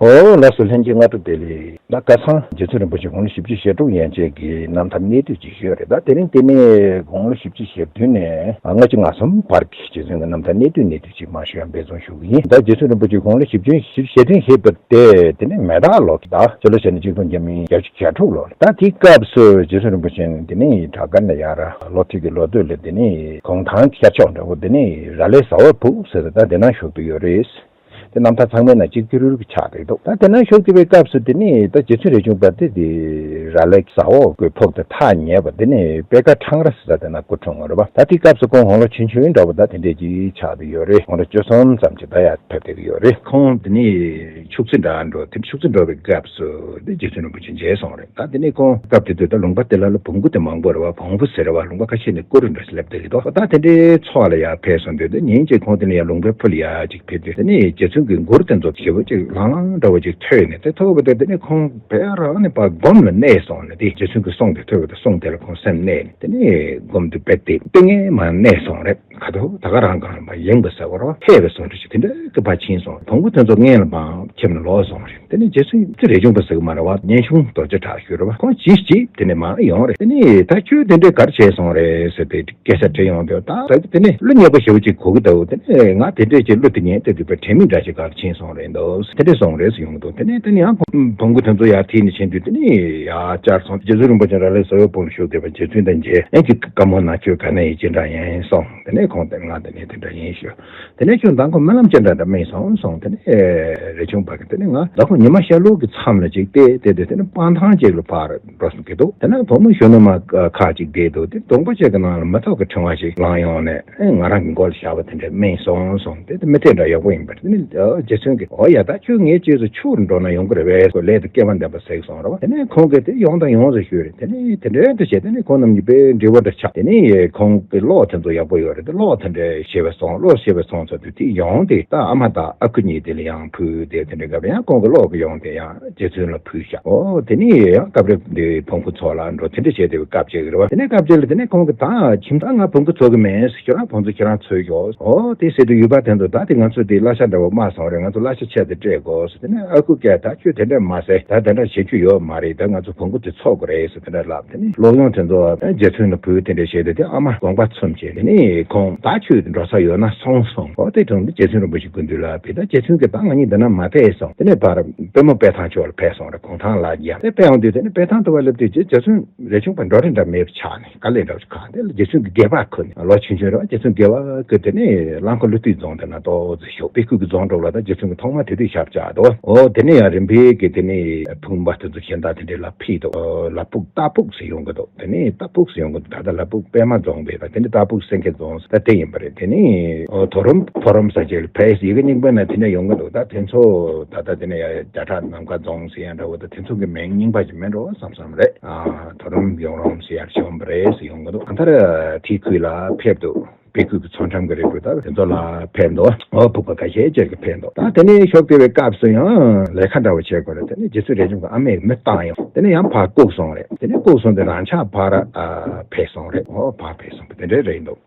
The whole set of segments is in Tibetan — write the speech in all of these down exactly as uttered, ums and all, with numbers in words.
ཨོ་ལགས་སོ། ལྷན་རྒྱས་སྔ་དྲོ་བདེ་ལེགས། ད་ཁ་སང་རྗེ་བཙུན་རིན་པོ་ཆེ་དགུང་ལོ་བཞི་བཅུ་ཞེ་དྲུག་ཡན་ཆད་ཀྱི་རྣམ་ཐར་གནད་བསྡུས་ཅིག་ཞུས་རེད། ད་དེ་རིང་དེ་ནས་དགུང་ལོ་བཞི་བཅུ་ཞེ་བདུན་ནས་ལྔ་བཅུ་ང་གསུམ་བར་གྱི་རྗེ་བཙུན་གྱི་རྣམ་ཐར་གནད་བསྡུས་གནད་བསྡུས་ཅིག་མར་ཞུ་ཡ་འབད་བརྩོན་ཞུ་གི་ཡིན། ད་རྗེ་བཙུན་རིན་པོ་ཆེ་དགུང་ལོ་བཞི་བཅུ་ཞེ་བདུན་བཞེས་པ་དེ་དེ་ནས་མེ་སྟག་ལོ་ད་སྤྱི་ལོ་ཞེ་ལྔ་གཅིག་སྟོང་བརྒྱ་མེད་བརྒྱད་ཅུ་གྱ་དྲུག་ལོ་རེད། ད་དེའི་སྐབས་སུ་རྗེ་བཙུན་རིན་པོ་ཆེ་དེ་ནས་བྲག་དཀར་ནས་ཡར་ལོ་ཐོས་ཀྱི་ལོ་སྟོད་ལ་དེ་ནས་གུང་ཐང་ཤར་ཕྱོགས་འདྲ་བོ་དེ་ནས་ར་ལས་ཟ་འོག་ཕུག་ཟེར་ད་དེ་ན་བཞུགས་ཏེ་ཡོད་རེད། དེ་རྣམ་ཐར་ཚང་མའི་ནང་གཅིག་གྱུར་གྱི་ཆགས་རེད་འདུག་ད་དེ་ན་བཞུགས་ཀྱི་པའི་སྐབས་སུ་དེ་ནས་ད་རྗེ་བཙུན་རས་ཆུང་པ་དེ་དེ་ར་ལས་ཟ་འོག་གི་ཕུག་དེ་ཐག་ཉེ་བ་དེ་ནས་པད་དཀར་འཕྲང་ར་ཟེར་ད་དེ་ན་སྐུ་འཁྲུངས་པ་རེད་པ། ད་དེའི་སྐབས་སུ་ཁོང་དགུང་ལོ་ཆུང་ཆུང་འདྲ་བོ་ད་དེ་འདྲས་ཅིག་ཆགས་ཏེ་ཡོད་རེད། དགུང་ལོ་བཅུ་གསུམ་ཙམ་ཅིག་ད་ཡར་ཕེབས་བསྡད་ཀྱི་ཡོད་རེད། ཁོང་དེ་ནས་ཆོས་རྩེ་འགྲོ་འགྲོ་དེ་ཆོས་རྩེ་འགྲོ་བའི་སྐབས་སུ་དེ་རྗེ་བཙུན་རིན་པོ་ཆེ་མཇལ་སོང་རེད། ད་དེ་ནས་ཁོང་སྐབས་དེ་དུས་ད་ལུང་པ་དེ་ལ་ལ་བོང་བུ་དེ་མང་པོ་རེད་བ། བོང་བུ་ཟེར་བ་ལུང་པ་ཁ་ཤས་ནས་སྐོར་རུ་འགྲོ་ཞིག་སླེབས་བསྡད་ཀྱི་འདུག་ད་དེ་འདྲའི་ཚོགས་ལ་ཡར་ཕེབས་སོང་དུས་དེ་ཉིན་གཅིག་ཁོང་དེ་ནས་ཡར་ལུང་པའི་ཕུ་ལ་ཡར་ཅིག་ཕེབས་དུས་དེ་ནས་རྗེ་བཙུན་གྱི་མགུར་དེ་ཚོ་ཞེ་པོ་ཅིག་ལྷང་ལྷང་འདྲ་བོ་ཅིག་ཐོས་ནས་དེ་ཐོས་པ་དེ་དེ་ནས་ཁོང་དཔེ་རང་ནས་ཕར་སྒོམ་ལ་གནས་སོང་ནས་དེ་རྗེ་བཙུན་གྱི་གསུང་དེ་ཐོས་པ་དེ་གསུང་དེ་ལ་ཁོང་སེམས་གནས་ནས་དེ་ནས་སྒོམ་དུ་དཔེ་དེ་ཏིང་ངེ་མ་གནས་སོང་རེད། ཁ་ཐོག་ད་ག་རང་གང་ལ་ཡེངས་པ་ཟེར་བ་རོ་ཧད་པའི་བཟོ་འདྲ་ཞིག་དེ་འདྲ་གི་ཕར་ཕྱིན་སོང་། བོང་བུ་དེ་ཚོ་སྔོན་ལ་འབངས་ཁྱིམ་ལ་ལོག་སོང་རེད། དེ་ནས་རྗེ་བཙུན་རས་ཆུང་པ་ཟེར་གི་མ་རེད་བ། སྙན་གཞུང་རྡོ་རྗེ་བྲག་ཞུ་རེད་བ། ཁོང་ཇི་ཞིག་དེ་ནས་མར་ཡོང་རེད། དེ་ནས་ད་ཁྱོད་དེ་འདྲས་གར་བྱས་སོང་རེད་ཟེར་ཏེ་སྐད་ཆ་དྲིས་ཡོང་དུས་ད་ད་དེ་ནས་གླུ་སྙན་པོ་ཞེ་པོ་ཅིག་གོ་གི་འདུག་དེ་ནས་ང་དེ་འདྲས་ཀྱི་གླུ་དེ་ཉན་དེ་དུས་པའི་དྲན་མིག་འདྲ་ཞིག་གར་ཕྱིན་སོང་རེད་འདུག་དེ་འདྲས་སོང་རེད་ཟེར་ཡོང་གི་འདུག་དེ་ནས་དེ་ནས་ཡང་བོང་བུ་དེ་ཚོ་ཡར་ཐིག་ནས་ཕྱིན་དུས་དེ་ནས་ཡར་བཅར་སོང་། རྗེ་བཙུན་རིན་པོ་ཆེ་ར་ལས་ཟ་འོག་ཕུག་ལ་བཞུགས་བསྡད་པ་རྗེ་བཙུན་དང་མཇལ། ཡང་ཅིག་བཀའ་མོལ་གནང་། ཁྱོད་ག་ནས་ཡིན་ཅི་འདྲ་ཡིན་གསུངས། དེ་ནས་ཁོང་དེ་ང་དེ་ནས་དེ་འདྲ་ཡིན་ཞུ། དེ་ནས་ཁྱོད་མདང་དགོང་སྨོན་ལམ་ཅི་འདྲ་འདྲ་སྨིན་སོང་གསུངས། དེ་ནས་རས་ཆུང་པ་གིས་དེ་ནས་ང་མདང་དགོང་ཉི་མ་ཤར་ལུག་གི་མཚམས་ལ་ཅིག་བལྟས་བལྟས་དུས་དེ་ནས་སྤང་ཐང་ཅིག་ལ་ཕར་འགྲོ་སོང་གི་འདུག་དེ་ནས་བུ་མོ་གཞོན་ནུ་མ་ཁ་ཅིག་བསྡད་འདུག་དེ་གདོང་པ་ཅིག་གི་ནང་ལ་མེ་ཏོག་གི་ཕྲེང་བ་ཞིག་ལངས་ཡོང་ནས་ཨེ་ང་རང་གི་མགོ་ལ་བཞག་པ་དེ་འདྲ་སྨིན་སོང་གསུངས། དེ་དེ་མི་དེ་འདྲ་ཡག་པོ་ཡིན་པ་རེད། དེ་ནས་རྗེ་བཙུན་གྱིས་འོ་ཡ་ད་ཁྱོད་ངའི་རྗེས་སུ་ཆོས་ལ་འགྲོ་ན་ཡོང་གི་རེད་པས་ཁོ་ལས་དེ་སྐལ་བ་ལྡན་པ་ཟེར་གསུངས་རེད་བ། དེ་ནས་ཁོང་གིས་དེ་ཡོང་དང་ཡོང་ཟེར་ཞུས་རེད། དེ་ནས་དེ་འདྲའི་དེ་བྱས་དེ་ནས་ཁོང་རྣམ་གཉིས་དཔེ་འབྲེལ་བ་འདྲ་ཆགས། དེ་ནས་ཁོང་གི་གློག་དེ་ཚོ་ཡག་པོ་ཡོད་རེད། དེ་གློག་དེ་འདྲ་ཞེས་པའི་སོང་། གློག་ཞེས་པའི་སོང་ཚོ་དེ་དེ་ཡོང་དེ་ད་ཨ་མ་དང་ཨ་ཁུ་གཉིས་དེ་ལ་ཡང་ཕུལ་དེ་དེ་འདྲའི་སྐབས་ཡང་ཁོང་གི་གློག་གི་ཡོང་དེ་ཡང་རྗེ་བཙུན་ལ་ཕུལ་ཤག་འོ་དེ་ནས་ཡང་སྐབས་རེ་འདི་བོང་བུ་ཚོ་ལ་འགྲོ་དེ་འདྲ་བྱས་དེ་སྐབས་ཅིག་རེད་བ། དེ་ནས་སྐབས་ཅིག་ལ་དེ་ནས་ཁོང་གི་ད་ཁྱིམ་ཚང་ང་བོང་བུ་འཚོ་གི་མེད། ཁྱོད་རང་བོང་བུ་ཁྱེད་རང་འཚོས་ཤོག་འོ་དེ་ཟེར་དུས་ཡུལ་པ་དེ་ཚོ་ད་དེ་ང་ཚོ་དེ་གླ་ཆ་འདྲ་བོ་མ་སོང་རེད། ང་ཚོ་གླ་ཆ་ཆད་དེ་སྤྲད་དགོས། དེ་ནས་ཨ་ཁུ་སྐད་ད་ཁྱོད་དེ་འདྲ་མ་ཟེར། ད་དེ་འདྲ་བྱེད་རྒྱུ་ཡོད་མ་རེད། ད་ང་ཚོ་བོང་བུ་དེ་འཚོ་དགོས་རེད་ཟེར་དེ་འདྲ་ལབ། དེ་ནས་གློག་ཡོང་དེ་ཚོ་རྗེ་བཙུན་ལ་ཕུལ། དེ་འདྲ་བྱས་ཏེ་དེ་ཨ་མ་དགོངས་པ་ཚོམས་བྱས། དེ་ནས་ཁོང་ད་ཁྱོད་འགྲོ་ས་ཡོད་ན་སོང་གསུངས། འོ་དེ་དྲུང་དུ་རྗེ་བཙུན་རིན་པོ་ཆེ་སྐུ་མདུན་ལ་ཕེབས། ད་རྗེ་བཙུན་གྱིས་ད་ང་གཉིས་འདི་ན་མ་ཕེབས་གསུངས། དེ་ནས་ཕར་པད་མོ་དཔལ་ཐང་ཕྱོགས་ལ་ཕེབས་སོང་རེད། གུང་ཐང་ལ་རྒྱབ་དེ་ཕེབས་ཡོང་དུས་དེ་ནས་དཔལ་ཐང་དུ་བ་སླེབས་དུས་རྗེ་རྗེ་བཙུན་རས་ཆུང་པ་འགྲོ་རིན་འདྲ་མེད་པ་ཆགས་ནས་དཀའ་ལས་འདྲ་བ་ཁག་དེ་ལ་རྗེ་བཙུན་གྱི་སྒལ་པ་ཁུར་ནས་ལོ་ཆུང་ཆུང་རེད་བ། རྗེ་བཙུན་སྒལ་པ་ཁུར་དེ་ནས་རླངས་འཁོར་ཀླུ་བདུད་རྫོང་དེ་ན་ཏོག་ཙམ་ཞོག་དཔེ་ཁུག་གི་རྫོང་འགྲོ་ལ་ད་རྗེ་བཙུན་གྱི་ཐོག་མ་དེ་དུས་ཞབས་བཅགས་འདུག་འོ་དེ་ནས་ཡང་རིམ་པས་ཀྱི་དེ་ནས་ཕུང་པོ་དེ་ཚོ་གཞན་དག་དེ་འདྲས་ལ་ཕུལ་འདུག་ལ་ཕུག་སྟག་ཕུག་ཟེར་ཡོང་གི་འདུག་དེ་ནས་སྟག་ཕུག་ཟེར་ཡོང་གི་འདུག་ད་ལྟ་ལ་ཕུག་པད་མ་རྫོང་བས་ད་དེ་ནས་སྟག་ཕུག་སེང་གེ་རྫོང་ད་དེ་ཡིན་པ་རེད། དེ་ནས་ཨོ་དོ་རུམ་ཕོ་རུམ་ས་ཆ་ལ་ཕེབས། ཡི་གེ་རྙིང་པ་ན་དེ་འདྲ་ཡོང་གི་འདུག་ད་དེ་ཚོ་ད་ལྟ་དེ་ནས་ཡ་བརྒྱ་ཕྲག་ནམ་མཁའ་རྫོང་ཟེར་ཡ་འདྲ་བོ་ད་དེ་ཚོ་གི་མིང་རྙིང་པ་ཞིག་མིན་འགྲོ་བསམ་བསམ་རེད། ཨ་དོ་རུམ་ཡོང་རུམ་ཟེར་ཡ་བྱུང་བ་རེད་ཟེར་ཡོང་གི་འདུག་གང་ལྟར་དེའི་ཁུལ་ལ་ཕེབས་འདུག་དཔེ་ཁུལ་གྱི་མཚོ་འགྲམ་གྱི་རི་བོ་ད་དེ་ཚོ་ལ་ཕེབས་འདུག་ཨོ་ཕུག་པ་ཁ་ཤས་ཅིག་གི་ཕེབས་འདུག་ད་དེ་ནས་ཤོག་དེ་བའི་སྐབས་སུ་ཡང་ལས་ཀ་འདྲ་བོ་བྱེད་དགོས་རེད། དེ་ནས་རྗེ་བཙུན་རས་ཆུང་གི་ཨ་མས་མི་བཏང་ཡོང་། དེ་ནས་ཡང་ཕར་བཀུག་སོང་རེད། དེ་ནས་བཀུག་སོང་དེ་རང་ཆགས་ཕར་ཨ་ཕེབས་སོང་རེད། ཨོ་ཕར་ཕེབས་སོང་བ་དེ་འདྲ་རེད་འདུག་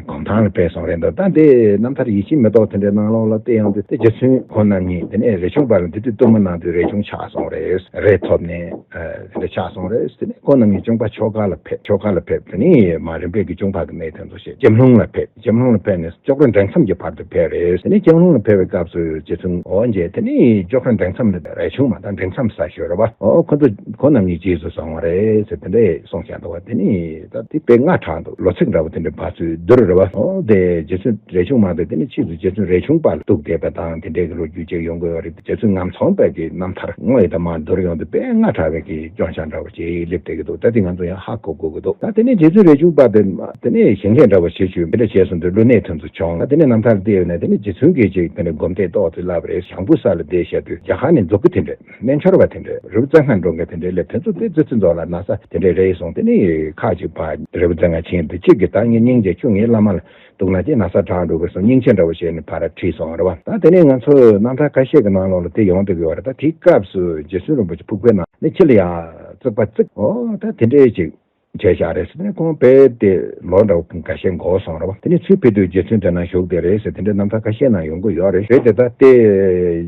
གུང་ཐང་ལ་ཕེབས་སོང་རེད་འདུག་ད་དེ་རྣམ་ཐར་ཡིད་བཞིན་མེ་ཏོག་དེ་འདྲའི་ནང་ལོགས་ལ་བལྟས་ཡོང་དུས་དེ་རྗེ་བཙུན་ཁོང་རྣམ་གཉིས་དེ་ནས་རས་ཆུང་པ་ལ་འདི་དུས་གཏུམ་མོ་གནང་དུས་རས་ཆུང་ཆགས་སོང་རེད། རས་ཐོབ་ནས་ཨ་དེ་འདྲ་ཆགས་སོང་རེད། དེ་ནས་ཁོང་རྣམ་གཉིས་གཅུང་པ་ཆོ་ག་ལ་ཕེབས། ཆོ་ག་ལ་ཕེབས། དེ་ནས་མ་རིམ་པས་ཀྱི་གཅུང་པ་གི་གནས་དེ་ཚོ་བཤད། ལྕེམ་ལུང་ལ་ཕེབས། ལྕེམ་ལུང་ལ་ཕེབས་ནས་ཅོག་ར་འབྲིང་མཚམས་ཀྱི་བར་དུ་ཕེབས་རེད། དེ་ནས་ལྕེམ་ལུང་ལ་ཕེབས་པའི་སྐབས་སུ་རྗེ་བཙུན་འོ་མཇལ། དེ་ནས་ཅོག་ར་འབྲིང་མཚམས་ལ་རས་ཆུང་མ་དང་འབྲིང་མཚམས་ས་ཞོལ་རེད་བ། ཨོ་ཁོ་ཚོ་ཁོ་རྣམ་གཉིས་རྗེས་སུ་བཟུང་བ་རེད་ཟེར་དེ་འདྲས་གསུངས་བཞག་འདུག་བ། དེ་ནས་ད་དེ་དཔེ་སྔ་དྲགས་འདུག་ལོ་ཚིགས་འདྲ་བོ་དེ་འདྲས་བར་ཚུད་བསྡུར་རེད་བ། ཨོ་དེ་རྗེ་བཙུན་རས་ཆུང་མ་དང་དེ་ནས་ཕྱིས་སུ་རྗེ་བཙུན་རས་ཆུང་པ་ལ་གཏུགས་བསྡད་པ་དང་དེ་འདྲས་ཀྱི་ལོ་རྒྱུས་ཅིག་ཡོང་གི་ཡོད་རེད། རྗེ་བཙུན་ངམ་ཚང་པ་གི་རྣམ་ཐར་དངོས་དང་མ་བསྡུར་ཡོང་དུས་དཔེ་སྔ་དྲགས་པའི་གི་སྐྱོན་ཆ་འདྲ་བོ་ཅིག་སླེབས་བསྡད་ཀྱི་འདུག་ད་དེ་ང་ཚོ་ཡང་ཧ་གོ་དགོས་ཀྱི་འདུག་ད་དེ་ནས་རྗེ་བཙུན་རས་ཆུང་པ་དེ་དེ་ནས་ཞིང་ལས་འདྲ་བོ་བྱེད་ཆུ་འདི་འདྲ་བྱས་སོང་དུས་ལུས་གནད་དེ་ཚོ་བྱུང་། ད་དེ་ནས་རྣམ་ཐར་བལྟས་ཡོད་ན་དེ་ནས་རྗེ་བཙུན་གྱིས་ཅིག་དེ་ནས་སྒོམ་བཟླས་ཏོག་ཙམ་བསླབ་པ་རེད། ཞང་བུ་ས་ལ་བསྡད་བཞག་དུས་རྒྱ་གར་ནས་མཛུབ་གུ་དེ་འདྲ་རྣལ་འབྱོར་བ་དེ་འདྲ་རི་བོ་རྩེ་ལྔ་འགྲོ་མཁན་དེ་འདྲ་སླེབས། དེ་ཚོ་དེ་ཙི་ཙི་འཛོམས་ལ་ན་ཚ་དེ་འདྲ་རེད་སོང་། དེ་ནས་ཁ་ཅིག་ཕར་རི་བོ་རྩེ་ལྔ་ཕྱིན་དུས་གཅིག་གིས་ད་ངས་སྙིང་རྗེ་ཁྱོད་ངའི་བླ་མ་ལ་འདུག་ན་ཅི་ན་ཚ་དྲག་འགྲོ་གི་སོང་། སྙིང་རྗེ་འདྲ་བོ་བྱས་ནས་ཕར་ཁྲིད་སོང་རེད་བ། ད་དེ་ནས་ང་ཚོ་རྣམ་ཐར་ཁ་ཤས་ཀྱི་ནང་ལོགས་ལ་དེ་ཡོང་བསྡད་ཀྱི་ཡོད་རེད། ད་དེའི་སྐབས་སུ་རྗེ་བཙུན་རིན་པོ་ཆེ་ཕུག་པའི་ནང་ནས་ཁྱི་ལ་ཡང་བརྩིགས་པ་བརྩིགས། ཨོ་ད་དེ་འདྲས་ཅིག་ བྱས་བཞག་རེད་ཟེར་ནས་ཁོང་དཔེ་དེ་ལོ་འདྲ་བོ་འགའ་ཤས་འགོར་སོང་རེད་བ། དེ་ནས་ཚུར་ཕེབས་དུས་རྗེ་བཙུན་དེ་ན་བཞུགས་བསྡད་རེད་ཟེར། དེ་འདྲའི་རྣམ་ཐར་ཁ་ཤས་ནང་ཡོང་གི་ཡོད་རེད། རེད་དེ་ད་ལྟའི་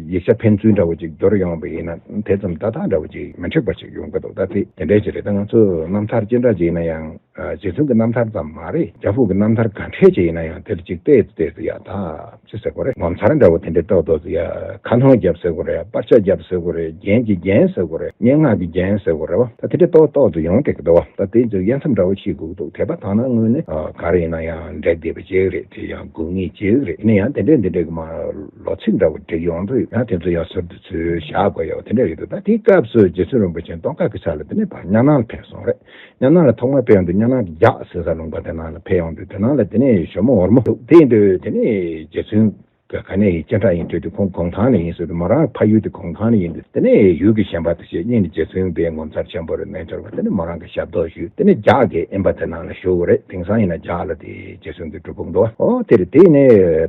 ཡིག་ཆ་ཕན་ཚུན་འདྲ་བོ་ཅིག་བསྒྱུར་ཡོང་བ་ཡིན་ན་དེ་ཙམ་ཏག་ཏག་འདྲ་བོ་ཅིག་མི་འགྲིག་པ་ཅིག་ཡོང་གི་འདུག་ད་དེ་དེ་འདྲའི་ཅིག་རེད། ད་ང་ཚོ་རྣམ་ཐར་ཅི་འདྲ་ཅིག་ཡིན་ན་ཡང་རྗེ་བཙུན་གྱི་རྣམ་ཐར་ཙམ་མ་རེད། རྒྱ་བོད་ཀྱི་རྣམ་ཐར་ག་འདྲས་ཅིག་ཡིན་ན་ཡང་དེ་ལ་ཅིག་བལྟས་བལྟས་ཏེ་ཡ་ད། ཅི་ཟེར་དགོས་རེད། ངོ་མཚར་འདྲ་བོ་དེ་འདྲའི་ཏོག་ཏོག་ཙམ་ཡ་ཁ་སྣོན་རྒྱབ་ཟེར་དགོས་རེད། པར་ཆས་རྒྱབ་ཟེར་དགོས་རེད། རྒྱན་གྱི་རྒྱན་ཟེར་དགོས་རེད། སྙན་ངག་གི་རྒྱན་ཟེར་དགོས་རེད་བ། ད་དེ་འདྲའི་ཏོག་ཏོག་ཏུ་ཡོང་བསྡད་ཀྱི་འདུག་བ། ད་དེ་ཚོ་དབྱེ་མཚམས་འདྲ་བོ་ཕྱེ་དགོས་ཀྱི་འདུག་དད་པ་དག་སྣང་ངོས་ནས་ཨ་ག་རེ་ཡིན་ན་ཡང་འགྲིག་བསྡད་པ་ཅིག་རེད། དེ་ཡང་དགོས་ངེས་ཅིག་རེད། ཡིན་ན་ཡང་དེ་འདྲའི་འདི་འདྲའི་གི་མ་ལོ་ཚིགས་འདྲ་བོ་འགྲིག་ཡོང་དུས་ཡང་དེ་ཚོ་ཡང་ཟུར་དུ་ཚུར་བཞག་དགོས་ཡོད་དེ་འདྲ་ཡོད་འདུག་ད་དེའི་སྐབས་སུ་རྗེ་བཙུན་རིན་པོ་ཆེ་སྟོན་ཁ་གི་ས་ལ་དེ་ནས་ཕར་གཉའ་ནང་ལ་ཕེབས་སོང་རེད། གཉའ་ནང་ལ་ཐོག་མར་ཕེབས་ཡོང་དུས་གཉའ་ནང་གི་རྒྱགས་ཟེར་ས་ལུང་པ་དེ་ནང་ལ་ཕེབས་ཡོང་དུས་དེ་ནང་ལ་དེ་ནས་ཞྭ་མོ་འོལ་མོ་འདུག་དེ་ཡིན་དུས་དེ་ནས་རྗེ་བཙུན་ག་ག་ནས་ཡིན་སྐད་གྲགས་ཡིན་དུས་དེ་ཁོང་གུང་ཐང་ནས་ཡིན་ཟེར་དུས་མོ་རང་ཕ་ཡུལ་དེ་གུང་ཐང་ནས་ཡིན་དུས་དེ་ནས་ཡུལ་གྱི་གཞན་པ་དེ་བྱས་གཉིས་ནས་རྗེ་བཙུན་དེ་ངོ་མཚར་ཆེན་པོ་རེད་གནས་འབྱོར་བ་དེ་ནས་མོ་རང་གི་ཞབས་ཏོག་ཞུས། དེ་ནས་རྒྱགས་ཀྱི་ཨེམ་པ་དེ་ནང་ལ་བཞུགས་རེད། དེང་སང་ཡིན་ན་རྒྱགས་ལ་དེ་རྗེ་བཙུན་གྱི་སྒྲུབ་ཕུག་འདུག་ཨོ་དེ་རེད། དེ་ནས་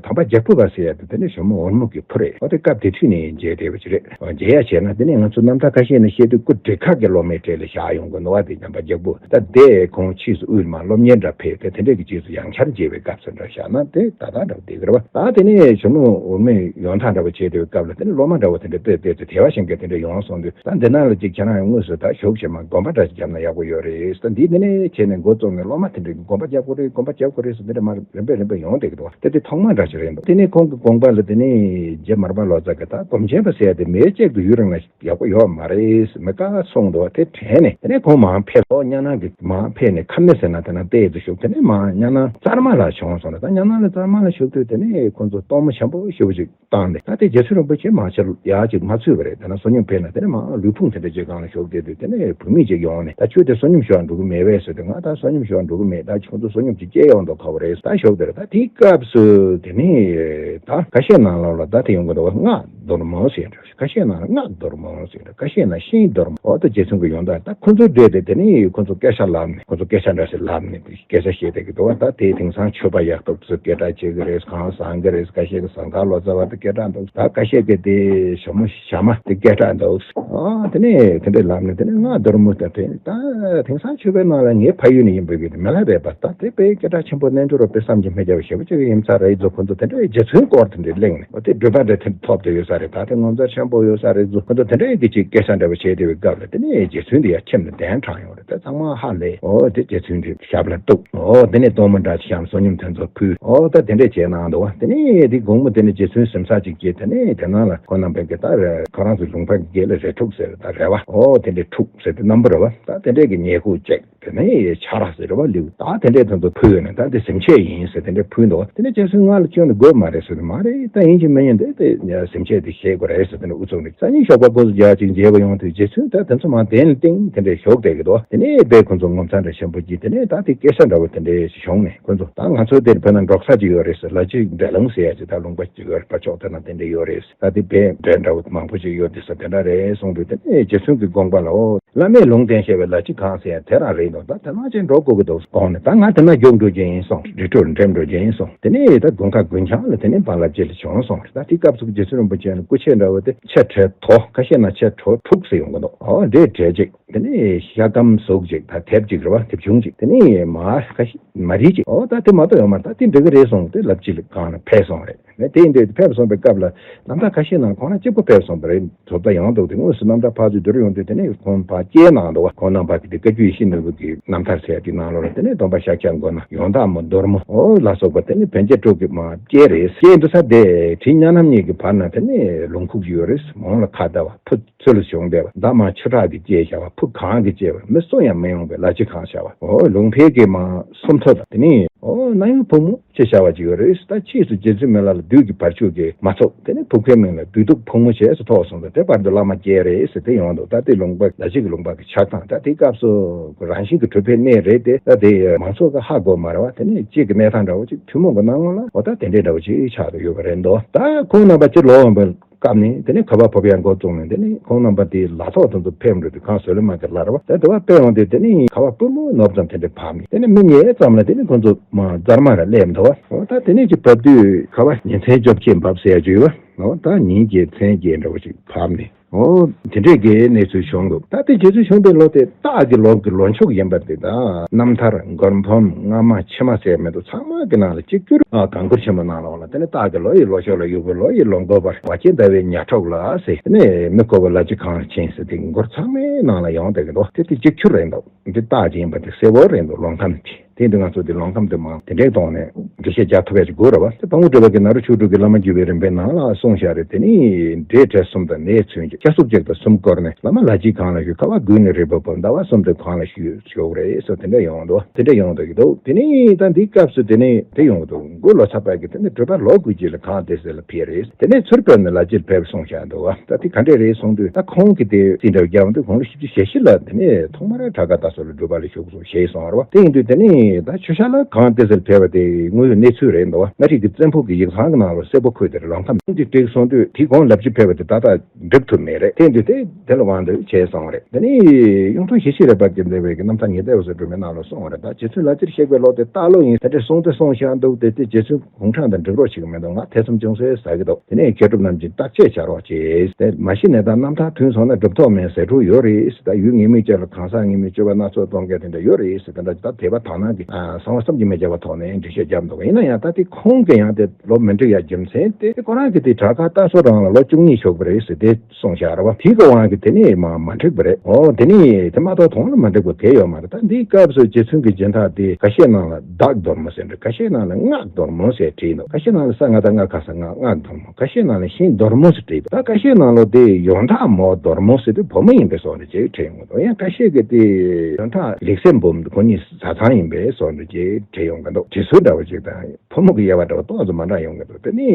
དམ་པ་རྒྱལ་པོ་པ་ཟེར་ཡ་དེ་དེ་ནས་ཞྭ་མོ་འོལ་མོ་གི་བུ་རེད། ཨོ་དེ་སྐབས་དེ་དུས་ནས་མཇལ་བསྡད་པ་ཅིག་རེད། མཇལ་ཡ་བྱས་ན་དེ་ནས་ང་ཚོ་རྣམ་ཐར་ཁ་ཤས་ནས་བཤད་དུས་སྐུ་བགྲེས་ཁག་གི་སློབ་མའི་གྲས་ལ་བཞག་ཡོང་གི་འདུག་བ། དེ་དམ་པ་རྒྱལ་པོ་ད་དེ་ཁོང་ཕྱིས་སུ་དབུས་མ་སློབ་གཉེར་འདྲ་ཕེབས་ཏེ་དེ་འདྲས་ཀྱི་རྗེས་སུ་ཡང་བསྐྱར་མཇལ་བའི་སྐབས་སུ་འདྲ་བཞག་ན་དེ་ད་ལྟ་འདྲ་བསྡད་ཀྱི་རེད་བ། ད་དེ་ནས་ཞྭ་མོ་འོལ་མོའི་ཡོང་ཐབས་འདྲ་བོ་བྱས་བསྡད་པའི་སྐབས་ལ་དེ་ནས་སློབ་མ་འདྲ་བོ་དེ་འདྲ་བལྟས་བལྟས་ཚེ་དེ་བ་གཞན་གྱི་དེ་འདྲ་ཡོང་སོང་དུས་ད་འདི་ནང་ལ་ཅིག་ཁྱེད་རང་ཡང་དངོས་སུ་ད་ཞུགས་བྱས་མ་དགོན་པ་འདྲ་ཞིག་བརྒྱབ་ན་ཡག་པོ་ཡོད་རེད། ད་འདི་འདི་ནས་བྱས་ནས་འགོ་བཙུགས་ནས་སློབ་མ་དེ་འདྲ་གི་དགོན་པ་རྒྱག་དགོས་རེད། དགོན་པ་རྒྱག་དགོས་རེད་ཟེར་འདི་འདྲ་མ་རིམ་པས་རིམ་པས་ཡོང་བསྡད་ཀྱི་འདུག་དེ་དེ་ཐོག་མ་འདྲ་ཞིག་རེད་འདུག་དེ་ནས་ཁོང་གི་དགོངས་པ་ལ་དེ་ནས་རྗེ་མར་པ་ལོ་ཙཱ་གིས་ད་སྒོམ་ཆེན་པ་ཟེར་ཡ་དེ་མེས་གཅིག་ཏུ་ཡུན་རིང་ལ་ཡག་པོ་ཡོད་མ་རེད་མི་དགའ་གསུངས་འདུག་དེ་དྲན་ནས་དེ་ནས་ཁོང་མར་ཕེབས། ཨོ་གཉའ་ནང་གི་མར་ཕེབས་ནས་ཁ་སྣོན་ཟེར་ན་དེ་ན་ཏོག་ཙམ་བཞུགས། དེ་ནས་མར་གཉའ་ནང་ཙར་མ་ལ་བྱོན་སོང་རེད། ད་གཉའ་ནང་ལ་ཙར་མ་ལ་བཞུགས་དུས་དེ་ནས་ཁོང་ཚོ་གཏོར་མ་ཆེན་པོ་ཞེ་པོ་ཅིག་བཏང་ནས་ད་དེ་རྗེ་བཙུན་རིན་པོ་ཆེ་མར་ཕྱིར་ཡར་ཅིག་མ་ཚུད་པ་རེད། དེ་ན་བསོད་སྙོམས་ཕེབས་ན་དེ་ནས་མར་ལུས་ཕུང་དེ་འདྲ་ཅིག་སྒང་ལ་བཞུགས་བསྡད་དུས་དེ་ནས་བུད་མེད་ཅིག་ཡོང་ནས་ད་ཁྱོད་དེ་བསོད་སྙོམས་ཞུ་བར་འགྲོ་གི་མེད་པས་ཟེར་དུས་ང་ད་བསོད་སྙོམས་ཞུ་བར་འགྲོ་གི་མེད། ད་ཁྱོད་ཚོ་བསོད་སྙོམས་ཅིག་སྐྱེལ་ཡོང་མདོག་ཁ་པོ་རེད། ད་ཞོག་དེར་ད་དེའི་སྐབས་སུ་དེ་ནས་ད་ཁ་ཤས་ནང་ལོགས་ལ་ད་དེ་ཡོང་གི་འདུག་བ། སྔགས་རྡོར་མོ་ཟེར་འདྲ། ཁ་ཤས་ནང་ལ་སྔགས་རྡོར་མོ་ཟེར་འདྲ། ཁ་ཤས་ནང་ཤིང་རྡོར་མོ། འོ་ད་རྗེ་བཙུན་གྱི་ཡོན་བདག་ད་ཁོ་ཚོ་འདྲེས་ཏེ་དེ་ནས་ཁོ་ཚོ་སྐད་ཆ་ལབ་ནས་ཁོ་ཚོ་སྐད་ཆ་འདྲ་ཞིག་ལབ་ནས་སྐད་ཆ་བཤད་བསྡད་ཀྱི་འདུག་བ། ད་དེ་དེང་སང་ཆོས་པ་ཡག་ཐོག་ཚོས་སྐད་གྲགས་བྱེད་ཀྱི་རེད། གང་བཟང་གི་རེད། ཁ་ཤས་ཀྱི་ཟངས་དཀར་ལོ་ཙཱ་བ་དེ་སྐད་གྲགས་འདུག་ད་ཁ་ཤས་ཀྱི་དེ་ཞྭ་མོ་ཞྭ་མ་དེ་སྐད་གྲགས་འདུག་ཨ་དེ་ནས་དེ་འདྲས་ལབ་ནས་དེ་ནས་སྔགས་རྡོར་མོ་དེ་དེ་ད་དེང་སང་ཆོས་པའི་ནང་ལ་ངའི་ཕ་ཡུལ་ནས་ཡིན་པའི་གི་དེ་མི་ལ་རས་པ་ད་དེ་དཔེ་སྐད་གྲགས་ཆེན་པོ་རྣལ་འབྱོར་བ་དཔེ་བསམ་གྱིས་མི་ཁྱབ་པ་ཞེ་པོ་ཅིག་ཡིན་ས་རེད་ཚོ། ཁོ་ཚོ་དེ་འདྲས་རྗེ་བཙུན་སྐོར་དེ་འདྲས་གླེང་ནས་འོ་དེ་སྒྲུབ་པ་འདྲ་དེ་ཐོབ་དེ་ཡོད་ས་རེད། ད་དེ་ངོ་མཚར་ཆེན་པོ་ཡོད་ས་རེད་ཚོ། ཁོ་ཚོ་དེ་འདྲས་གི་ཅིག་སྐད་ཆ་འདྲ་བོ་བྱས་བསྡད་པའི་སྐབས་ལ་དེ་ནས་རྗེ་བཙུན་དེ་ཡར་ཁྱིམ་ལ་གདན་དྲངས་ཡོང་རེད། ད་ཚང་མ་ཧ་ལས། ཨོ་དེ་རྗེ་བཙུན་དེ་ཞབས་ལ་གཏུགས། ཨོ་དེ་ནས་གཏོར་མ་འདྲ་ཞིག་བཤམས། བསོད་སྙོམས་དེ་ཚོ་ཕུལ། ཨོ་ད་དེ་འདྲས་བྱས་གནང་འདུག་བ། དེ་ནས་དེ་དགོང་མོ་དེ་ནས་རྗེ་བཙུན་གཟིམ་ས་ཅིག་བྱས། དེ་ནས་དེ་ནང་ལ་ཁོང་རྣམ་པས་གི་ད་རེ་ཁོ་རང་ཚོའི་ལུང་པ་གི་སྒེར་ལ་རས་ཕྲུག་ཟེར་ད་རས་པ། ཨོ་དེ་འདྲས་ཕྲུག་ཟེར་དེ་རྣམ་པ་རེད་བ། ད་དེ་འདྲས་གི་ཉལ་ཁུག་ཅིག་དེ་ནས་ཆ་ར་ཟེར་རེད་བ། ལེའུ་ད་དེ་འདྲས་དེ་ཚོ་ཕུལ་ཡོད་ནས་ད་དེ་གཟིམ་ཆས་ཡིན་ཟེར་དེ་འདྲས་ཕུལ་འདུག་བ། དེ་ནས་རྗེ་བཙུན་ང་ལ་སྐྱོན་ནི་དགོས་མ་རེད་ཟེར་དུས་མ་རེད། ད་ཡིན་གཅིག་མིན་གཉིས་འདི་དེ་གཟིམ་ཆས་དེ་བཞེས་དགོས་རེད་ཟེར་དེ་ནས་ཨུ་ཚུགས་ནས་སང་ཉིན་ཞོགས་པ་ཁོ་ཚོ་རྒྱགས་ཅིག་མཇལ་བ་ཡོང་དུས་རྗེ་བཙུན་ད་དེ་ཚོ་མ་གདན་ལ་བཏིང་དེ་འདྲས་ཞོགས་བསྡད་ཀྱི་འདུག་བ། དེ་ནས་དཔེ་ཁོ་ཚོ་ངོ་མཚར་འདྲ་ཆེན་པོ་གྱིས་དེ་ནས་ད་དེ་སྐད་ཆ་འདྲ་བོ་དེ་འདྲས་ཞིག་བྱུང་ནས་ཁོ་ཚོ་ད་ང་ཚོ་དེར་བོད་ནང་འབྲོག་ས་ཅིག་ཡོད་རེད་ཟེར། ལ་ཅིག་འབྲས་ལུང་ཟེར་ཡ་ཅིག་ད་ལུང་པ་ཅིག་ཡོད་རེད། ཕར་ཕྱོགས་དེ་ན་དེ་འདྲས་ཡོད་རེད། ད་དེ་བས་འབྲས་འདྲ་བོ་མང་པོ་ཞིག་ཡོད་དེ་ས་དེ་འདྲ་རེད་གསུངས་དུས་དེ་ནས་རྗེ་བཙུན་གྱི་དགོངས་པ་ལ་ཨོ་བླ་མས་ལུང་བསྟན་བྱས་པའི་ལ་ཅི་གང་ཟེར་ཡ་དེ་རང་རེད་འདུག་ད་དེ་ནང་ཅིག་འགྲོ་དགོས་ཀྱི་འདུག་དགོངས་ནས་ད་ང་དེ་ན་རྒྱུགས་འགྲོ་རྒྱུ་ཡིན་གསུངས། རི་ཁྲོད་འགྲིམ་འགྲོ་རྒྱུ་ཡིན་གསུངས། དེ་ནས་ད་དགུན་ཁ་དགུན་ཆང་ལ་དེ་ནས་བང་ལ་ཅི་ལ་བྱོན་གསུངས་རེད། ད་དེ་སྐབས་སུ་རྗེ་བཙུན་རིན་པོ་ཆེ་ནས་སྐུ་མཆེད་འདྲ་བོ་དེ་ཆེ་ཁྲེ་དོ་ཁ་ཤས་ན་ཆེ་ཁྲོ་ཕྲུག་ཟེར་ཡོང་གི་འདུག་ཨོ་འདྲས་འདྲས་ཅིག་དེ་ནས་ཤ་སྐམ་གཟུགས་ཅིག་ད་དེབ་ཅིག་རེད་བ། དེབ་ཆུང་ཅིག་དེ་ནས་མ་ཁ་ཤས་མ་རིལ་ཅིག་ཨོ་ད་དེ་མ་གཏོགས་ཡོད་མ་རེད། ད་དེ་འགྲིག་གི་རེད་གསུངས་ཏེ་ལབ་ཅི་ལབ་གང་ལ་ཕེབས་སོང་རེད། ངས་དེ་ཡིན་དུས་ཕེབས་སོང་པའི་སྐབས་ལ་རྣམ་ཐར་ཁ་ཤས་ནང་ཁོང་རང་གཅིག་པུ་ཕེབས་སོང་པ་རེད། ཚོ་ད་ཡང་འདུག་དེ་དངོས་སུ་རྣམ་ཐར་ཕར་ཚུར་བསྡུར་ཡོང་དུས་དེ་ནས་ཁོང་ཕར་སྐྱེལ་གནང་འདུག་བ། ཁོང་རྣམ་པ་གི་དེ་བཀའ་བརྒྱུད་ཡེ་ཤེས་ནོར་བུ་གི་རྣམ་ཐར་ཟེར་ཡ་དེ་ནང་ལོགས་ལ་དེ་ནས་སྟོན་པ་ཤཱཀྱ་མགོན་ན་ཡོན་བདག་མོ་རྡོར་མོ་ཨོ་ལ་སོགས་པ་དེ་ནས་བན་རྒྱ་དྲུག་གི་མ་སྐྱེལ་རེད། སྐྱེལ་འདུག་ས་དེ་བྲིས་གཉའ་ནམ་གཉིས་ཀྱི་བར་ན་དེ་ནས་ལུང་ཁུག་ཅིག་ཡོད་རེད། མོ་ལ་ཁ་བརྡབས་པ་ཕུ་ཚུར་ལ་བྱུང་བསྡད་པ། མདའ་མ་ཆུ་ཁྲག་གིས་བཅད་བཞག་པ། ཕུ་གངས་ཀྱིས་བཅད་པ། མི་སུ་ཡང་མི་ཡོང་བའི་ལ་ཅི་གང་བཞག་པ། ཨོ་ལུང་ཕལ་གྱི་མ་སུམ་མདོ་དང་དེ་ནས་ཨོ་གནའ་ཡོན་ཕུ་མོ་ཅེས་བྱ་བ་ཅིག་ཡོད་རེད། ད་ཕྱིས་སུ་རྗེ་བཙུན་མི་ལ་ལ་བདུད་ཀྱི་བར་ཆད་ཀྱིས་མ་ཚུགས་དེ་ནས་ཕུ་ཁའི་མིང་ལ་བདུད་སྡུག་ཕུ་མོ་ཞེས་སུ་ཐོགས་སོང་ཙང་དེ་བར་དུ་བླ་མ་སྐྱེལ་རེད་ཟེར་དེ་ཡོང་འདུག་ད་དེ་ལུང་པ་ལ་ཅི་གི་ལུང་པ་གི་ཆགས་སྟངས་ད་དེ་སྐབས་སུ་རང་བཞིན་གྱི་གྲུབ་པའི་གནས་རེད་དེ། ད་དེ་མང་ཚོགས་ཀྱིས་ཧ་གོ་མ་རེད་བ། དེ་ནས་གཅིག་གི་གནས་སྟངས་འདྲ་བོ་ཅིག་ཐུན་མོང་གི་སྣང་ངོ་ལ་འོ་ད་དེ་འདྲའི་འདྲ་བོ་ཅིག་ཆགས་ཏེ་ཡོད་པ་རེད་འདུག་ད་ཁོང་རྣམ་པ་ཕྱིར་ལོག་འོང་བའི་སྐབས་ནས་དེ་ནས་ཁ་བ་ཕབ་ཡ་འགོ་བཙུགས་ནས་དེ་ནས་ཁོང་རྣམ་པ་དེའི་ལ་ཐོག་དེ་ཚོ་ཕེབས་འགྲོ་དུས་གངས་ཟོ་ལེ་མ་གི་ལ་རེད་བ། ད་དེ་བ་ཕེབས་ཡོང་དུས་དེ་ནས་ཁ་བ་སྤུ་མོ་ནོར་ཙམ་དེ་འདྲ་བབས་ནས་དེ་ནས་མི་ཉལ་ཙམ་ལ་དེ་ནས་ཁོང་ཚོ་མ་རྫར་མ་ར་སླེབས་འདུག་བ། འོ་ད་དེ་ནས་ཅིག་བབས་དུས་ཁ་བ་ཉིན་མཚན་བཅོ་བརྒྱད་བབས་ཟེར་ཡ་ཅིག་ཡོད་བ། ནོ། ད་ཉིན་བརྒྱད་མཚན་བརྒྱད་འདྲ་བོ་ཞིག་བབས་ནས། འོ། དེ་འདྲས་ཀྱི་གནས་ཚུལ་བྱུང་འདུག་ད་ལྟའི་རྗེ་བཙུན་བྱུང་པའི་ལོ་དེ་སྟག་གི་ལོ་གི་ལོ་མཆོག་ཡིན་པ་དེ་དང་། རྣམ་ཐར་མགུར་འབུམ་སྔ་མ་ཕྱི་མ་ཟེར་མི་འདུག་ཚང་མ་གི་ནང་ལ་གཅིག་གྱུར། ཨ། གང་གུར་ཆེན་པོ་ནང་ལོགས་ལ། དེ་ནས་སྟག་གི་ལོ་ཡི་ལོ་མཆོག་ལ། ཡོས་བུ་ལོ་ཡི་ལོ་འགོ་པར། བ་ཅན་ཟླ་བའི་ཉ་གྲོགས་ལ་ཟེར། དེ་ནས་མི་བསྐོ་བ་ལ་ཅི་གང་ཕྱིན་ཟེར། དེ་མགུར་ཚང་མའི་ནང་ལ་ཡོང་བསྡད་ཀྱི་འདུག་དེ་དེ་གཅིག་གྱུར་རེད་འདུག་འདི་སྟག་ཅིག་ཡིན་པ་དེ་གསལ་པོ་རེད་འདུག་ལོ་ཁམས་དེ། དེ་འདི་ང་ཚོ་འདི་ལོ་ཁམས་དེ་མང་དེ་འདྲའི་ཐོག་ནས་འགྲེལ་བཤད་རྒྱག་ཐུབ་ཡ་ཅིག་དགོས་རེད་བ། དེ་དཔའ་བོ་གྲུ་པ་གིས་ནཱ་རོ་ཆོས་དྲུག་གི་བླ་མ་བརྒྱུད་པའི་རིམ་པའི་ནང་ལ་གསུངས་བཞག་རེད། དེ་ནི་འབྲས་བྲེ་གསུམ་དང་ནས་ཚོན་གྱི་སྐྱ་སྲུབས་གཅིག་དང་གསུམ་བསྐོར་ནས། བླ་མ་ལ་ཕྱིའི་གང་ལ་བཞུགས། ཁ་བ་དགུས་ནས་རིལ་བུ་བབས། ཟླ་བ་གསུམ་དུ་གང་ལ་བཞུགས་ཡོད་རེད་ཟེར། དེ་འདྲ་ཡོང་འདུག་དེ་འདྲ་ཡོང་འདུག་གི་འདུག་དེ་ནི་ད་འདི་སྐབས་སུ་དེ་ནི་དེ་ཡོང་གི་འདུག་མགོ་ལོ་ཙཱ་བ་གིས་དེ་ནི་གྲུ་པ་ལོ་དགུ་གཅིག་ལ་གངས་ཏི་སེ་ལ་ཕེབས་རེད། དེ་ནས་ཚུར་ཕེབས་ནས་ལ་ཕྱིར་ཕེབས་གསུངས་བཞག་འདུག་བ། ད་དེ་ག་འདྲས་རེད་གསུངས་དུས། ད་ཁོང་གིས་དེ་རྩིས་འདྲ་བརྒྱབ་འདུག་ཁོང་ལོ་བཞི་བཅུ་ཞེ་བཞི་ལ་དེ་ནས་ཐོག་མར་བྲག་དཀར་སྟག་ཚང་ལ་སྒྲུབ་པ་ལ་ཞུགས་སོང་ཞེས་གསུངས་པ་རེད་བ། དེ་ཡིན་དུས་དེ་ནས་ད་ཆུ་ཤར་ལ་གངས་ཏི་སེ་ལ་ཕེབས་པ་དེ་དངོས་ཡོད་གནས་ཚུལ་རེད་འདུག་བ། མངའ་རིས་ཀྱི་བཙན་ཕུག་གི་ཡིག་ཚང་གི་ནང་ལ་གསལ་པོ་འཁོད་དེ་རེད། ལོ་ཁམས་དེ་བྲིས་སོང་དུས། དེ་གོང་ལ་ཕྱིར་ཕེབས་པ་དེ་ད་ལྟ་འགྲིག་ཐུབ་མེད་རེད། དེ་ཡིན་དུས་དེ་དེ་ལ་དབང་དུ་བྱས་སོང་རེད། དེ་ནས་གཡུང་དྲུང་ཞེ་བཞི་རས་པ་གིས་འདས་པའི་གི་རྣམ་ཐར་ཉི་ཟླའི་འོད་ཟེར་སྒྲོན་མའི་ནང་ལ་གསུངས་པ་རེད། ད་རྗེ་བཙུན་ལ་ཕྱིར་གཤེགས་པའི་ལོ་དེ་སྟག་ལོ་ཡིན། དེ་འདྲ་གསུངས་ཏེ་གསུངས་བཞག་འདུག་དེ་དེ་རྗེ་བཙུན་གུང་ཁྲན་དང་འགྲིག་རོགས་བྱེད་ཀྱི་མི་འདུག་ང་ཐེ་ཚོམ་ཅུང་ཟད་ཟ་གི་འདུག་དེ་ནས་མཁས་གྲུབ་རྣམས་ཀྱིས་བརྟག་དཔྱད་བྱ་རོགས་བྱེད། དེ་མ་གཞི་ནས་ད་རྣམ་ཐར་ཐུན་སོང་ན་གྲུབ་ཐོབ་མེད་ཟེར་འགྲོ་ཡོད་རེད་ཟེར། ད་ཡུལ་ངེས་མེད་ཅིག་ལ་གང་ཟག་ངེས་མེད་སྤྱོད་པ་སྣ་ཚོགས་གཏོང་མཁན་དེ་འདྲ་ཡོད་རེད་ཟེར། དེ་འདྲ་ད་དད་པ་དག་སྣང་གིས་གསང་བ་བསམ་གྱིས་མི་ཁྱབ་པ་ཐོག་ནས་འགྲེལ་བཤད་བརྒྱབ་འདུག་ཡིན་ན་ཡང་ད་དེ་ཁོང་གིས་ཡང་དེ་ལོ་མི་འགྲིག་ཡ་རྒྱུ་མཚན་དེ། ཁོ་རང་གིས་དེ་བྲག་དཀར་སྟག་ཚང་རང་ལ་ལོ་བཅུ་གཉིས་བཞུགས་པ་རེད་ཟེར་དེ་གསུངས་བཞག་རེད་བ། དེའི་གི་དབང་གིས་དེ་ནས་མ་མ་འགྲིག་པ་རེད། འོ། དེ་ནས་དེ་མ་གཏོགས་དོན་ལ་མ་འགྲིག་པ་གང་ཡང་ཡོད་མ་རེད། ད་འདིའི་སྐབས་སུ་རྗེ་བཙུན་གྱི་སྦྱིན་བདག་དེ་འགའ་ཤས་ནང་ལ་བདག་མདོར་མོ་ཟེར་འདུག་ཁ་ཤས་ནང་ལ་སྔགས་མདོར་མོ་ཟེར་བྲིས་འདུག་ཁ་ཤས་ནང་ལ་ས་སྔ་བཏགས་སྔ་ག་ས་སྔགས། སྔགས་མདོར་མོ། ཁ་ཤས་ནང་ལ་ཤིང་མདོར་མོ་ཟེར་བྲིས་འདུག་ད་ཁ་ཤས་ནང་ལ་དེ་ཡོན་བདག་མོ་མདོར་མོ་ཟེར་དུས་བུ་མོ་ཡིན་པའི་བཟོ་འདྲ་ཅིག་བྲིས་ཡོང་གི་འདུག་ཡང་ཁ་ཤས་ཀྱིས་དེ་ཡོན་བདག་ལེགས་སེ་འབུམ་ཁོ་གཉིས་བཟའ་ཚང་ཡིན་པའི་བཟོ་འདྲ་ཅིག་བྲིས་ཡོང་གི་འདུག་བྲིས་ཚུལ་འདྲ་བོ་ཅིག་དང་། ཕོ་མོ་གི་དབྱེ་བ་འདྲ་བ་ཏོག་ཙམ་མ་འདྲ་ཡོང་གི་འདུག་དེ་ནི་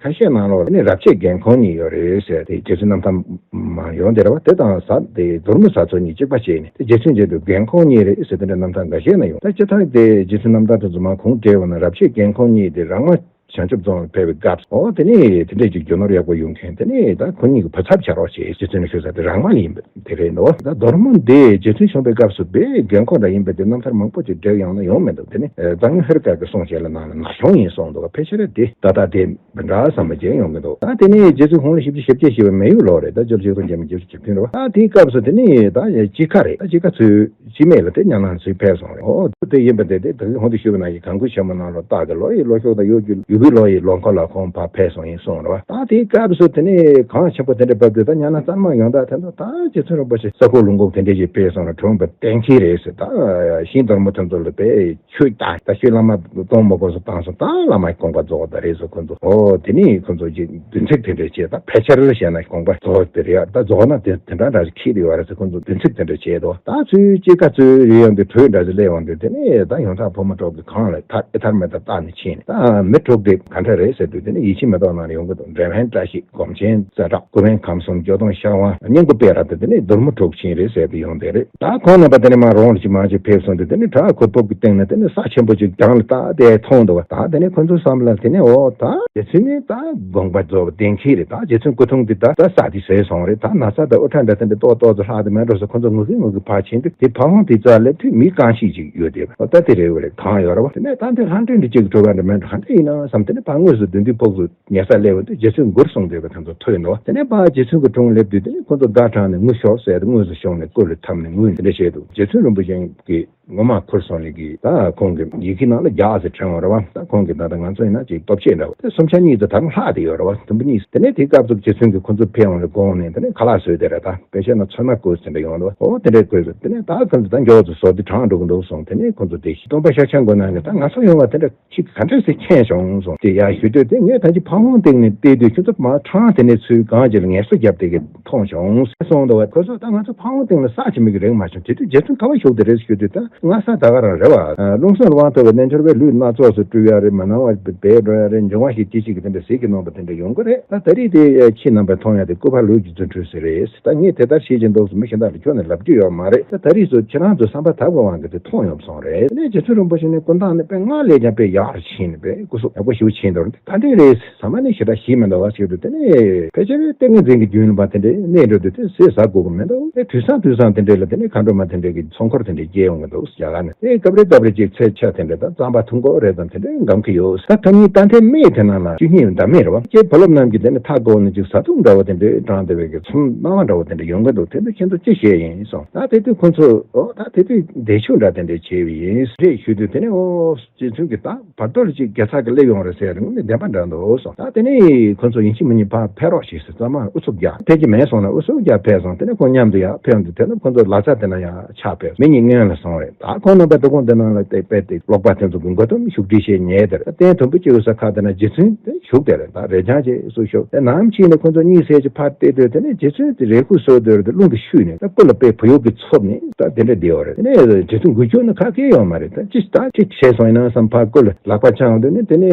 ཁ་ཤས་ནང་ལོགས་ནི་རབ་བྱེད་རྒན་ཁོང་གཉིས་ཡོད་རེད་ཟེར། དེ་རྗེ་བཙུན་རྣམ་ཐར་མ་ཡོང་དེ་རེད་བ། དེ་དང་ཟ་དེ་མདོར་མོ་བཟའ་ཚང་གཉིས་གཅིག་པ་བྱས་ནས་དེ་རྗེ་བཙུན་མཇལ་དུས་རྒན་ཁོང་གཉིས་རེད་ཟེར། དེ་འདྲ་རྣམ་ཐར་འགའ་ཤས་ན་ཡོང་། ད་སྤྱིར་བཏང་དེ་རྗེ་བཙུན་རྣམ་ཐར་དེ་ཚོ་མ་ཁུངས་བྲལ་བ་ན། རབ་བྱེད་རྒན་ཁོང་གཉིས་དེ་རང་མ་བྱང་ཆུབ་རྫོང་ལ་ཕེབས་པའི་སྐབས། འོ། དེ་ནས་དེ་འདྲས་ཀྱི་རྒྱུ་ནོར་ཡག་པོ་ཡོང་མཁན་དེ་ནས་ད་ཁོ་གཉིས་ཀྱི་བུ་ཚབ་བྱ་རོགས་བྱེད། རྗེ་བཙུན་ལ་ཞུ་ས་དེ་རང་མ་ཡིན་པ་དེ་རེད་འདུག་ད་མདོར་མོ་འདི་རྗེ་བཙུན་བྱོན་པའི་སྐབས་སུ་དཔེ་རྒན་ཁོག་འདྲ་ཡིན་པས། དེ་རྣམ་ཐར་མང་པོ་ཅིག་བསྒྲིགས་ཡོང་ན་ཡོང་མི་འདུག་དེ་ནི་ཨ་གཙང་སྨྱོན་ཧེ་རུ་ཀ་གི་གསུང་བཤད་ལ་ནང་ལ་ན་གཞོན་ཡིན་གསུངས་འདུག་ཕལ་ཆེར་དེ་ད་ལྟ་དེ་མི་འདྲ་བསམ་པ་ཅིག་ཡོང་གི་འདུག་ད་དེ་ནས་རྗེ་བཙུན་ཁོང་ལོ་བཞི་བཅུ་ཞེ་བརྒྱད་བཞེས་པའི་མེ་ཡོས་ལོ་རེད། ད་སྤྱི་ལོ་ཆིག་སྟོང་བརྒྱ་མེད་བརྒྱད་ཅུ་གྱ་བདུན་རེད་བ། ད་དེའི་སྐབས་སུ་དེ་ནི་ད་དཔྱིད་ཀ་རེད། ད་དཔྱིད་ཀ་ཚོས། དཔྱིད་མེ་ལ་དེ་གཉའ་ནང་ཚུར་ཕེབས་སོང་རེད། ཨོ། དེ་ཡིན་པ་དེ་དེ་ད་གིན་ཧོན་དུ་ཞུ་བ་ནང་བཞིན་གངས་སྐོར་ཆེན་མོ་ནང་ལོ་སྟག་གི་ལོ་ཡི་ལོ་ཤོག་དང་ཡོ་རྒྱུ་ཡོ་བུའི་ལོ་ཡི་ལོ་འཁོར་ལ་ཁོང་ཕར་ཕེབས་སོང་ཡིན་གསུངས་རེད་བ། ད་དེའི་སྐབས་སུ་དེ་ནས་གངས་ཆེན་པོ་དེ་འདྲ་བབས་དུས་ད་གཉའ་ནང་གཙང་མ་ཡོང་ད་དེ་ཚོ་ད་རྗེ་བཙུན་རིན་པོ་ཆེ་ས་ཁོག་ལུང་ཁུག་དེ་འདྲ་ཞིག་ཕེབས་སོང་ལ་གྲོངས་པ་གཏན་འཁེལ་རེད་ཟེར། ད་ཤིང་སྡོར་མོ་དེ་ཚོ་ལ་དཔེ་ཆོས་ད་ད་ཤོད་བླ་མ་གཏོང་མ་དགོས་སུ་བཏང་སོང་། ད་བླ་མ་དགོངས་པ་རྫོགས་ད་རེད་ཟེར་ཁོ་ཚོ། ཨོ། དེ་ནས་ཁོ་ཚོ་ཅིག་བདུན་ཚིགས་དེ་འདྲ་བྱས། ད་ཕལ་ཆེར་བཤད་ན་དགོངས་པ་རྫོགས་དེ་རེད། ད་རྫོགས་ན་དེ་དེ་འདྲ་འདྲ་ཞིག་ཁྱེར་ཡོད་རེད་ཟེར་ཁོ་ཚོ་བདུན་ཚིགས་དེ་འདྲ་བྱས་འདུག་ད་ཚུར་དཔྱིད་ཀ་ཚུར་རེ་ཡོང་དུས་དྲོད་འདྲ་ཞིག་སླེབས་ཡོང་དུས་དེ་ནས་ད་ཡོན་བདག་ཕོ་མོ་གྲོགས་ཀྱི་གངས་ལ་ཐར་ཨེ་ཐར་མེད་ད་བཏགས་ནས་ཕྱིན་ནས། ད་མི་དྲུག་དེ་ག་འདྲ་རེད་ཟེར་དུས་དེ་ནས་ཡིད་ཆེས་མེ་ཏོག་ནང་ལ་ཡོང་གི་འདུག་འབྲས་སྤུངས་བཀྲ་ཤིས། སྒོམ་ཆེན་ཙ་དྲག་སྐུ་བོན་ཁམས་གསུམ། སྐྱོ་གདུང་ཤར་དབང་། སྙིང་པོ་པེ་ར། དེ་དེ་ནས་སྡོར་མོ་དྲུག་ཕྱིན་རེད་ཟེར་དེ་ཡོང་དེ་རེད། ད་ཁོང་རྣམ་པ་དེ་ནས་མར་རོང་ལ་ཅིག་མར་ཅིག་ཕེབས་སོང་དུས་དེ་ནས་བྲག་གུར་ཕུབ་ཀྱི་སྟེང་ལ་དེ་ནས་ས་ཆེན་པོ་ཅིག་གྱང་ལ་བཏགས་དེ་མཐོང་འདུག་བ། ད་དེ་ནས་ཁོ་ཚོའི་བསམ་པ་ལ་དེ་ནས་འོ་ད་རྗེ་བཙུན་ནི་ད་དགོངས་པ་རྫོགས་པ་གཏན་འཁེལ་རེད། ད་རྗེ་བཙུན་སྐུ་འཁྲུངས་དེ་ད་ད་ས་དེ་ཟད་སོང་རེད། ད་ན་ཚ་དང་དབུགས་ཕྲ་འདྲ་དེ་འདྲ་ཏོག་ཏོག་ཙམ་ལྷག་དེ་མེད་འགྲོ་ཟེར་ཁོ་ཚོ་ངུ་གི་ངུ་གི་ཕར་ཕྱིན་དུས་དེ་ཕ་བོང་དེ་རྩ་སླེབས་དུས་མི་རྐང་ཤིག་ཅིག་ཡོད་དེ། འོ་ད་དེ་རེད། འོ་རེད། གང་ཡོད་རེད་བ། དེ་ནས་ད་འདི་ལྷ་འདྲེ་འདི་གཅིག་གི་གྲོད་པ་འདྲ་མེད་འགྲོ་ག་འདྲ་ཡིན་ན་བསམ། དེ་ནས་ཕར་དངོས་སུ་མདུན་དུ་ཕོག་སོང་། ཉལ་ས་སླེབས་པ་དུས་རྗེ་བཙུན་མགུར་གསུངས་བསྡད་པ་དེ་ཚོ་ཐོས་འདུག་དེ་ནས་ཕར་རྗེ་བཙུན་གྱི་དྲུང་སླེབས་དུས་དེ་ནས་ཁོ་ཚོ་སྒར་དྲངས་ནས་ངུ་ཤོག་ཟེར་ཏེ་དངོས་སུ་ཞོགས་ནས་སྐུ་ལ་འཐམས་ནས་ངུས་དེ་འདྲ་བྱས་འདུག་རྗེ་བཙུན་རིན་པོ་ཆེ་གིས་ངོ་མ་ཁུར་སོང་ནས་གི་ད་ཁོང་གི་ཡི་གེ་ནང་ལ་བརྒྱ་ཟེར་བྲིས་ཡོད་རེད་བ། ད་ཁོང་གི་ད་ལྟ་ང་ཚོ་ཡིན་ན་ཅིག་སྟོབས་ཆེན་འདྲ་བོ་དེ་སུམ་ཆ་གཉིས་དེ་ད་རུང་ལྷག་བསྡད་ཡོད་རེད་བ། དུམ་བུ་གཉིས། དེ་ནས་དེའི་སྐབས་སུ་རྗེ་བཙུན་གྱིས་ཁོ་ཚོ་ཕེབས་ཡོང་ནས་དགོངས་ནས་དེ་ནས་ཁ་ལག་བཟོས་དེ་རེད། ད་དཔེ་བཤད་ན་ཚོད་མ་བསྐོལ་ཟེར་འདྲ་ཡོང་འདུག་འོ་དེ་འདྲས་བསྐོལ་ཟེར། དེ་ནས་ད་ཁོ་ཚོ་ད་མགྱོགས་ཙམ་བཟོ་དེ་གྲང་འགྲོ་གི་འདུག་གསུངས། དེ་ནས་ཁོ་ཚོ་དེ་སྟོན་པ་ཤཱཀྱ་མགོན་ནང་གི་ད་ང་ཚོ་ཡོང་བ་དེ་འདྲ། ཁྱེད་ག་འདྲ་སེ་མཁྱེན་བྱུང་གསུངས། དེ་ཡར་ཞུ་དུས་དེ་ངས་ད་ཅི་ཕ་བོང་སྟེང་ནས་བལྟས་དུས་ཁྱོད་ཚོ་མར་འཕྲང་དེ་ནས་ཚུར་གངས་ཅིག་ལ་ངལ་གསོ་བརྒྱབ་བསྡད་ཀྱི་མཐོང་བྱུང་གསུངས་འདུག་བ། ཁོ་ཚོ་ད་ང་ཚོ་ཕ་བོང་སྟེང་ལ་ས་ཅིག་མིག་གིས་རེག་མ་བྱུང་། དེ་དུས་རྗེ་བཙུན་ག་པར་བཞུགས་བསྡད་རེད་ཞུ་དུས་ད་སྔ་ས་ད་ག་རང་རེད་བ། རླུང་སེམས་དབང་ཐོབ་པའི་རྣལ་འབྱོར་པས་ལུས་སྣ་ཚོགས་སུ་སྤྲུལ་ཡ་རེད། མ་སྣང་བ་སྦས་འགྲོ་ཡ་རེད། འབྱུང་བ་ཞིག་དེ་ཞིག་གི་དེ་འདྲ་ཟེར་གྱི་གནང་བ་དེ་འདྲ་ཡོང་གི་རེད། ད་ད་རེས་དེ་ཁྱེད་རྣམ་པས་མཐོང་ཡ་དེ་སྐུ་པར་ལུས་ཀྱི་རྫུ་འཕྲུལ་ཟེར་རེད། ད་ངས་དེ་ལྟར་བྱེད་ཀྱིན་འདུག་ཟེར་མི་གཞན་དག་ལ་ཁྱོན་ནས་ལབ་རྒྱུ་ཡོད་མ་རེད། ད་ད་རེས་སུ་ཁྱེད་རང་ཚོའི་བསམ་པ་དག་པའི་དབང་གིས་དེ་མཐོང་ཡོང་སོང་རེད། དེ་ནས་རྗེ་བཙུན་རིན་པོ་ཆེ་ནི་སྐུ་མདངས་ནི་དཔེ་སྔར་ལས་ཀྱང་དཔེ་ཡག་རུ་ཕྱིན་ནས་དཔེ་སྐུ་གཟུགས་ཡག་པོ། ཞུ་ཕྱིན་འདུག་ད་འདྲས་རེད། ཟ་མ་ནི་ཞེ་དྲག་ཞིག་མི་འདུག་བ་ཟེར་དུས། དེ་ནས་ཕལ་ཆེར་ཏིང་ངེ་འཛིན་གྱི་རྒྱུན་ལ་དེ་འདྲས་གནས་འགྲོ་དུས་དེ་ཟས་ཟ་དགོས་ཀྱི་མི་འདུག་དེ་དུས་སང་དུས་སང་དེ་འདྲས་ལ་དེ་ནས་མཁའ་འགྲོ་མ་དེ་འདྲས་ཀྱི་ཚོགས་འཁོར་དེ་འདྲས་སྐྱེལ་ཡོང་གི་འདུག་རྒྱ་གར་ནས། དེ་སྐབས་རེ་སྐབས་རེ་ཅིག་ཚལ་ཆ་དེ་འདྲས་དང་རྩམ་པ་འཐུང་དགོས་རེད་ཙམ་དེ་འདྲས་འགམ་གི་ཡོད། ད་ད་ནི་ད་ལྟའི་སྨན་དེ་ནང་ལ་བཅུད་སྙིང་འདྲ་མིན་རེད་བ། ཁྱེད་བུ་སློབ་རྣམས་ཀྱིས་དེ་ནི་ཐག་གོ་ནས་ཅིག་བཟའ་བཏུང་འདྲ་བོ་དེ་འདྲས་དྲངས་བསྡད་པའི་གི་ཚོར་སྣང་བ་འདྲ་བོ་དེ་འདྲས་ཡོང་གི་འདུག་དེ་ཚོ་ཁྱེད་ཚོ་ཅི་བྱས་ཡིན་གསུངས། ད་དེ་དུས་ཁོ་ཚོ་ཨོ་ད་དེ་དུས་བདེ་མཆོག་འདྲ་དེ་འདྲས་བྱས་པ་ཡིན་རེད་ཞུ་དུས། དེ་ནས་ཨོ་རྗེ་བཙུན་གྱིས་ད་བར་དོ་ལ་ཅིག་རྒྱལ་ཚབ་ཀྱིས་སླེབས་ཡོང་རེད་ཟེར་རིང་ནས་བདེན་པ་འདྲ་འདུག་གསུངས། ད་དེ་ནས་ཁོ་ཚོ་ཡིན་གཅིག་མིན་གཉིས་ཕར་ཕེབས་རོགས་ཞེས་ཟེར། ཚང་མ་ཨུ་ཚུགས་རྒྱག་ཕེབས་ཀྱི་མེད་སོང་ན་ཨུ་ཚུགས་རྒྱག་ཕེབས་སོང་། དེ་ནས་ཁོང་མཉམ་དུ་ཡར་ཕེབས་འདུག་དེ་ནས་ཁོ་ཚོ་ལ་རྩྭ་དེ་ན་ཡར་ཆགས་ཕེབས། མི་གཉིས་སྔོན་ལ་སོང་རེད། ད་ཁོང་རྣམ་པ་དོ་དགོང་དེ་ནང་ལ་བལྟས་པས་དེ་ཀློག་པ་དེ་ཚོ་གི་མགོ་དུམ་བཞུགས་ཁྲི་བྱས་ཉལ་དེར། རྟེན་དུམ་བུ་གཅིག་ཡོད་ས་ཁ་དེ་ན་རྗེ་བཙུན་དེ་བཞུགས་དེར། ད་རེ་ལྕང་ཅེས་སུ་བཞུགས། དེ་ནམ་ཕྱིན་ནས་ཁོ་ཚོ་གཉིད་སད་ཀྱི་ཕར་བལྟས་དུས། དེ་ནས་རྗེ་བཙུན་དེ་རས་ཁུག་སོ་དེར་དེ་རླུང་དུ་ཤུས་ནས་ད་སྐུ་ལ་དཔེ་བུ་ཡུག་གིས་འཚུབ་ནས་ད་དེ་འདྲ་བསྡད་ཡོད་རེད། དེ་ནས་རྗེ་བཙུན་འགུལ་སྐྱོད་ནི་ཁ་སྐད་ཡོད་མ་རེད། ད་ཅི་ད་ཅི་བྱས་སོང་ཡིན་ན་བསམ་ཕར་སྐུ་ལ་ལག་པ་འཆང་དུས་ནས། དེ་ནས་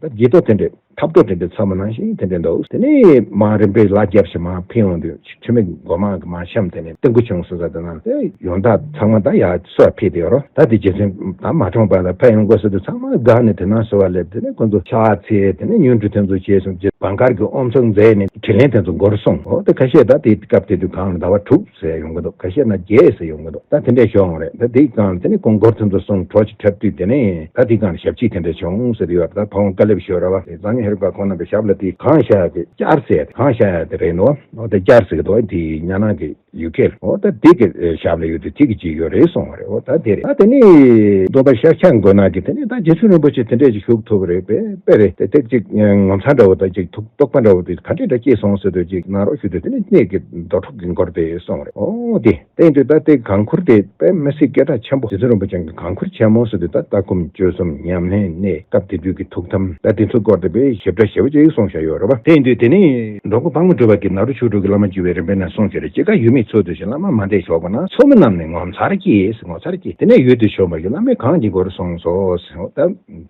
ད་དགྱེས་རྡོ་དེ་འདྲས་ཐབ་རྡོ་དེ་འདྲས་ཚ་མོ་ནང་བཞིན་དེ་འདྲས་འདུག་དེ་ནས་མར་རིམ་པས་ལག་བརྒྱབ་བྱས་མར་ཕེབས་ཡོང་དུས། ཆུ་མིག་སྒོ་མང་གི་མར་གཤམ་དེ་ནས་ཏིང་ཁུ་ཆུང་ཟེར་ས་དེ་ན་དེ་ཡོན་བདག་ཚང་མ་ད་ཡར་གསོལ་ཕེབས་དེ་ཡོད་རོ། ད་དེ་རྗེ་བཙུན་ད་མ་གྲོངས་བར་ལ་ཕེབས་ཡོང་དགོས་ཟེར་དུས། ཚང་མ་དགའ་ནས་དེ་ན་གསོལ་བ་སླེབས། དེ་ནས་ཁོ་ཚོ་ཕྱག་འཚལ། དེ་ནས་སྙུན་གྲོས་དེ་ཚོ་བྱས་སོང་། རྗེ་བང་དཀར་གྱི་ཨོམ་ཚོགས་མཛད་ནས་དྲིན་ལན་དེ་ཚོ་འགོར་སོང་། འོ་དེ་ཁ་ཤས་ད་དེ་སྐབས་དེ་དུས་གང་ཟླ་བ་དྲུག་ཟེར་ཡོང་གི་འདུག་ཁ་ཤས་ན་བརྒྱད་ཟེར་ཡོང་གི་འདུག་ད་དེ་འདྲས་བྱུང་བ་རེད། ད་དེའི་སྒང་ལ་དེ་ནས་ཁོང་སྒོར་ཐེམ་ཐོ་གསུམ་གྲོ་ཆུ་འཁྲབ་དུས། དེ་ནས་ད་དེའི་སྒང་ལ་ཞབས་ཕྱི་དེ་འདྲས་བྱུང་ཟེར་གྱི་ཡོད་རེད། ད་ཕ་བོང་དཀའ་ལས་ཞོར་བ་དེ་གཙང་ཉི་ཧེ་རུ་ཀ་ཁོང་རྣམ་པའི་ཞབས་ལ་དེ་གང་བཞག་གི་སྐྱར་ཟེར་ཡ་དེ། གང་བཞག་ཡ་དེ་རེད་འདུག་འོ་དེ་སྐྱར་ཟེར་གི་འདུག་དེ་ཉ་ནང་གི་ཡུལ་སྐད་ལ། འོ་ད་དེ་གི་ཞབས་ལ་ཡོད་དུས་དེ་གི་ཅིག་ཡོད་རེད་གསུངས་བ་རེད། འོ་ད་དེ་རེད། ད་དེ་ནས་སྟོན་པ་ཤཱཀྱ་མགོན་ནག་གིས་དེ་ནས་ད་རྗེ་བཙུན་རིན་པོ་ཆེ་དེ་འདྲས་ཅིག་བཞུགས་ཐུབ་པ་རེད་པས། དཔེ་རེད་དེ། དེ་ཅིག་ངོ་མཚར་འདྲ་བོ་དང་ཅིག་ཐུགས་རྟོག་པ་འདྲ་བོ་དེ་ག་འདྲས་འདྲ་སྐྱེས་སོང་ཟེར་དུས། ཅིག་གནང་རོགས་ཞུ་དུས། དེ་ནས་གནས་ཀྱི་རྡོ་གྲུབ་ཀྱི་མགུར་དེ་གསུངས་རེད། འོ་དེ་དེ་ཡིན་དུས་ད་དེ་སྒང་ཁུར་དེ་དཔེ་མི་སྲིད་སྐད་གྲགས་ཆེན་པོ། རྗེ་བཙུན་རིན་པོ་ཆེ་གི་སྒང་ཁུར་ཆེན་མོ་ཟེར་དུས། ད་ལྟ་སྒོམ་སྤྱོད་གསུམ་ཉམས་ལེན་གནས་སྐབས་དེ་དུས་ཀྱི་ཐུགས་དམ། ད་དེ་ཚོའི་སྐོར་དེ་དཔེ་ཞིབ་ཕྲ་ཞེ་པོ་ཅིག་གསུངས་བཞག་ཡོད་རེད་པ། དེ་ཡིན་དུས་དེ་ནས་འགྲོ་མགོན་དཔལ་མོ་གྲུ་པ་གིས་ནཱ་རོ་ཆོས་དྲུག་གི་བླ་མ་བརྒྱུད་པའི་རིམ་པའི་ནང་གསུངས་བྱས་རེད། སྐྱེ་རྒ་ཡོད་མེད་འཚོལ་དུས་ཤིང་། བླ་མ་མ་འདས་ཞོགས་པ་ན། ཚོགས་མི་རྣམས་ནི་ངོ་མཚར་སྐྱེས། ངོ་མཚར་སྐྱེས། དེ་ནས་ཡུལ་དུ་བྱོན་པ་ཡི་བླ་མས་གང་གི་མགུར་གསུངས་སོ་ཟེར། འོ་ད་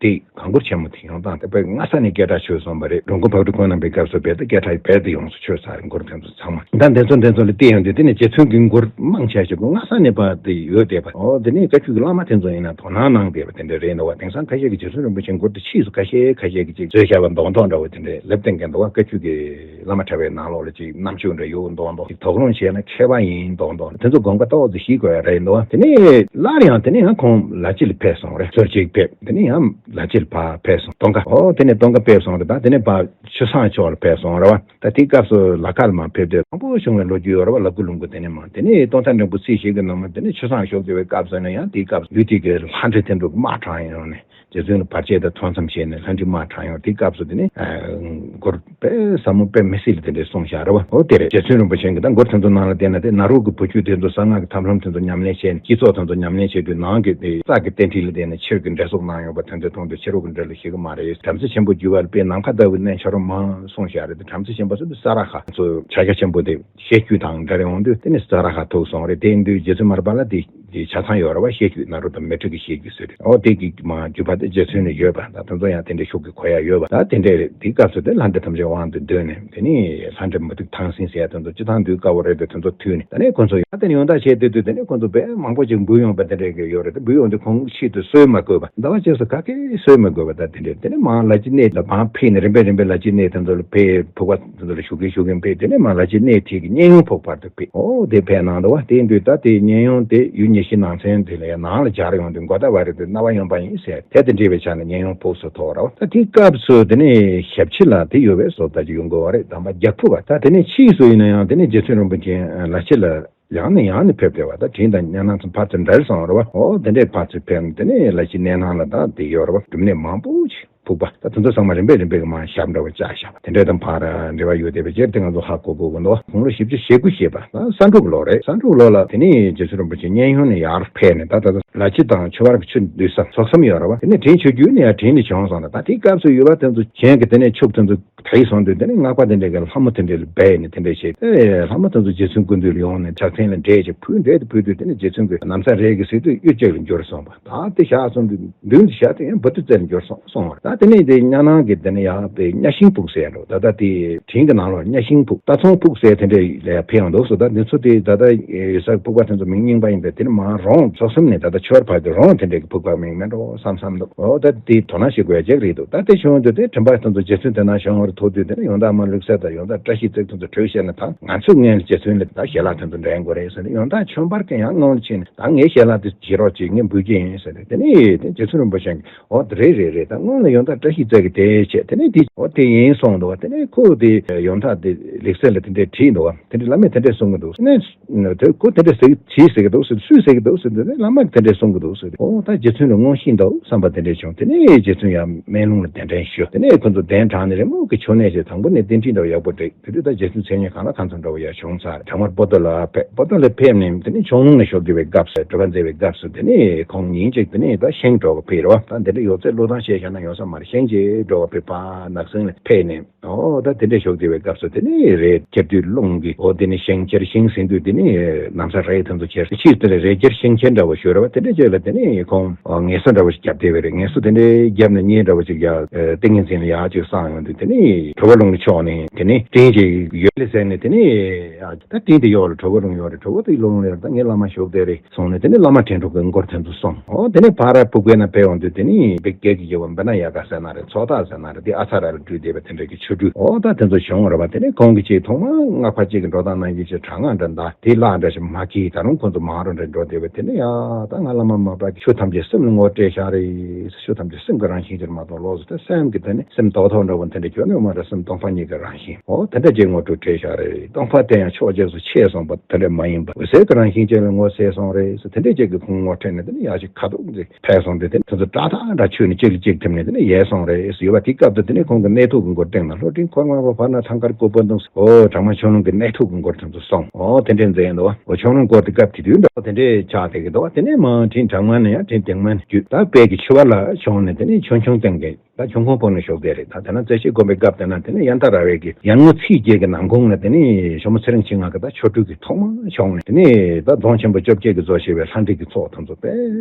དེ་སྒང་ཁུར་ཆེན་མོ་དེ་ཡོང་སྟངས་དེ་དཔེ་སྔ་ས་ནས་སྐད་གྲགས་ཆོད་སོང་བ་རེད། འགྲོ་མགོན་དཔལ་སྤྲུལ་ཁོང་རྣམ་པའི་སྐབས་སུ་རྦད་དེ་སྐད་གྲགས་རྦད་དེ་ཡོངས་སུ་ཆོད་ཚར་རེད། མགུར་དེ་ཚོ་ཚང་མ། ད་དེ་ཚོ་དེ་ཚོ་ལ་བལྟས་ཡོང་དུས། དེ་ནས་རྗེ་བཙུན་གྱི་མགུར་མང་ཆེ་ཞིག་སྔ་ས་ནས་ཕར་དེ་ཡོད་བསྡད་པ། འོ་དེ་ནས་བཀའ་བརྒྱུད་ཀྱི་བླ་མ་དེ་ཚོ་ཡིན་ན་དོ་སྣང་གནང་བསྡད་པ་དེ་འདྲ་རེད་འདུག་བ། དེང་སང་ཁ་ཤས་ཀྱིས་རྗེ་བཙུན་རིན་པོ་ཆེའི་མགུར་དེ་ཕྱིས་སུ་ཁ་ཤས་ཁ་ཤས་ཀྱིས་ཅིག་བཟོས་བཞག་པ་མདོག་མདོག་འདྲ་བོ་དེ་འདྲ་ལབ་བསྡད་མཁན་འདུག་བ། བཀའ་བརྒྱུད་ཀྱི་བླ་མ་གྲྭ་པའི་ནང་ལོགས་ལ་ཅིག་རྣམ་དཔྱོད་འདྲ་ཡོད་མདོག་མདོག་ཅིག་དོགས་སློང་བྱས་ན་མཁས་པ་ཡིན་མདོག་མདོག་དེ་ཚོ་དགོངས་པ་ཏོག་ཙམ་ཞིག་དགོས་ཡ་རེད་འདུག་བ། དེ་ནས་སླར་ཡང་དེ་ནས་ཡང་ཁོང་ལ་ཕྱི་ལ་ཕེབས་སོང་རེད། ཟུར་གཅིག་ཕེབས། དེ་ནས་ཡང་ལ་ཕྱི་ལ་ཕར་ཕེབས་སོང་། སྟོན་ཁ། འོ་དེ་ནས་སྟོན་ཁ་ཕེབས་སོང་རེད། ད་དེ་ནས་ཕར་ཆུ་བཟང་ཕྱོགས་ལ་ཕེབས་སོང་རེད་བ། ད་དེའི་སྐབས་སུ་ལ་ཁ་ལ་མར་ཕེབས་དུས་མང་པོ་བྱུང་བའི་ལོ་རྒྱུས་ཡོད་རེད་བ། ལབ་དགོས་ལུང་དགོས་དེ་ནས་མར། དེ་ནས་སྟོན་ཐ་འགྲེང་པོ་རྩིས་བཞི་གི་ནང་མར་དེ་ནས་ཆུ་བཟང་ཕྱོགས་ཀྱི་བའི་སྐབས་སུ་ནས་ཡང་དེའི་སྐབས་སུ་ལུས་དེ་གི་ལྷ་འདྲེ་དེ་འདྲ་དམག་དྲངས་ཡོང་ནས། རྗེ་བཙུན་ལ་བར་ཆད་དང་ཐོས་མཚམས་བྱས་ནས་ལྷ་འདྲེ་དམག་དྲངས་ཡོང་། དེའི་སྐབས་སུ་དེ་ནས་ཨ་མགུར་དཔེ་ཟབ་མོ་དཔེ་མི་སྲིད་ལ་དེ་འདྲས་གསུངས་བཞག་རེད་བ། འོ་དེ་རེད། རྗེ་བཙུན་རིན་པོ་ཆེ་གིས་ད་མགུར་དེ་ཚོ་ནང་ལ་བལྟས་ན། དེ་ནཱ་རོ་གི་བུ་བརྒྱུད་དེ་ཚོ་གསང་སྔགས་ཀྱི་ཐབས་ལམ་དེ་ཚོ་ཉམས་ལེན་བྱས་ནས། སྤྱི་ཚོགས་དེ་ཚོ་ཉམས་ལེན་བྱས་དུས། ནང་གི་དེ་རྩ་གི་རྟེན་འབྲེལ་ལ་བརྟེན་ནས་ཕྱི་རོལ་གྱི་འབྲེལ་ཚོགས་གནང་ཡོང་བ་དེ་ཚོ་མཐོང་དུས་ཕྱི་རོལ་གྱི་འབྲེལ་ལ་ཞུགས་ཀྱི་མ་རེད། བྲམ་ཟེ་ཆེན་པོ་བརྒྱུད་པ་ལ་དཔེ་ནམ་མཁའ་ལྟ་བུའི་གནས་ཆགས་རོགས་མང་གསུངས་བཞག་རེད། དེ་བྲམ་ཟེ་ཆེན་པོ་ཚོ་དེ་ས་ར་ཧ་ཚོ་བྱ་རྒྱལ་ཆེན་པོ་དེ་བཤད་རྒྱུད་དང་འབྲེལ་ཡོང་དུས། དེ་ནས་ས་ར་ཧ་ཐུག་སོང་རེད། དེ་ཡིན་དུས་རྗེ་བཙུན་མར་པ་ལ་དེ་དེ་ཆ་ཚང་ཡོད་རེད་བ། བཤད་རྒྱུད་ནཱ་རོ་དང་མཻ་ཏྲི་གི་བཤད་རྒྱུད་ཟེར་རེད། འོ་དེ་གི་མ་བརྒྱུད་པ་དེ་རྗེ་བཙུན་ལ་ཡོད་པ་དང་། དེ་ཚོ་ཡང་དེ་འདྲའི་ཤུགས་ཀྱིས་གོ་ཡ་ཡོད་པ། ད་དེ་འདྲའི་རེད། དེའི་སྐབས་སུ་དེ་ལྷ་འདྲེ་ཐམས་ཅད་དབང་དུ་བསྡུས་ནས། དེ་ནས་ལྷ་འདྲེ་མུ་ཏིག་ཐང་སིང་ཟེར་ཡ་དེ་ཚོ་སྤྱི་བཏང་འདུལ་དཀའ་བོ་རེད་དེ། དེ་ཚོ་ཐུལ་ནས། ད་ནས་ཁོ་ཚོ་ཡང་དེ་ཡོང་ད་བྱས་དུས་དུས། དེ་ནས་ཁོ་ཚོ་དཔེ་མང་པོ་ཅིག་འབུལ་ཡོང་པ་དེ་འདྲའི་གི་ཡོད་རེད། དེ་འབུལ་ཡོང་དུས་ཁོང་ཆེད་དུ་གསོལ་མ་དགོས་པ། ཟླ་བ་གཅིག་སུ་ག་གེ་གསོལ་མ་དགོས་པ། ད་དེ་འདྲའི། དེ་ནས་མར་ལ་ཕྱི་གནས་ལ་མར་ཕེབས་ནས། རིམ་པས་རིམ་པས་ལ་ཕྱི་གནས་དེ་ཚོ་ལ་ཕེབས། ཕུག་པ་དེ་ཚོ་ལ་བཞུགས་གིན་བཞུགས་གིན་ཕེབས། དེ་ནས་མར་ལ་ཕྱི་གནས་དེ་གི་གཉན་ཡོན་ཕུག་བར་དུ་ཕེབས། འོ་དེ་ཕེབས་གནང་འདུག་བ། དེ་ཡིན་དུས་ད་དེ་གཉན་ཡོན་དེ་ཡུལ་ཉི་ཤུའི་ནང་ཚན་དེ་ལ་ཡང་ནང་ལ་སྦྱར་ཡོང་དུས། མགོ་ཟླ་བ་རེད་དེ། རྣ་བ་གཡོན་པ་ཡིན་ཟེར། དེ་དེ་འདྲ་བའི་ཆ་ནས་གཉན་ཡོན་ཕུག་སུ་ཐོགས་རེད་བ། ད་དེའི་སྐབས་སུ་དེ་ནས་ཞབས་ཕྱི་ལ་དེ་ཡོད་པའི་བཟོ་ལྟ་ཅིག་ཡོང་དགོས་བ་རེད། དམ་པ་རྒྱག་ཕུག་པ། ད་དེ་ནས་ཕྱིས་སུ་ཡིན་ན་ཡང་དེ་ནས་རྗེ་བཙུན་རིན་པོ་ཆེ་ལ་ཕྱི་ལ་ཡང་ནས་ཡང་ནས་ཕེབས་བསྡད་པ། ད་དྲིན་དང་བརྙན་སྣང་ཚོ་ཕར་ཚུར་འབྲེལ་སོང་རེད་བ། འོ་དེ་འདྲས་ཕར་ཚུར་ཕེབས་ནས། དེ་ནས་ལ་ཕྱི་གནས་ནང་ལ་ད་དེ་ཡོད་རེད་བ། སྒྲུབ་གནས་མང་པོ་ཞིག་ཕུག་པ། ད་དེ་ཚོ་ཚང་མ་རིམ་པས་རིམ་པས་ཀྱི་མར་ཞབས་འདྲ་བོ་བཅགས་བཞག་པ། དེ་འདྲས་དང་ཕར་འབྲེལ་བ་ཡོད་བསྡད་པའི་ཕྱིར་དེ་ང་ཚོ་ཧ་གོ་དགོས་ཀྱི་འདུག་དགུང་ལོ་བཞི་བཅུ་ཞེ་དགུ་བཞེས་པ། ད་ས་འབྲུག་ལོ་རེད། ས་འབྲུག་ལོ་ལ་དེ་ནས་རྗེ་བཙུན་རིན་པོ་ཆེ་གཉན་ཡོན་ནས་ཡར་ཕེབས་ནས། ད་ད་ལ་ཕྱི་དང་ཆུ་བར་གྱི་ཆུ་འདུས་ས་ཚོགས་མཚམས་ཡོད་རེད་བ། དེ་ནས་དྲིན་ཆེ་བརྒྱུད་ནས་ཡར་དྲིན་ནས་བྱུང་སོང་ན། ད་དེའི་སྐབས་སུ་ཡུལ་པ་དེ་ཚོ་གཞན་གྱི་དེ་ནས་ཕྱུག་དེ་ཚོ་ དེ་སོང་དུས་དེ་ནས་སྔགས་པ་དེ་འདྲ་གི་ལྷ་མོ་དེ་འདྲ་ལ་སྦས་ནས་དེ་འདྲ་བྱས། ཨེ་ལྷ་མོ་དེ་ཚོ་རྗེ་བཙུན་སྐུ་མདུན་ལ་ཡོང་ནས་ཕྱག་མཚན་ལ་འགྲེལ་བྱས་ཕུལ། འགྲེལ་དུ་ཕུལ་དུས་དེ་ནས་རྗེ་བཙུན་གྱིས་ན་བཟའ་རས་ཀྱི་ཟེར་དུས་གཡུ་ལྕགས་ལ་འགྱུར་སོང་བ། ད་དེ་བཞག་སོང་དུས་མདུན་དུ་བཞག་དུས་ཡང་བ་དུ་རྩེ་ལ་འགྱུར་སོང་སོང་བ། ད་དེ་ནས་དེ་གཉའ་ནང་གི་དེ་ནས་ཡང་དཔེ་གཉའ་ཤིང་ཕུག་ཟེར་འགྲོ། ད་ལྟ་དེ་དྲིན་གྱི་ནང་ལོགས་གཉའ་ཤིང་ཕུག་རྟ་ཚོང་ཕུག་ཟེར་དེ་འདྲ་ལ་ཕེབས་ཡོང་འདུག་སོ། ད་འདི་ཚོ་དེ་ད་ལྟ་ཡོད་སར་ཕུག་པ་དེ་ཚོ་མིང་རྙིང་པ་ཡིན་པས། དེ་ནི་མ་རོང་ཚོ་གསུམ་ནས་ད་ལྟ་ཆོས་བར་དུ་རོང་དེ་འདྲ་གི་ཕུག་པ་མིང་མེད་འགྲོ་བསམ་བསམ་འདུག་འོ་ད་དེ་དོ་སྣང་བྱེད་དགོས་ཡ་ཅིག་རེད་འདུག་ད་དེ་བྱུང་དུས་དེ་དྲན་པ་དེ་ཚོ་རྗེ་བཙུན་དེ་ན་བྱུང་བར་ཐུག་དུས་དེ་ནི་ཡོན་བདག་མ་ལུག་གསེར་དང་ཡོན་བདག་བཀྲ་ཤིས་བརྩེགས་དེ་ཚོ་གྲོས་བཤད་ན། ད་ང་ཚོས་སྔོན་ལ་རྗེ་བཙུན་ལ་ད་ཞལ་ལག་དེ་ཚོ་འདྲེན་དགོས་རེད་ཟེར་ནས། ཡོན་བདག་ཆོས་འཕགས་ཀྱིས་ཡང་སྔོན་ལ་ཕྱིན་ནས་ད་ངའི་ཞལ་ལག་དེ་བྱེད་རོགས་གྱིས། ངས་འབུལ་རྒྱུ་ཡིན་ཟེར་ནས། དེ་ནས་དེ་རྗེ་བཙུན་རིན་པོ་ཆེ་གིས་འོ་དེ་རེད་རེད་རེད། ད་སྔོན་ལ་ཡོན་བདག་བཀྲ་ཤིས་བརྩེགས་ཀྱིས་དེ་བྱས། དེ་ནས་དེ་འོ་དེ་ཡིན་གསུངས་འདུག་བ། དེ་ནས་ཁོ་དེ་ཡོན་བདག་དེ་ལེགས་སེ་ལ་དེ་འདྲས་དྲིས་འདུག་བ། དེ་འདྲས་བླ་མས་དེ་འདྲས་གསུང་གི་འདུག་ཟེར་ནས། དེ་ཁོ་དེ་འདྲས་ཟེར་གྱི་བྱས་ཟེར་གྱི་འདུག་ཟེར། སུས་ཟེར་གྱི་འདུག་ཟེར་དུས་ནས་བླ་མ་གིས་དེ་འདྲས་གསུང་གི་འདུག་ཟེར། འོ་ད་རྗེ་བཙུན་ལ་མངོན་ཤེས་འདུག་བསམ་པ་དེ་འདྲས་བྱུང་། དེ་ནས་རྗེ་བཙུན་ཡང་སྨན་ལུང་ལ་གདན་འདྲེན་ཞུས། དེ་ནས་ཁོ་ཚོ་གདན་དྲངས་ནས་རི་མོ་གི་མཆོད་གནས་ཤིག་དང་པོ་ནས་གདན་ཁྲི་འདྲ་བོ་ཡག་པོ་བསྒྲིགས། དེ་དུས་ད་རྗེ་བཙུན་མཚན་སྙན་གང་ལ་གང་འཚམ་འདྲ་བོ་ཡར་བྱུང་ཚར། དྲང་མར་པོ་ཏོ་ལ་ཕེབས། པོ་ཏོ་ལ་ཕེབས་ནས་དེ་ནས་ཆོས་ལུང་ལ་ཞུགས་བསྡད་པའི་སྐབས་སུ། དྲི་བ་མཛད་པའི་སྐབས་སུ་དེ་ནས་ཁོང་ཉིན་གཅིག་དེ་ནས་ད་ཤིང་འདྲ་བོ་ཕུད་རེད་བ། ད་འདི་འདྲ་ཡོད་ཚད་བློས་བཏང་བྱས་བཞག་ན་ཡོང་ས་མ་རེད། ཤིང་ཅིག་འདྲ་བོ་ཕུད་པ་ནགས་གསེང་ལ་ཕེབས་ནས། ཨོ་ད་དེ་འདྲ་ཞོགས་དེ་བའི་སྐབས་སུ་དེ་ནས་རེད། ཁྱེར་དུས་རླུང་གིས་ཨོ་དེ་ནས་ཤིང་ཁྱེར་ཤིང་ཟིན་དུས་དེ་ནས་ན་བཟའ་རས་དེ་ཚོ་ཁྱེར། ཕྱིས་དེ་ལ་རས་ཁྱེར་ཤིང་ཁྱེར་འདྲ་བོ་ཞུ་ར་བ། དེ་འདྲ་བྱས་ལ་དེ་ནས་ཁོང་ཨོ་ངལ་གསོ་འདྲ་བོ་ཞིག་བརྒྱབ་བསྡད་པ་རེད། ངལ་གསོ་དེ་འདྲ་བརྒྱབ་ནས་གཉིད་འདྲ་བོ་ཞིག་ཡ་ཏིང་ངེ་འཛིན་ལ་ཡག་ཅིག་སངས་ཡོང་དུས་དེ་ནས་གྲོ་བོ་ལུང་གི་ཕྱོགས་ནས་དེ་ནས་སྤྲིན་ཅིག་ཡོད་ལེ་ཟེར་ནས། དེ་ནས་ཡ་ད་སྤྲིན་དེ་ཡོག་ལ་གྲོ་བོ་ལུང་ཡོད་རེད། གྲོ་བོ་དེ་ལུང་ལ་ད་ངའི་བླ་མ་ཞོགས་དེ་རེད། སོང་ནས་དེ་ནས་བླ་མ་དྲན་གྲུབ་ཀྱི་མགུར་དེ་ཚོ་གསུངས། ཨོ་དེ་ནས་ཕར་ཕུག་པའི་ནང་ཕེབས་ཡོང་དུས་དེ་ནས་བི་གེ་གི་ཡོ་བ་བི་ན་ཡ་ག་ཟེར་ན་རེད། ཚོགས་བདག་ཟེར་ན་རེད། དེ་ཨ་ཚ་ར་ལ་སྤྲུལ་བསྡད་པ་དེ་འདྲ་གི་ཆོ་འཕྲུལ་ཨོ་ད་དེ་ཚོ་བྱུང་བ་རེད་བ། དེ་ནས་ཁོང་གིས་ཅིག་ཐོག་མར་སྔགས་པ་གཅིག་གི་འགྲོ་སྟངས་ནང་བཞིན་ཅིག་དྲག་སྔགས་འདྲ་འདའ་དེ་ལག་འདྲ་ཞིག་མ་གིས་ད་རུང་ཁོང་ཚོ་མང་རུ་འདྲ་འགྲོ་བསྡད་པ། དེ་ནས་ཡ་ད་ང་བླ་མ་མ་པ་གི་ཆོས་ཐམས་ཅད་སེམས་ལ་ངོ་སྤྲད་བཞག་རེད། ཆོས་ཐམས་ཅད་སེམས་ཀྱི་རང་བཞིན་ཅིག་མ་གཏོགས་ལོགས་སུ་དེ་སེམས་ཀྱི་དེ་ནས་སེམས་རྡོག་ཐོག་འདྲ་བོ་དེ་འདྲ་ཁྱོན་ནས་མ་རེད། སེམས་སྟོང་པ་ཉིད་ཀྱི་རང་བཞིན་ཨོ་དེ་འདྲ་ཅིག་ངོ་སྤྲོད་བྱས་བཞག་རེད། སྟོང་པ་དེ་ཡང་ཕྱོགས་རྗེས་སུ་ཆེས་སོང་བ་དེ་འདྲ་མ་ཡིན་པ་འོད་གསལ་གྱི་རང་བཞིན་ཅན་ལ་ངོ་གསལ་སོང་རེད་ཟེར། དེ་འདྲས་ཅིག་གི་ཁུངས་ངོ་འཕྲད་ནས་དེ་ནས་ཡ་ཅིག་ཁ་ཐུག་ཅིག་ཕེབས་སོང་དུས་དེ་ནས་དེ་ཚོ་སྐྲག་ཐག་འདྲ་ཆོད་ནས་གཅིག་ལ་གཅིག་ཐིམ་ནས་དེ་ནས་ཡལ་སོང་རེད་ཟེར་ཡོད་པ། དེའི་སྐབས་དུ་དེ་ནས་ཁོང་གི་གནས་ཐུག་གི་མགུར་སྟེང་ན། ལྷོ་སྤྲིན་འཁོར་དབང་པོ་བར་ན་ཐང་དཀར་ཀུ་པུ་འདུམ་ཟེར། ཨོ་དྲང་མ་ཆོས་ལུང་གི་གནས་ཐུག་གི་མགུར་དེ་ཚོ་གསུངས། ཨོ་དེ་འདྲས་མཛད་འདུག་བ། ཨོ་ཆོས་ལུང་སྐོར་དེ་སྐབས་དེ་དུས་འདྲ་བ་དེ་འདྲས་ཆགས་བསྡད་ཀྱི་འདུག་བ། དེ་ནས་མ་འཕྲིན་དྲང་མ་ནས་ཡང་འཕྲིན་དེང་མ་ནས་བརྒྱུད། ད་དཔལ་གྱི་ཆོས་བར་ལ་བྱུང་ནས་དེ་ནས་ཆོས་འབྱུང་སྟེང་གི་ད་ཆོས་འཁོར་བོ་ནས་ཞོགས་དེ་རེད། ད་དེ་ན་རྩེ་ཆེན་དགོན་པའི་སྐབས་དེ་ན་དེ་ནས་ཡར་མཐའ་ར་བའི་གི་ཡར་ངོའི་ཚེས་བརྒྱད་ཀྱི་ནམ་གུང་ལ་དེ་ནས་ཇོ་མོ་ཚེ་རིང་མཆེད་ལྔ་གི་ད་ཆོ་འཕྲུལ་གྱི་ཐོག་མ་བྱུང་ནས། དེ་ནས་ད་རྫོང་ཆེན་པོ་བཅོ་བརྒྱད་ཀྱི་རྫོགས་ཆེ་བའི་ལྷ་འབྲེལ་གྱི་ཚོགས་དེ་ཚོ་དཔེ།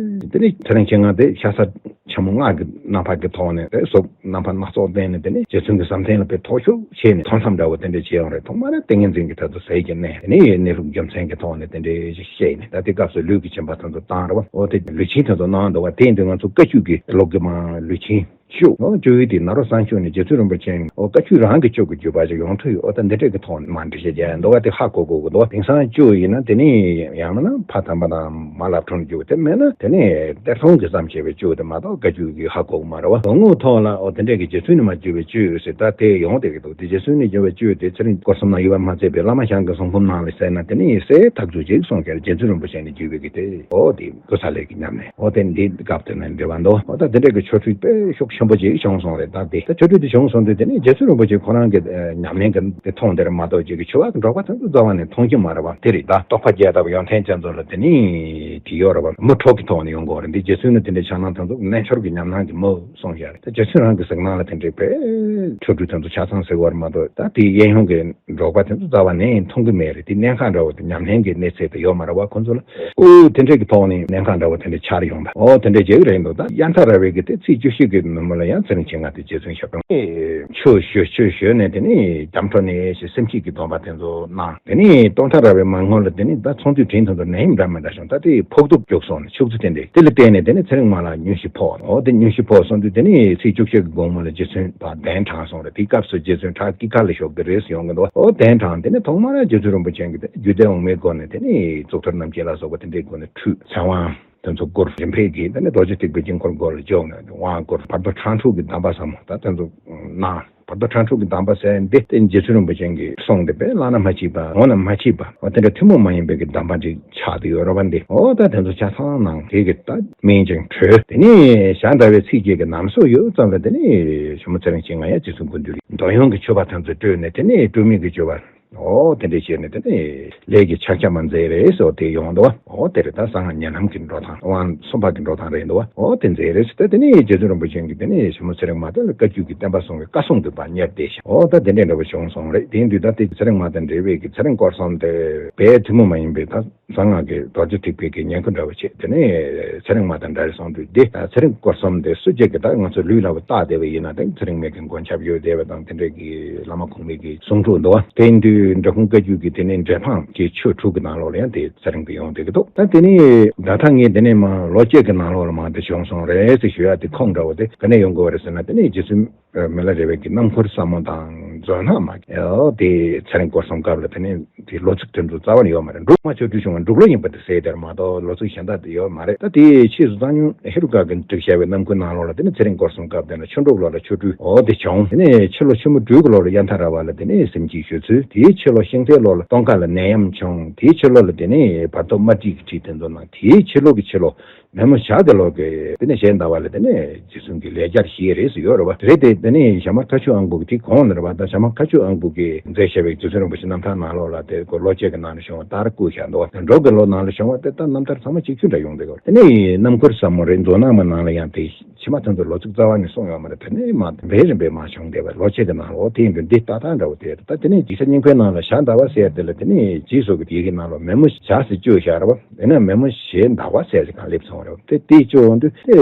དེ་ནས་ཚེ་རིང་མཆེད་ལྔ་དེ་ཤ་ཟ་ཆེན་མོ་ལྔ་གི་རྣམ་པ་གི་ཐོག་ནས་དཔེ་གཟུགས་རྣམ་པ་སྣ་ཚོགས་བསྟན་ནས། དེ་ནས་རྗེ་བཙུན་གྱི་བསམ་གཏན་ལ་དཔེ་ཐོར་ཅོག་བྱས་ནས་མཐོང་ལམ་འདྲ་བོ་དེ་འདྲ་བྱས་ཡོང་རེད། ཐོག་མ་ར་ཏིང་ངེ་འཛིན་གྱི་ཐད་དུ་ཟས་ཀྱི་གནས། དེ་ནས་གནས་ལུགས་རྒྱུ་མཚན་གྱི་ཐོག་ནས་དེ་འདྲ་ཞིག་བཤད་ནས། ད་དེ་སྐབས་སུ་ལུས་ཀྱི་སྦྱིན་པ་དེ་ཚོ་བཏང་རེད་བ། འོ་དེ་ལུས་སྦྱིན་དེ་ཚོ་གནང་འདུག་བ། དེ་ཡིན་དུས་ང་ཚོ་བཀའ་བརྒྱུད་ཀྱི་ལུགས་ཀྱི་མ་ལུས་སྦྱིན་ཞུ། ཨོ་བཅུ་ཡོད་དེ་ནཱ་རོ་བསངས་མཆོད་ནས་རྗེ་བཙུན་རིན་པོ་ཆེ་ཨོ་བཀའ་བརྒྱུད་རང་གི་གཅོད་ཀྱི་བརྒྱུད་པ་ཞིག་ཡོང་ཐུབ་ཡོད། ཨོ་ད་འདི་འདྲས་ཀྱི་ཐོག་ནས་མ་འགྲེལ་བཤད་རྒྱག་ཡ་འདུག་བ། དེ་ཧ་གོ་དགོས་ཀྱི་འདུག་བ། དེང་སང་བཅུ་ཡིན་ན་དེ་ནི་ཡང་མིན་ན་ཕ་དམ་པ་དང་མ་ལབ་ཁྲོམ་བརྒྱུད། དེ་མེད་ན་དེ་ནི་གཏེར་སྟོན་གྱི་ཙམ་བྱས་པའི་བཅུ་དེ་མ་གཏོགས་བཀའ་བརྒྱུད་ཀྱི་ཧ་གོ་གི་མ་རེད་བ། ལོ་ངོ་ཐོག་ལ་ཨོ་དེ་འདྲས་ཀྱི་རྗེ་བཙུན་ནས་མ་བརྒྱུད་པའི་བཅུ་ཡོད་ཟེར། ད་དེ་ཡོང་བསྡད་ཀྱི་འདུག་དེ་རྗེ་བཙུན་ནས་བརྒྱུད་པའི་བཅུ་དེ་ཚེ་རིང་སྐོར་གསུམ་ན་ཡོད་པ་མ་ཚད་པའི་བླ་མ་ཞང་གི་གསུང་འབུམ་ནང་ལ་གསན་ན་དེ་ནི་གསལ་ཐག་ཆོད་ཅིག་གསུང་གི་རེད། རྗེ་བཙུན་རིན་པོ་ཆེ་ནས་བརྒྱུད་པའི་གི་དེ་ཨོ་དེ། ཀུ་ས་ལའི་གི་ཉམས་ལེན། འོ་དེ་འདི་སྐབས་དེ་ནས་འབྲེལ་བ་འདུག་འོ་ད་དེ་འདྲའི་གི་ཆོ་འཕྲུལ་དཔེ་ཤུགས་ཆེན་པོ་ཅིག་བྱུང་སོང་རེད། ད་དེ་ད་ཆོ་འཕྲུལ་དེ་བྱུང་སོང་དུས་དེ་ནས་རྗེ་བཙུན་རིན་པོ་ཆེ་ཁོ་རང་གི་ཨ་ཉམས་ལེན་གི་དེ་མཐོང་དེ་རེད་མ་གཏོགས་ཅིག་གི་ཆོས་པ་གི་འབྲོག་པ་དེ་ཚོ་རྩ་བ་ནས་མཐོང་གི་མ་རེད་བ། དེ་རེད། ད་རྟོགས་པ་རྒྱས་དང་ཡོན་ཏན་ཅན་ཚོ་ལ་དེ་ནས་དེ་ཡོད་རེད་བ། མི་འཕྲོག་གི་ཐོག་ནས་ཡོང་དགོས་རེད། འདི་རྗེ་བཙུན་ནི་དེ་འདྲའི་ཕྱག་ན་དེ་ཚོ་རྣལ་འབྱོར་གི་ཉམས་སྣང་གི་མི་གསུངས་བཞག་རེད། ད་རྗེ་བཙུན་རང་གི་གཟིགས་སྣང་ལ་དེ་འདྲའི་དཔེ་ཆོ་འཕྲུལ་དེ་ཚོ་ཆ་ཚང་གཟིགས་པ་རེད་མ་གཏོགས་ད་དེ་གཡས་གཡོན་གི་འབྲོག་པ་དེ་ཚོ་རྩ་བ་ནས་མཐོང་གི་མེད་རེད། དེ་གནད་འགག་འདྲ་བོ་དེ་ཉམས་ལེན་གྱི་གནས་ཚད་དེ་ཡོད་མ་རེད་བ། ཁོ་ཚོ་ལ་ཨོ་དེ་འདྲས་ཀྱི་ཐོག་ནས་གནད་འགག་འདྲ་བོ་དེ་འདྲ་ཆགས་ཡོང་ད། ཨོ་དེ་འདྲས་བྱེད་ཀྱི་རེད་འདུག་ད་ཡར་མཐའ་ར་བའི་གི་དེ་ཚེས་བཅུ་བཞི་གི་ནུབ་མོ་ལ་ཡང་ཚེ་རིང་མཆེད་ལྔ་དེ་རྗེ་བཙུན་ཞབས་དྲུང་ཆོས་ཞུ་ཆོས་ཞུས་ནས་དེ་ནས་རྒྱ་མཚོ་ནས་ཞེས་སེམས་བསྐྱེད་ཀྱི་སྡོམ་པ་དེ་ཚོ་གནང་། དེ་ནས་སྟོང་མཐའ་ར་བའི་མར་ངོ་ལ་དེ་ནས་ད་ཚོང་དུས་དྲིན་དེ་ཚོ་ནད་ཡམས་འདྲ་མི་འདྲ་བྱུང་། ད་དེ་ཕོག་ཐུག་རྒྱུགས་སོང་ནས་ཕྱུགས་རྫི་དེ་འདྲས་དེ་ལ་བརྟེན་ནས་དེ་ནས་ཚེ་རིང་མ་ལ་སྙུན་གཞི་ཕོག་ཨོ་དེ་སྙུན་གཞི་ཕོག་སོང་དུས་དེ་ནས་ཚེས་བཅུ་བཞི་གི་དགོང་མོ་ལ་རྗེ་བཙུན་ཕར་གདན་དྲངས་སོང་རེད། དེའི་སྐབས་སུ་རྗེ་བཙུན་བྲག་དཀྱིལ་ཁ་ལ་བཞུགས་ཏེ་རེས་སུ་ཡོང་གི་འདུག་ཨོ་གདན་དྲངས་དེ་ནས་ཐོག་མར་རྗེ་བཙུན་རིན་པོ་ཆེ་གིས་དེ་རྒྱུད་སྡེ་འོག་མའི་སྒོ་ནས་དེ་ནས་གཙུག་ཏོར་རྣམ་བསྒྱིངས་ལ་སོགས་པ་དེ་འདྲའི་སྒོ་ནས་ཁྲུས་ཚེ་དབང་དེ་ཚོ་བསྐུར། རིམ་འཕེལ་གྱིས་དེ་ནས་རྡོ་རྗེ་ཐེག་པའི་དཀྱིལ་འཁོར་སྒོ་ལ་འཇོག་ནས་དབང་བསྐུར། བར་དོ་ཁྲ་འཁྲུག་གི་གདམས་པ་ཟབ་མོ་ད་དེ་ཚོ་གནང་། བར་དོ་ཁྲ་འཁྲུག་གི་གདམས་པ་ཟེར་འདི་དེ་རྗེ་བཙུན་རིན་པོ་ཆེ་གིས་གསུངས་ཏེ་དཔེ་བླ་ན་མ་མཆིས་པ་འོ་ན་མ་མཆིས་པ་འོ་དེ་འདྲ་ཐུན་མོང་མ་ཡིན་པའི་གི་གདམས་པ་ཅིག་ཆགས་ཏེ་ཡོད་རེད་བ། འདི་འོ་ད་དེ་ཚོ་ཆ་ཚང་གནང་། དེ་གི་ད་སྨིན་ཅིང་གྲོལ། དེ་ནས་ཞག་ཟླ་བའི་ཚེས་བརྒྱད་ཀྱི་ནམ་སོ་ཡོལ་ཙམ་ལ་དེ་ནས་ཇོ་མོ་ཚེ་རིང་མཆེད་ལྔ་ཡང་རྗེ་བཙུན་སྐུ་མདུན་ལ་འདོད་ཡོན་གྱི་མཆོད་པ་དེ་ཚོ་སྤྲོས་ནས་དེ་ནས་སྤྲོས་མེད་ཀྱི་སྤྱོད་པ། འོ་དེ་འདྲས་བྱས་ནས་དེ་ནས་ལས་ཀྱི་ཕྱག་རྒྱ་མ་མཛད་རེད་ཟེར་བ་དེ་ཡོང་འདུག་བ། འོ་དེ་རེད། ད་གསང་སྔགས་ཉེ་ལམ་གྱི་འགྲོ་སྟངས་དབང་གསུམ་པ་གི་འགྲོ་སྟངས་རེད་འདུག་བ། འོ་དེ་མཛད་རེད་ཟེར་ཏེ། དེ་ནས་རྗེ་བཙུན་རིན་པོ་ཆེ་གིས་དེ་ནས་ཞྭ་མོ་ཚེ་རིང་མ་དེ་ལ་བཀའ་བརྒྱུད་ཀྱི་བསྟན་པ་སྲུང་བའི་བཀའ་སྲུང་དུ་ཕར་གཉེར་ཏེ་བཞག་འོ་ད་དེ་འདྲས་འདྲ་བོ་བྱུང་སོང་རེད། དེ་ཡིན་དུས་ད་དེ་ཚེ་རིང་མ་དང་འབྲེལ་བའི་གི་ཚེ་རིང་སྐོར་གསུམ་དེ་དཔེ་ཐུན་མོང་མ་ཡིན་པའི་ད་གསང་སྔགས་ཀྱི་རྡོ་རྗེ་ཐེག་པའི་གི་ཉེན་ཁ་འདྲ་བོ་བྱས། དེ་ནས་ཚེ་རིང་མ་དང་འདྲ་རེ་སོང་དུས་དེ་ཚེ་རིང་སྐོར་གསུམ་དེ་སུ་གཅིག་གིས་ད་ང་ཚོ་ལུས་ལ་བ་བཏགས་བསྡད་པ་ཡིན་ན། དེ་ཚེ་རིང་མ་གི་མགོན་སྐྱབས་ཡོད་བསྡད་པ་དང་། དེ་འདྲས་ཀྱི་བླ་མ་གོང་མའི་གི་གསུང་སྒྲོག་འདུག་བ། དེ་ཡིན་དུས་འབྲི་གུང་བཀའ་བརྒྱུད་ཀྱི་དེ་ནས་འབྲས་སྤུངས་ཀྱི་ཆོས་དྲུག་གི་ནང་ལོགས་ལ་ཡང་དེ་ཚེ་རིང་དེ་ཡོང་བསྡད་ཀྱི་འདུག་ད་དེ་ནས་ད་ལྟ་ངས་དེ་ནས་མ་ལོ་གཅིག་གི་ནང་ལོགས་ལ་མ་དེ་བྱུང་སོང་རེད་ཟེར་ཞུ་ཡ་དེ་ཁུངས་འདྲ་བོ་དེ་ག་ནས་ཡོང་དགོས་པ་རེད་ཟེར་ན། དེ་ནས་རྗེ་བཙུན་མི་ལ་རས་པའི་གི་སྣམ་ཁུར་ཟབ་མོ་དང་མཛོ་སྣ་མ་གི་དེ་ཚེ་རིང་སྐོར་གསུམ་སྐབས་ལ་དེ་ནས་དེ་ལོ་ཚིགས་དེ་ཚོ་རྩ་བ་ནས་ཡོད་མ་རེད། འབྲུག་མ་ཆོ་འཕྲུལ་བྱུང་བ་འབྲུག་ལོ་ཡིན་པ་དེ་གསལ་དེར་མ་གཏོགས་ལོ་ཚིགས་གཞན་དག་དེ་ཡོད་མ་རེད། ད་དེ་ཕྱིས་སུ་གཙང་སྨྱོན་ཧེ་རུ་ཀ་གིས་བསྒྲིགས་བཞག་པའི་སྣམ་ཁུར་ནང་ལོགས་ལ་དེ་ནས་ཚེ་རིང་སྐོར་གསུམ་སྐབས་དེ་ན་ཆུ་འབྲུག་ལོ་ལ་ཆོ་འཕྲུལ། འོ་དེ་བྱུང་། དེ་ནས་ཕྱི་ལོ་ཆུ་མོ་སྦྲུལ་གྱི་ལོ་ལ་དབྱར་ཐང་ར་བ་ལ་དེ་ནས་གཟིམ་སྐྱིད་ཞུ་ཚུལ། དེའི་ཕྱི་ལོ་ཤིང་རྟའི་ལོ་ལ་སྟོན་ཁ་ལ་ནད་ཡམས་བྱུང་། དེའི་ཕྱི་ལོ་ལ་དེ་ནས་བར་དོ་དམར་ཁྲིད་ཀྱི་ཁྲིད་དེ་ཚོ་གནང་། དེའི་ཕྱི་ལོ་གི་ཕྱི་ལོ་མེ་མོ་ཞག་དེ་ལོ་གི་དེ་ནས་ཞེས་ཟླ་བ་ལ་དེ་ནས་རྗེ་བཙུན་གྱི་ལས་བྱར་བཞེས་རེད་ཟེར་ཡོད་རེད་བ། རེད་དེ། དེ་ནས་ཞྭ་དམར་མཁའ་སྤྱོད་དབང་པོ་གི་དེ་གོང་ལ་རེད་བ། ད་ཞྭ་དམར་མཁའ་སྤྱོད་དབང་པོ་གིས་མཛད་བཞག་པའི་རྗེ་བཙུན་རིན་པོ་ཆེ་རྣམ་ཐར་ནང་ལོགས་ལ་དེ་ཁོ་ལོ་གཅིག་གི་ནང་ལ་བྱུང་བ་ལྟར་བཀོད་བཞག་འདུག་བ། འབྲུག་གི་ལོ་ནང་ལ་བྱུང་བ་དེ་ད་རྣམ་ཐར་ཚང་མ་གཅིག་གྱུར་འདྲ་ཡོང་བསྡད་ཡོད་རེད། དེ་ནས་སྣམ་ཁུར་ཟབ་མོ་རེད། མཛོ་སྣ་མ་ནང་ལ་ཡང་དེ་ཕྱི་མ་དེ་ཚོ་ལོ་ཚིགས་རྩ་བ་ནས་གསུངས་ཡོད་མ་རེད། དེ་ནས་མ་རིམ་པས་རིམ་པས་མ་བྱུང་བསྡད་པ། ལོ་གཅིག་གི་ནང་ལ། འོ་དེ་ཡིན་དུས་འདི་ལྟ་སྟངས་འདྲ་བོ་དེ་རེད། ད་དེ་ནས་འཇིགས་བྱེད་སྙིང་པོའི་ནང་ལ་ཞག་ཟླ་བ་ཟེར་དེ་ལ་དེ་ནས་རྗེས་སུ་གི་དེ་གི་ནང་ལ་མེ་མོ་ཞག་ཟེར་བཅོས་བཞག་རེད་བ། དེ་ན་མེ་མོ་ཞེས་ཟླ་བ་ཟེར་ཞིག་གང་སླེབས་སོང་རེད། དེ་དེ་བཅོས་འོང་དུས་དེ་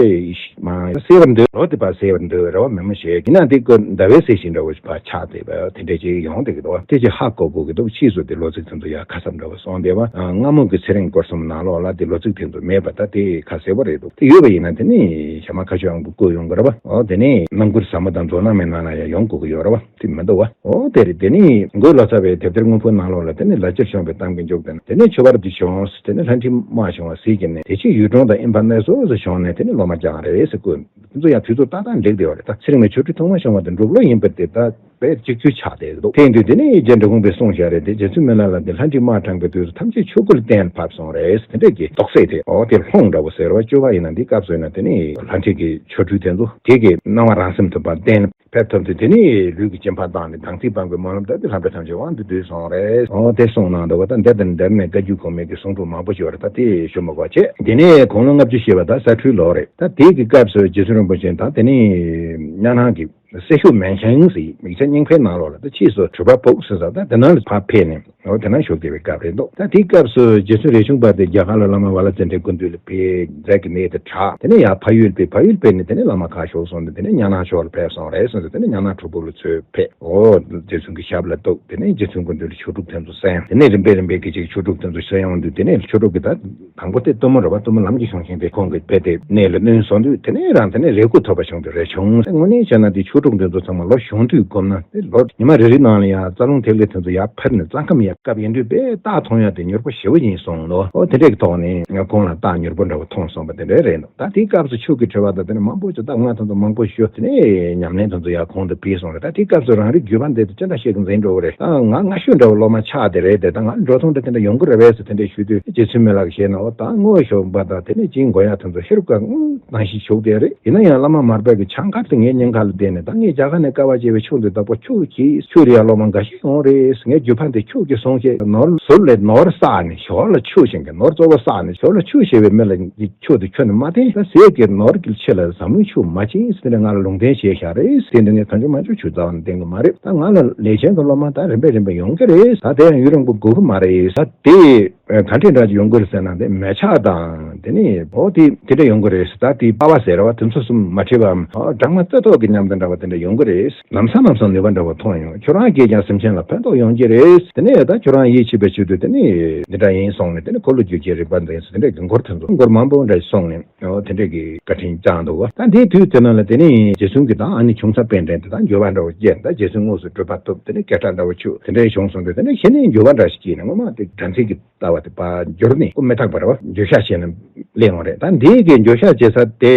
མ་གསལ་བར་འདོད། ལོ་དེ་ཕར་གསལ་བར་འདོད་རེད་བ། མེ་མོ་ཞེས་ཡིན་ན་དེ་ཀོ་ཟླ་བའི་ཟེར་བཞིན་འདྲ་བོ་ཞིག་ཕར་ཆགས་བསྡད་པ་དེ་འདྲ་ཅིག་ཡོང་བསྡད་ཀྱི་འདུག་བ། དེ་ཅིག་ཧ་གོ་དགོས་ཀྱི་འདུག་ཕྱིས་སུ་དེ་ལོ་ཚིགས་དེ་ཚོ་ཡར་ཁ་གསབ་འདྲ་བོ་སོང་བསྡད་པ། སྔ་མོ་གི་ཚེ་རིང་སྐོར་གསུམ་ནང་ལོགས་ལ་དེ་ལོ་ཚིགས་དེ་ཚོ་མེད་པ་ད་དེ་ཁ་གསལ་པོ་རེད་འདུག་དེ་ཡོད་པ་ཡིན་ན་དེ་ནི་ཞྭ་དམར་མཁའ་སྤྱོད་དབང་པོ་བཀོད་ཡོང་གི་རེད་བ། འོ་དེ་ནི་སྣམ་ཁུར་ཟབ་མོ་དང་མཛོ་སྣ་མའི་ནང་ལ་ཡང་ཡོང་དགོས་ཀྱི་ཡོད་རེད་བ། དེ་མི་འདུག་བ། འོ་དེ་རེད། དེ་ནི་མགོན་ལོ་ཙཱ་བའི་དེབ་ཐེར་དངོས་པོའི་ནང་ལོགས་ལ་དེ་ནི་ལ་ཕྱིར་བྱུང་བའི་གཏམ་གྱི་མཇུག་དེ་ན། དེ་ནི་ཆོས་པར་འདི་བྱུང་། དེ་ནི་ལྷ་འདྲེ་དམག་བྱུང་བ་ཟིལ་གྱིས་མནན། དེ་ཕྱིར་ཡུལ་གྲོང་དང་ཨིན་པ་གནས་སོ་ཟེར་བྱུང་ནས་དེ་ནི་སློབ་མ་སྦྱངས་རེད་ཟེར་བཀོད། དེ་ཚོ་ཡང་དུས་ཚོད་ཏག་ཏག་འགྲིག་བསྡད་ཡོད་རེད། ད་ཚེ་རིང་མའི་ཆོ་འཕྲུལ་ཐོག་མ་བྱུང་བ་དེ་འབྲུག་ལོ་ཡིན་པ་དེ་ད་དཔེ་གཅིག་གྱུར་ཆགས་བསྡད་འདུག་དེ་ཡིན་དུས་དེ་ནི་རྗེ་འབྲི་གུང་པས་གསུངས་བཞག་རེད་དེ། རྗེ་བཙུན་མི་ལ་ལ་དེ་ལྷ་འདྲེ་དམག་དྲངས་པའི་དུས་སུ་ཐམས་ཅད་ཆོས་སྐུ་ལ་བརྟེན་ལ་བབས་སོང་རེད། དེ་འདྲས་ཀྱི་རྟོགས་སད་དེ། འོ་དེ་ལྷུང་འདྲ་བོ་ཟེར་བ། བཅོས་པ་ཡིན་ན་འདི་སྐབས་སུ་ཡིན་ན་དེ་ནི་ལྷ་འདྲེ་གི་ཆོ་འཕྲུལ་དེ་ཚོ་དེ་གི་སྣང་བ་རང་སེམས་ཐོབ་པ་བརྟེན་ཕེབས་ཐུབ་དུས་དེ་ནི་ལུས་ཀྱི་སྐྱེ་འཕེལ་བཏང་ནས་དྭངས་བསིལ་སྤངས་པའི་སྨོན་ལམ་དང་དེ་ལྷ་འདྲེ་ཐམས་ཅད་དབང་དུ་བསྡུས་སོང་རེད། འོ་དེ་གསུངས་གནང་འདུག་བ། ད་འདི་དང་འདིར་ནས་བཀའ་བརྒྱུད་གོང་མའི་གི་གསུང་སྒྲོག་མང་པོ་ཞིག་ཡོད་རེད། ད་དེ་ཞུ་མི་དགོས་བྱས། དེ་ནས་དགུང་ལོ་ལྔ་བཅུ་བཞེས་པ་ད་ས་འཕྲུལ་ལོ་རེད། ད་དེ་གི་སྐབས་སུ་རྗེ་བཙུན་རིན་པོ་ཆེ་དང་དེ་ནི་གཉའ་ནང་གི་སྲད་ཞུ་མན་ཤང་ཟེར་ཡིག་ཆ་རྙིང་པའི་ནང་ལོགས་ལ། ད་ཕྱིས་སུ་གྲུབ་པ་ཕུག་ཟེར་ས་ད་དེ་ནང་ལ་ཕར་ཕེབས་ནས། འོ་དེ་ནང་བཞུགས་བསྡད་པའི་སྐབས་རེད་འདུག་ད་དེའི་སྐབས་སུ་རྗེ་བཙུན་རས་ཆུང་པ་དེ་རྒྱ་གར་ལ་བླ་མ་ཝ་ལ་ཙནྡྲའི་སྐུ་མདུན་ལ་ཕེབས། མཛད་ཀྱི་གནས་དེ་དྲག་དེ་ནས་ཡར་ཕ་ཡུལ་ཕེབས། ཕ་ཡུལ་ཕེབས་ནས་དེ་ནས་བླ་མ་ཁ་ཤོར་སོང་སྟེ་དེ་ནས་གཉའ་ནང་ཕྱོགས་ལ་ཕེབས་སོང་རེད་ཟེར་ནས། དེ་ནས་གཉའ་ནང་གྲུབ་ཕུག་ལ་ཚུར་ཕེབས། འོ་རྗེ་བཙུན་གྱི་ཞབས་ལ་གཏུགས། དེ་ནས་རྗེ་བཙུན་སྐུ་མདུན་ལ་ཆོས་དྲུག་དེ་ཚོ་གསན། དེ་ནས་རིམ་པས་རིམ་པས་ཀྱི་ཅིག་ཆོས་དྲུག་དེ་ཚོ་གསན་ཡོང་དུས་དེ་ནས་ཆོས་དྲུག་གི་ད་དང་པོ་དེ་གཏུམ་མོ་རེད་བ། གཏུམ་མོ་ལམ་གྱི་གཞུང་ཤིང་དེ་ཁོང་གིས་རྦད་དེ་གནད་ལ་བསྣུན་སོང་དུས་དེ་ནས་རང་དེ་ནས་རེ་སྐུལ་ཐོབ་པ་བྱུང་དུས་རེ་བྱུང་། དངོས་གནས་བྱས་ན་དེ་ཆོས་དྲུག་དེ་ཚོ་ཚང་མ་ལོ་གཞོན་དུས་བསྒོམས་ན་དེ་ལོ་ཉི་མ་རེ་རེའི་ནང་ལ་ཡང་རྩ་རླུང་ཐིག་ལེ་དེ་ཚོ་ཡར་འཕར་ནས་རྩ་ཁམས་ཡར་བཀབ་ཡིན་དུས་དཔེ་རྟགས་མཐོང་ཡ་དེ་མྱུར་པོ་ཞེ་པོ་ཡིན་གསུངས་འདུག་འོ་དེ་འདྲས་ཀྱི་ཐོག་ནས་ང་ཁོང་ལ་རྟགས་མྱུར་པོ་འདྲ་བོ་མཐོང་སོང་བ་དེ་འདྲས་རེད་འདུག་ད་དེའི་སྐབས་སུ་ཆོས་ཀྱི་འཁྲུལ་བ་དང་དེ་ནས་མང་པོ་ཅིག་ད་ང་དེ་ཚོ་མང་པོ་ཞུ་དེ་ནས་ཉམས་ལེན་དེ་ཚོ་ཡར་གོང་དུ་འཕེལ་སོང་རེད། ད་དེའི་སྐབས་སུ་རང་རིག་བརྒྱུད་པ་འདི་དེ་ཅི་འདྲ་ཞིག་འཛིན་འགྲོ་བ་རེད། ད་ང་སྔ་ཤོས་འདྲ་བོ་སློབ་མ་ཆགས་བསྡད་རེད་དེ། ད་ང་འགྲོ་སྟངས་འདྲ་དེ་འདྲ་ཡོང་གི་རེད་པས་ཟེར་དེ་འདྲས་ཞུས་དུས་རྗེ་བཙུན་མི་ལ་ཞེས་ན། འོ་ད་དངོས་ཤོག་པ་དང་དེ་ནས་ཅིག་མགོ་ཡག་དེ་ཚོ་ཧེ་རུ་ཀ་དངོས་ནང་བཞིན་བཞུགས་བསྡད་རེད། ཡིན་ན་ཡང་བླ་མ་མར་པ་གི་ཕྱག་འཁར་དེ་ངའི་སྙིང་ཁ་ལ་བསྡད་ནས། ད་ངས་རྒྱ་གར་ནས་དཀའ་བ་སྤྱད་པའི་ཆོས་འདི་དག་པོ་ཁྱོད་ཀྱིས་ཁྱོད་རེ་ཡ་སློབ་མ་འགའ་ཞིག་ཡོང་རེད། ངའི་རྒྱུད་པ་འདི་ཁྱོད་ཀྱིས་སྲུང་བྱེད། ནོར་ཟུར་ལས་ནོར་བསགས་ནས་ཞོར་ལ་ཆོས་བྱེད་མཁན། ནོར་གཙོ་བོ་བསགས་ནས་ཞོར་ལ་ཆོས་བྱེད་པའི་མི་ལ་ཆོས་འདི་ཁྱོད་ནས་མ་བསྟན། ད་ཟས་ཀྱི་ནོར་གྱི་ཆེད་ལ་ཟབ་མོའི་ཆོས་མ་བྱེད་ཟེར་ནས་ང་ལ་ལུང་བསྟན་བྱས་བཞག་རེད། དེ་འདི་ངས་གང་བྱུང་མང་བྱུང་ཆུད་ཟ་བ་ནས་བསྟན་གི་མ་རེད། ད་ང་ལ་ལས་ཅན་གྱི་སློབ་མ་ད་རིམ་པས་རིམ་པས་ཡོང་གི་རེད། ད་དེ་ཡང་ཡུན་རིང་པོ་འགོར་གི་མ་རེད། ད་དེ་ག་འདྲས་འདྲ་ཅིག་ཡོང་གི་རེད་ཟེར་ན། དེ་མལ་ཆ་དང་དེ་ནས་འོ་དེ་དེ་འདྲ་ཡོང་གི་རེད་ཟེར། ད་དེ་པ་བ་ཟེར་བ་དེ་ཚོ་གསུམ་མ་བྲིས་པའམ། འོ་སྦྲང་མ་རྩ་ཐོག་གི་མཉམ་དུ་འདྲ་བ་དེ་འདྲ་ཡོང་གི་རེད། ལམ་སང་ལམ་སང་ནུས་པ་འདྲ་བ་ཐོན་ཡོང་། ཁྱོད་རང་གིས་ཀྱང་སེམས་ཅན་ལ་ཕན་ཐོགས་ཡོང་གི་རེད། དེ་ནས་ད་ཁྱོད་རང་ཡིད་ཆེས་པའི་ཆེད་དུ་དེ་ནས་འདི་འདྲ་ཡིན་གསུངས་ནས། དེ་ནས་འཁོར་ལོས་སྒྱུར་བྱེད་རིག་པ་འཛིན་ཟེར་དེ་འདྲ་གི་མགུར་དེ་ཚོ་མགུར་མང་པོ་འདྲ་གསུངས་ནས། འོ་དེ་འདྲས་ཀྱི་བཀའ་དྲིན་བསྐྱངས་འདུག་བ། ད་འདིའི་དུས་དེ་ནང་ལ་དེ་ནས་རྗེ་བཙུན་གྱི་ད་ཨ་ནི་ཆུང་ཚ་དཔལ་ལྡན་དེ་ད་འགྱུར་བ་འདྲ་བོ་སྐྱེས། ད་རྗེ་བཙུན་དངོས་སུ་སྒྲུབ་པ་ཐོབ། དེ་ནས་སྐད་གྲགས་འདྲ་བོ་ཆོད། དེ་འདྲས་བྱུང་སོང་དུས་དེ་ནས་གཞི་ནས་འགྱུར་བ་འདྲ་ཞིག་སྐྱེས་ནས་སྔོན་མ་དེ་དྲན་ཚིག་གི་ལྟ་བ་དེ་ཕར་འགྱུར་ནས་སྐུ་མི་རྟག་པ་རེད་བ། འགྱུར་ཤ་བྱས་ནས་སླེབས་ཡོང་རེད། ད་འདིའི་གི་འགྱུར་ཤ་བྱེད་ས་དེ་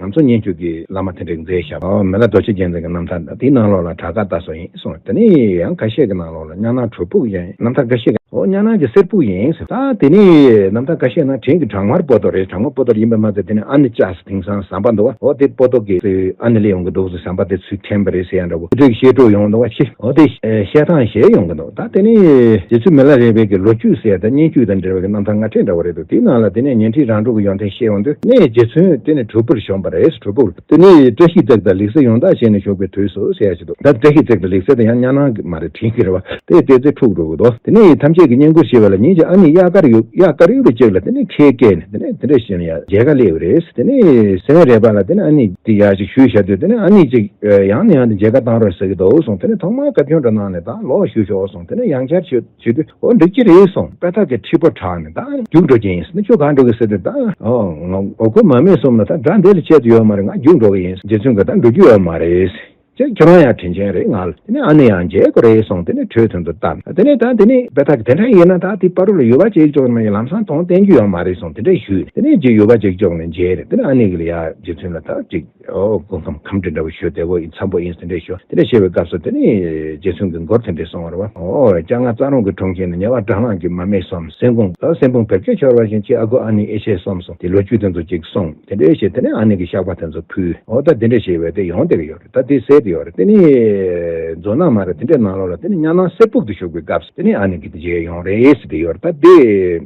ང་ཚོ་སྙན་བརྒྱུད་ཀྱི་བླ་མ་དེ་འདྲས་མཛད་བཞག་མི་ལ་རྡོ་རྗེ་རྒྱལ་མཚན་གྱི་རྣམ་ཐར་དང་དེའི་ནང་ལོགས་ལ་བྲག་དཀར་རྟ་སོགས་ཡིན་གསུངས། དེ་ནས་ཡང་ཁ་ཤས་ཀྱི་ནང་ལོགས་ལ་གཉའ་ནང་གྲུབ་ཕུག་ཡིན། རྣམ་ཐར་ཁ་ཤས་ཀྱི་ འོ་གཉའ་ནང་གི་གསེར་ཕུག་ཡིན་ཟེར། ད་དེ་ནས་རྣམ་ཐར་ཁ་ཤས་ནང་བྲན་གྱི་བྲག་དམར་པོ་ཏོ་རེད། བྲག་དམར་པོ་ཏོ་ཡིན་པ་མ་ཟད་དེ་ནས་ཨ་ནེ་ཅག་དེང་སང་ཟམ་པ་འདུག་བ། འོ་དེ་པོ་ཏོ་གི་ཨ་ནེ་ལས་ཡོང་གི་འདུག་ཟེར། ཟམ་པ་དེ་ཚུར་འཐེན་པ་རེད་ཟེར་ཡ་འདྲ་བོ་དེ་འདྲའི་བཤད་སྒྲོས་ཡོང་འདུག་བ། ཤི་འོ་དེ་བཤད་སྟངས་གཞན་ཡོང་གི་འདུག་ད་དེ་ནས་རྗེ་བཙུན་མི་ལ་རས་པའི་གི་ལོ་རྒྱུས་ཟེར་ཡ་ད་སྙན་རྒྱུད་དང་འབྲེལ་བའི་གི་རྣམ་ཐར་སྔ་ཕྲད་འདྲ་བོ་རེད་འདུག་དེའི་ནང་ལ་དེ་ནས་ཉན་ཁྲི་རང་གྲོལ་གི་ཡོན་ཏན་བཤད་ཡོང་དུས་ནས་རྗེ་བཙུན་དེ་ནས་གྲུབ་པར་བྱོན་པ་རེད། གྲུབ་པར། དེ་ནས་བཀྲ་ཤིས་བརྩེགས་དང་ལེགས་སེ་ཡོངས་དག་བྱས་ནས་བཞུགས་པའི་དུས་སུ་ཟེར་ཡ་ཞིག་འདུག་ད་བཀྲ་ཤིས་བརྩེགས་དང་ལེགས་སེ་དེ་ཡང་གཉའ་ནང་གི་མ་རེད། བྲན་གྱི་རེད་བ། དེ་བལྟས་ཚེ་འཁྲུག་འགྲོ་གི་འདུག་དེ་ནས་ཐམས་ཅད་ཀྱིས་བསྙེན་བཀུར་བྱེད་པ་ལ་ཉིན་གཅིག་ཨ་ནེ་གཡག་དཀར་ཡུ་གཡག་དཀར་ཡུ་བའི་གཅིག་ལ་དེ་ནས་ཁས་བཀལ་ནས་དེ་ནས་དེ་འདྲ་བྱས་ནས་ཡར་མཇལ་ཁ་སླེབས་པ་རེད། དེ་ནས་སེ་བན་རས་པ་ལ་དེ་ནས་ཨ་ནེ་དེ་ཡར་ཅིག་ཞུས་བཞག་དུས་དེ་ནས་ཨ་ནེ་ཅིག་ཡང་ནས་ཡང་དུ་མཇལ་ཁ་བཏང་རོགས་ཟེར་གྱི་འདུག་གསུངས། དེ་ནས་ཐོག་མར་བཀའ་བཀྱོན་འདྲ་གནང་ནས་ད་ལོག་ཞུ་ཤོག་གསུངས། དེ་ནས་ཡང་བསྐྱར་ཞུ་ཞུ་དུས་འོ་འགྲིག་གི་རེད་གསུངས། དཔེ་ཐག་གི་མཁྲིས་པ་དྲག་ནས་ད་རྒྱུགས་འགྲོ་གི་ཡིན་ཟེར་ནས་ཁྱོད་གང་འགྲོ་གི་ཟེར་དུས་ད་འོ་ཁོ་མ་སྨྲས་སོང་ན་ད་དགྲ་འདི་ལས་ཆད་དུ་ཡོད་མ་རེད། ང་རྒྱུགས་འགྲོ་གི་ཡིན། རྗེ་བཙུན་གྱིས་ད་འགྲོ་རྒྱུ་ཡོད་མ་རེད། ཅེས་ཁྱོད་རང་ཡང་དྲིན་ཆེན་རེད། ང་ལ་དེ་ནས་ཨ་ནེ་ཡང་མཇལ་དགོས་རེད་གསུངས། དེ་ནས་གྲོས་དོན་དུ་བཏང་། དེ་ནས་ད་དེ་ནས་དཔེ་ཐག་གི་དེ་འདྲ་ཡིན་ན་ད་དེ་བར་དུ་ལ་ཡུ་བ་ཅིག་ཅོག་ནས་ལམ་སང་དོན་བསྟན་རྒྱུ་ཡོད་མ་རེད་གསུངས། དེ་འདྲ་ཞུས། དེ་ནས་རྗེ་ཡུ་བ་ཅིག་ཅོག་ནས་མཇལ་རེད། དེ་ནས་ཨ་ནེ་གིས་ལ་ཡ་རྗེ་བཙུན་ལ་ད་ཅིག་ཨོ་སྐུ་ཁམས་ཁམས་འདྲ་འདྲ་བོ་ཞུ་བདེ་བོ་ཡིན་འཚམ་པོ་ཡིན་ཟེར་འདྲ་ཞུ། དེ་འདྲ་བཤད་པའི་སྐབས་སུ་དེ་ནས་རྗེ་བཙུན་གྱིས་མགུར་དེ་འདྲ་གསུངས་པ་རེད་བ། ཨོ་སྤྱན་སྔ་རྩྭ་རོང་གི་གྲོང་ཁྱེར་ན། ཉེ་བར་དགྲ་ལྷག་གིས་མ་སྨྲས་སོམས། སེམས་ཁོང་ཨོ་སེམས་ཁོང་བེར་ཀས་འཆོར་བ་བཞིན། ཁྱེད་ཨ་ཁུ་ཨ་ནེ་ཨེ་ཤེས་སོམས་སོང་། དེ་ལོ་རྒྱུས་དེ་ཚོ་ཅིག་གསུངས། དེ་འདྲའི་བཤད། དེ་ནས་ཨ་ནེ་གི་བཤགས་པ་དེ་ཚོ་ཕུལ། ཨོ་ད་དེ་འདྲ་བྱས་པས་དེ་ཡོང་བསྡད་ཀྱི་ཡོད་རེད། ད་དེ་གསལ་དེ་ཡོད་རེད། དེ་ནས་མཛོ་ནག་མ་རེད། དེ་འདྲའི་ནང་ལོགས་ལ་དེ་ནས་གཉའ་ནང་གསེར་ཕུག་ཏུ་བཞུགས་པའི་སྐབས་སུ་དེ་ནས་ཨ་ནེ་གི་དེ་མཇལ་ཡོང་རེད་ཟེར་དེ་ཡོད་རེད། ད་དེ་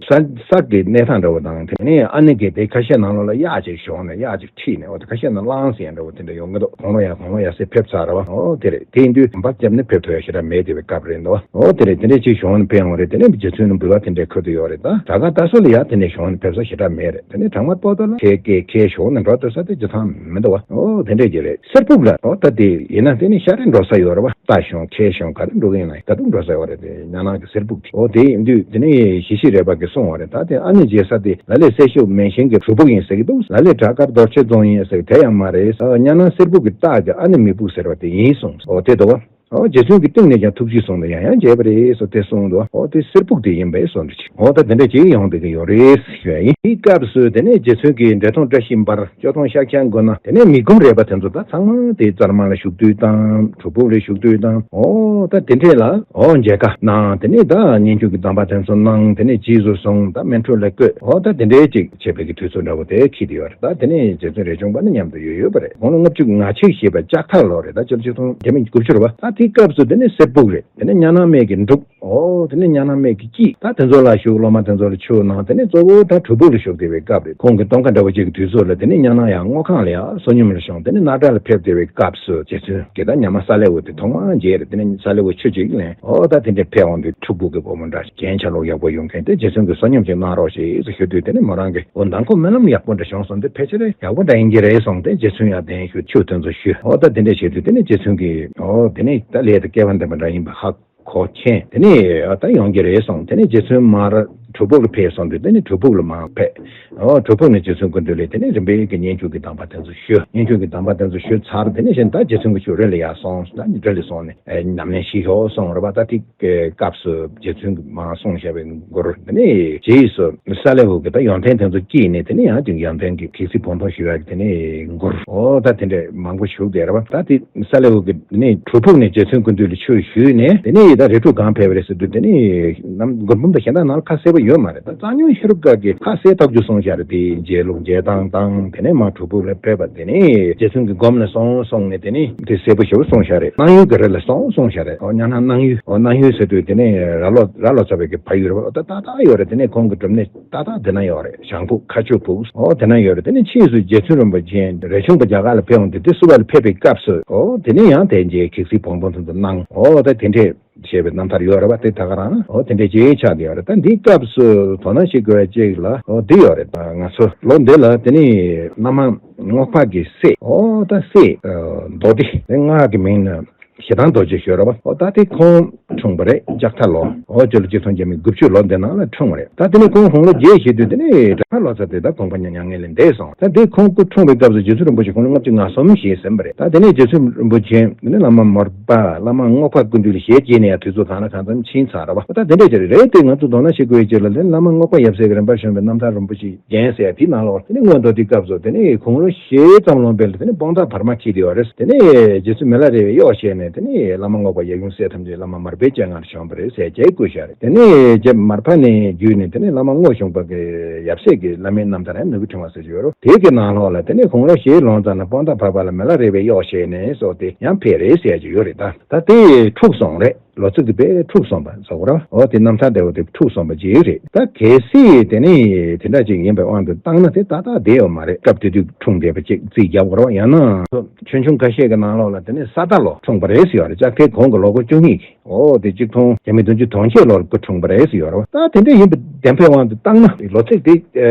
ས་ས་གི་གནས་སྟངས་འདྲ་བོ་དང་། དེ་ནས་ཨ་ནེ་གི་དེ་ཁ་ཤས་ནང་ལོགས་ལ་གཡག་ཅིག་ཞོན་ནས་གཡག་ཅིག་ཁྲིད་ནས་འོ་དེ་ཁ་ཤས་ནང་གླང་ཟེར་ཡ་འདྲ་བོ་དེ་འདྲ་ཡོང་གི་འདུག་དགུང་ལོ་ཡ་དགུང་ལོ་ཡ་སེ་ཕེབས་ཚར་བ། ཨོ་དེ་རེད། དེ་ཡིན་དུས་གོམ་པ་བརྒྱབ་ནས་ཕེབས་ཐུབ་ཡ་ཞེ་དྲག་མེད་དེ་བའི་སྐབས་རེད་འདུག་ཨོ་དེ་རེད། དེ་འདྲས་ཅིག་ཞོན་ནས་ཕེབས་ཡོང་རེད། དེ་ནས་རྗེ་བཙུན་ལ་འབུལ་བ་དེ་འདྲས་འཁུར་དུ་ཡོད་རེད། ད་དྲག་ག་ད་སོ་ལ་ཡ་དེ་འདྲས་ཞོན་ནས་ཕེབས་ས་ཞེ་དྲག་མེད་རེད། དེ་ནས་དྲག་མ་པོ་ཏོ་ལ་ཁས་ཁས་ཁས་ཞོན་ནས་འགྲོ་ཐུབ་ས་དེ་རྗེ་ཐང་མི་འདུག་བ། ཨོ་དེ་འདྲས་ཅིག་རེད། གསེར་ཕུག་ལ་ཨོ་ད་དེ་ཡིན་ན་དེ་ནས་ཤར་རེ་འགྲོ་ས་ཡོད་རེད་བ། རྟ་ཞོན་ཁས་ཞོན་ག་རེ་འགྲོ་གི་ཡིན་ན་ད་དུང་འགྲོ་ས་ཡོད་རེད། དེ་གཉའ་ནང་གི་གསེར་ཕུག་དེ། ཨོ་དེ་ཡིན་དུས་དེ་ནས་ཞི་ཞི་རས་པ་གིས་གསུངས་པ་རེད། ད་དེ་ཨ་ནེ་མཇལ་ས་དེ་ལ་ལས་སེ་ཤོད་མན་ཤན་གྱི་གྲུ་ཕུག་ཡིན་ཟེར་གྱི་འདུག་ལ་ལས་བྲག་དཀར་རྡོ་རྗེ་རྫོང་ཡིན་ཟེར་གྱི་དེ་ཡང་མ་རེད། ཨ་གཉའ་ནང་གསེར་ཕུག་གི་སྟག་གི་ཨ་ནེ་མི་ཕུག་ཟེར་བ་དེ་ཡིན་གསུངས། ཨོ་དེ་འདུག་བ། ཨོ་རྗེ་བཙུན་གྱི་སྟེང་ནས་ཀྱང་ཐུགས་རྗེས་བཟུང་ནས་ཡང་ཡང་མཇལ་བ་རེད་ཟེར་དེ་གསུངས་འདུག་ཨོ་དེ་གསེར་ཕུག་དེ་ཡིན་པས་གསུངས་འདུག་ཨོ་ད་དེ་འདྲ་ཅིག་ཡོང་བསྡད་ཀྱི་ཡོད་རེད་ཞུ་ཡ་ཡིན། དེའི་སྐབས་སུ་དེ་ནས་རྗེ་བཙུན་གྱི་འབྲས་སྤུངས་བཀྲ་ཤིས་འབར། སྐྱོ་སྟོན་ཤཱཀྱ་མགོན་ན། དེ་ནས་མི་ཕམ་རས་པ་དེ་ཚོ་ད་ཚང་མ་དེ་ཙར་མ་ལ་བཞུགས་དུས་དང་གྲུ་ཕུག་ལ་བཞུགས་དུས་དང་། ཨོ་ད་དེ་འདྲས་ལ་ཨོ་མཇལ་ཁ་གནང་། དེ་ནས་ད་སྙན་བརྒྱུད་ཀྱི་གདམས་པ་དེ་ཚོ་གནང་། དེ་ནས་རྗེས་སུ་བཟུང་། ད་སྨིན་གྲོལ་ལ་བཀོད། ཨོ་ད་དེ་འདྲས་ཅིག་བྱེད་པའི་གི་དུས་ཚོད་འདྲ་བོ་དེ་འཁེལ་དེ་ཡོད་རེད། ད་དེ་ནས་རྗེ་བཙུན་རས་ཆུང་པ་ནི་མཉམ་དུ་ཡོད་ཡོད་པ་རེད། དགུང་ལོ་ལྔ་བཅུ་ང་གཅིག་བཞེས་པ་ལྕགས་ཐར་ལོ་རེད། ད་སྤྱི་ལོ་ཆིག་སྟོང་དགུ་བརྒྱ་དགུ་བཅུ་རེད་བ། ད་དེའི་སྐབས་སུ་དེ་ནས་གསེར་ཕུག་རེད། དེ་ནས་གཉའ་ནང་སྨད་ཀྱི་འབྲུག་ཨོ་དེ་ནས་གཉའ་ནང་སྨད་ཀྱི་སྐྱིད། ད་དེ་ཚོ་ལ་བཞུགས། སློབ་མ་དེ་ཚོ་ལ་ཆོས་གནང་། དེ་ནས་གཙོ་བོ་ད་གྲུ་ཕུག་ལ་བཞུགས་བསྡད་པའི་སྐབས་རེད། ཁོང་གི་སྟོན་ཁ་འདྲ་བོ་ཅིག་གི་དུས་ཚོད་ལ་དེ་ནས་གཉའ་ནང་ཡང་སྔོ་ཁང་ལ་ཡང་བསོད་སྙོམས་ལ་ཤོང་། དེ་ནས་སྣ་བྲག་ལ་ཕེབས་བསྡད་པའི་སྐབས་སུ་རྗེ་བཙུན་གྱིས་ད་ཉ་མ་ས་ལེ་འུ་དེ་ཐོག་མར་མཇལ་རེད། དེ་ནས་ས་ལེ་འུ་ཆོས་ཅིག་ལེན། ཨོ་ད་དེ་འདྲས་ཕེབས་འོང་དུས་ཕྲུ་གུ་གི་བུ་མོ་འདྲ་རྒྱན་ཆ་ལོག་ཡག་པོ་ཡོད་མཁན་དེ་རྗེ་བཙུན་གྱིས་བསོད་སྙོམས་ཅིག་གནང་རོགས་ཞེས་ཞུ་དུས་དེ་ནས་མོ་རང་གིས་འོ་མདང་དགོང་སྨོན་ལམ་ཡག་པོ་འདྲ་བྱུང་སོང་། དེ་ཕལ་ཆེར་ཡག་པོ་འདྲ་ཡིན་གྱི་རེད་གསུངས། དེ་རྗེ་བཙུན་ཡང་བདེན་ཞུ་ཆོས་དེ་ཚོ་ཞུ། ཨོ་ད་དེ་འདྲས་བྱེད་དུས་དེ་ནས་རྗེ་བཙུན་གྱིས་ཨོ་དེ་ནས་ད་ལས་དེ་སྐལ་བ་ལྡན་པ་འདྲ་ཡིན་པ་ཧ་གོ་མཁྱེན། དེ་ནས་ཨ་ད་ཡོང་གི་རེད་གསུངས། དེ་ནས་རྗེ་བཙུན་མར་གྲུ་ཕུག་ལ་ཕེབས་སོང་དུས་དེ་ནས་གྲུ་ཕུག་ལ་མར་ཕེབས། ཨོ་གྲུ་ཕུག་ནས་རྗེ་བཙུན་སྐུ་མདུན་ལ་དེ་ནས་རིམ་པས་ཀྱི་སྙན་བརྒྱུད་ཀྱི་གདམས་པ་དེ་ཚོ་ཞུ། སྙན་བརྒྱུད་ཀྱི་གདམས་པ་དེ་ཚོ་ཞུས་ཚར། དེ་ནས་གཞན་ད་རྗེ་བཙུན་གྱི་ཆོས་རི་ལ་ཡར་སོང་། ད་རི་ལ་སོང་ནས་ཨེ་ཉམས་ལེན་ཞིག་ཞོག་གསུངས་རེད་པ། ད་དེ་གི་སྐབས་སུ་རྗེ་བཙུན་གྱིས་མར་གསུངས་བཞག་པའི་མགུར། དེ་ནས་རྗེས་སུ་ས་ལེ་འུ་གི་ད་ཡོན་ཏན་དེ་ཚོ་སྐྱེས་ནས་དེ་ནས་ཡང་ཅིག་ཡོན་ཏན་གྱི་གེགས་སེལ་བོང་སྟོན་ཞུ་ཡག་གི་དེ་ནས་མགུར། ཨོ་ད་དེ་འདྲས་མང་པོ་བཞུགས་བསྡད་རེད་པ། ད་དེ་ས་ལེ་འུ་གི་དེ་ནས་གྲུ་ཕུག་ནས་རྗེ་བཙུན་སྐུ་མདུན་ལ་ཆོས་ཞུས་ནས་དེ་ནས་ད་རི་ཁྲོད་གང་ཕེབས་པ་རེད་ཟེར་དུས་དེ་ནས་ནམ་མགུར་འབུམ་དང་གཞན་དག་ནང་ལ་ཁ་གསལ་པོ་ཡོད་མ་རེད། ད་གཙང་སྨྱོན་ཤེས་རབ་དཀར་གྱིས་ཁ་གསལ་ཐག་ཆོད་གསུངས་བཞག་རེད། དེ་མཇལ་ལུགས་མཇལ་སྟངས་དང་དེ་ནས་མར་གྲུ་ཕུག་ལ་ཕེབས་པ། དེ་ནས་རྗེ་བཙུན་གྱི་སྒོམ་ལ་སོང་སོང་ནས་དེ་ནས་དེ་གསལ་པོ་ཞེ་པོ་གསུངས་བཞག་རེད། སྣང་ཡུལ་གྱི་རི་ལ་སོང་གསུངས་བཞག་རེད། ཨོ་གཉའ་ནང་སྣང་ཡུལ། ཨོ་གནང་ཡུལ་ཟེར་དུས་དེ་ནས་རྭ་ལོ་རྭ་ལོ་ཙ་བའི་གི་ཕ་ཡུལ་རེད་པ། ཨོ་ད་ཏག་ཏག་ཡོད་རེད། དེ་ནས་ཁོང་གི་སྒྲུབ་གནས་ཏག་ཏག་དེ་ན་ཡོད་རེད། ཞང་ཕུག་མཁའ་སྤྱོད་ཕུག་ཨོ་དེ་ན་ཡོད་རེད། དེ་ནས་ཕྱིས་སུ་རྗེ་བཙུན་རིན་པོ་ཆེ་རས་ཆུང་པ་རྒྱ་གར་ལ་ཕེབས་འོང་དུས་དེ་བསུ་བ་ལ་ཕེབས་པའི་སྐབས་སུ་ཨོ་དེ་ནས་ཡང་དེ་རྗེས་གེགས་སེལ་བོང་སྟོན་དེ་ཚོ་གནང་། ཨོ་ད་དེ་འདྲས་བྱས་པའི་རྣམ་ཐར་ཡོད་རེད་པ། དེ་ད་ག་རང་ཨོ་དེ་འདྲས་ཅིག་ཆགས་བསྡད་ཡོད་རེད། ད་འདིའི་སྐབས་སུ་དོ་སྣང་བྱེད་དགོས་པ་ཅིག་ལ་ཨོ་འདི་ཡོད་རེད། ད་ང་ཚོ་ལོ་འདི་ལ་དེ་ནས་བླ་མ་རྔོག་པ་གི་སྲས། ཨོ་ད་སྲས་ཨ་མདོ་སྡེ་དེ་སྔགས་ཀྱི་མིང་ནི་ཞེ་སྡང་རྡོ་རྗེ་ཞུ་རེད་པ། ཨོ་ད་དེ་ཁོང་འཁྲུངས་པ་རེད། ལྕགས་ཐར་ལོ། ཨོ་སྤྱི་ལོ་གཅིག་སྟོང་བརྒྱ་མེད་དགུ་བཅུ་ལོ་འདི་ནང་ལ་འཁྲུངས་པ་རེད། ད་དེ་ནས་ཁོང་དགུང་ལོ་བརྒྱད་བཞེས་དུས་དེ་ནས་བྲག་དཀར་ལོ་ཙཱ་དེ་ད་དགོངས་པ་མྱ་ངན་ལས་འདས་སོང་། ད་དེ་ཁོང་སྐུ་འཁྲུངས་པའི་སྐབས་སུ་རྗེ་བཙུན་རིན་པོ་ཆེ་དགུང་ལོ་ལྔ་བཅུ་ང་གསུམ་བཞེས་ཟིན་པ་རེད། ད་དེ་ནས་རྗེ་བཙུན་རིན་པོ་ཆེ་དེ་ནས་བླ་མ་མོར་པ་བླ་མ་རྔོག་པ་སྐུ་མདུན་ལ་ཞལ་གྱེས་ནས་ཡང་དུས་ཚོད་གང་ལ་གང་འཚམ་ཕྱིན་ཚར་རེད་པ། ད་དེ་འདྲས་ཅིག་རེད། དེ་ང་ཚོ་དོ་སྣང་བྱེད་དགོས་ཡ་ཅིག་ལ་དེ་བླ་མ་རྔོག་པ་ཡབ་སྲས་ཀྱི་རིམ་པར་བྱོན་པའི་རྣམ་ཐར་རིན་པོ་ཆེ་རྒྱན་ཟེར་ཡ་དེའི་ནང་ལོགས་དེ་ནས་སྔོན་དུ་དེའི་སྐབས་སུ་དེ་ནས་དགུང་ལོ་བཞི་ཙམ་ལོན་པའི་དེ་ནས་དཔང་རྟགས་བར་མ་འཁྱིལ་བསྡད་ཡོད་རེད། དེ་ནས་རྗེ་བཙུན་མི་ལ་རས་པས་གཡོག་བྱས་ནས་ དེ་ནས་བླ་མ་རྔོག་པ་ཡབ་ཡུམ་སྲས་ཐམས་ཅད་བླ་མ་མར་པའི་སྤྱན་སྔར་བྱོན་པ་རེད་ཟེར་རྒྱས་བཀོད་བཞག་རེད། དེ་ནས་རྗེ་མར་པ་ནས་བརྒྱུད་ནས་དེ་ནས་བླ་མ་རྔོག་གཞོང་པ་གི་ཡབ་སྲས་ཀྱི་བླ་མའི་རྣམ་ཐར་ནས་ནོར་བུ་ཕྲེང་བ་ཟེར་གྱི་ཡོད་རེད། དེ་གི་ནང་ལོགས་ལ་དེ་ནས་དགུང་ལོ་བཞིའི་ལོ་ཙམ་ན་དཔང་རྟགས་བབས་པ་ལ་མི་ལ་རས་པས་གཡོགས་བྱས་ནས་སོགས་དེ་ཡང་ཕེབས་རེད་ཟེར་གྱི་ཡོད་རེད། ད་ད་དེ་འཁྲུགས་སོང་རེད། ལོ་ཚིགས་དེ་དཔེ་འཁྲུགས་སོང་བ་ཟེར་གོ་ར། འོ་དེ་རྣམ་ཐར་དེ་འོ་དེ་འཁྲུགས་སོང་བ་ཅིག་རེད། ད་གལ་སྲིད་དེ་ནི་དེ་འདྲ་ཅིག་ཡིན་པའི་དབང་དུ་བཏང་ན་དེ་ཏག་ཏག་བསྡད་ཡོད་མ་རེད། སྐབས་དེ་དུས་འཁྲུངས་བསྡད་པ་ཅིག་རྩིས་རྒྱག་དགོས་ར། ཡང་ན་ཆོས་འབྱུང་ཁ་ཤས་ཀྱི་ནང་ལོགས་ལ་དེ་ནི་ས་རྟ་ལོ་འཁྲུངས་པ་རེད་ཟེར་ཡོད་རེད། ལྕགས་ཐའི་གོང་གི་ལོ་འཁོར་བཅུ་གཉིས་ཀྱི། འོ་དེ་གཅིག་སྟོང་དགུ་བརྒྱ་མེད་བདུན་ཅུ་དོན་བརྒྱད་ལོར་སྐུ་འཁྲུངས་པ་རེད་ཟེར་ཡོད་རེད། ད་དེ་འདྲ་ཡིན་པའི་བདེན་པའི་དབང་དུ་བཏང་ན། ལོ་ཚིགས་དེ་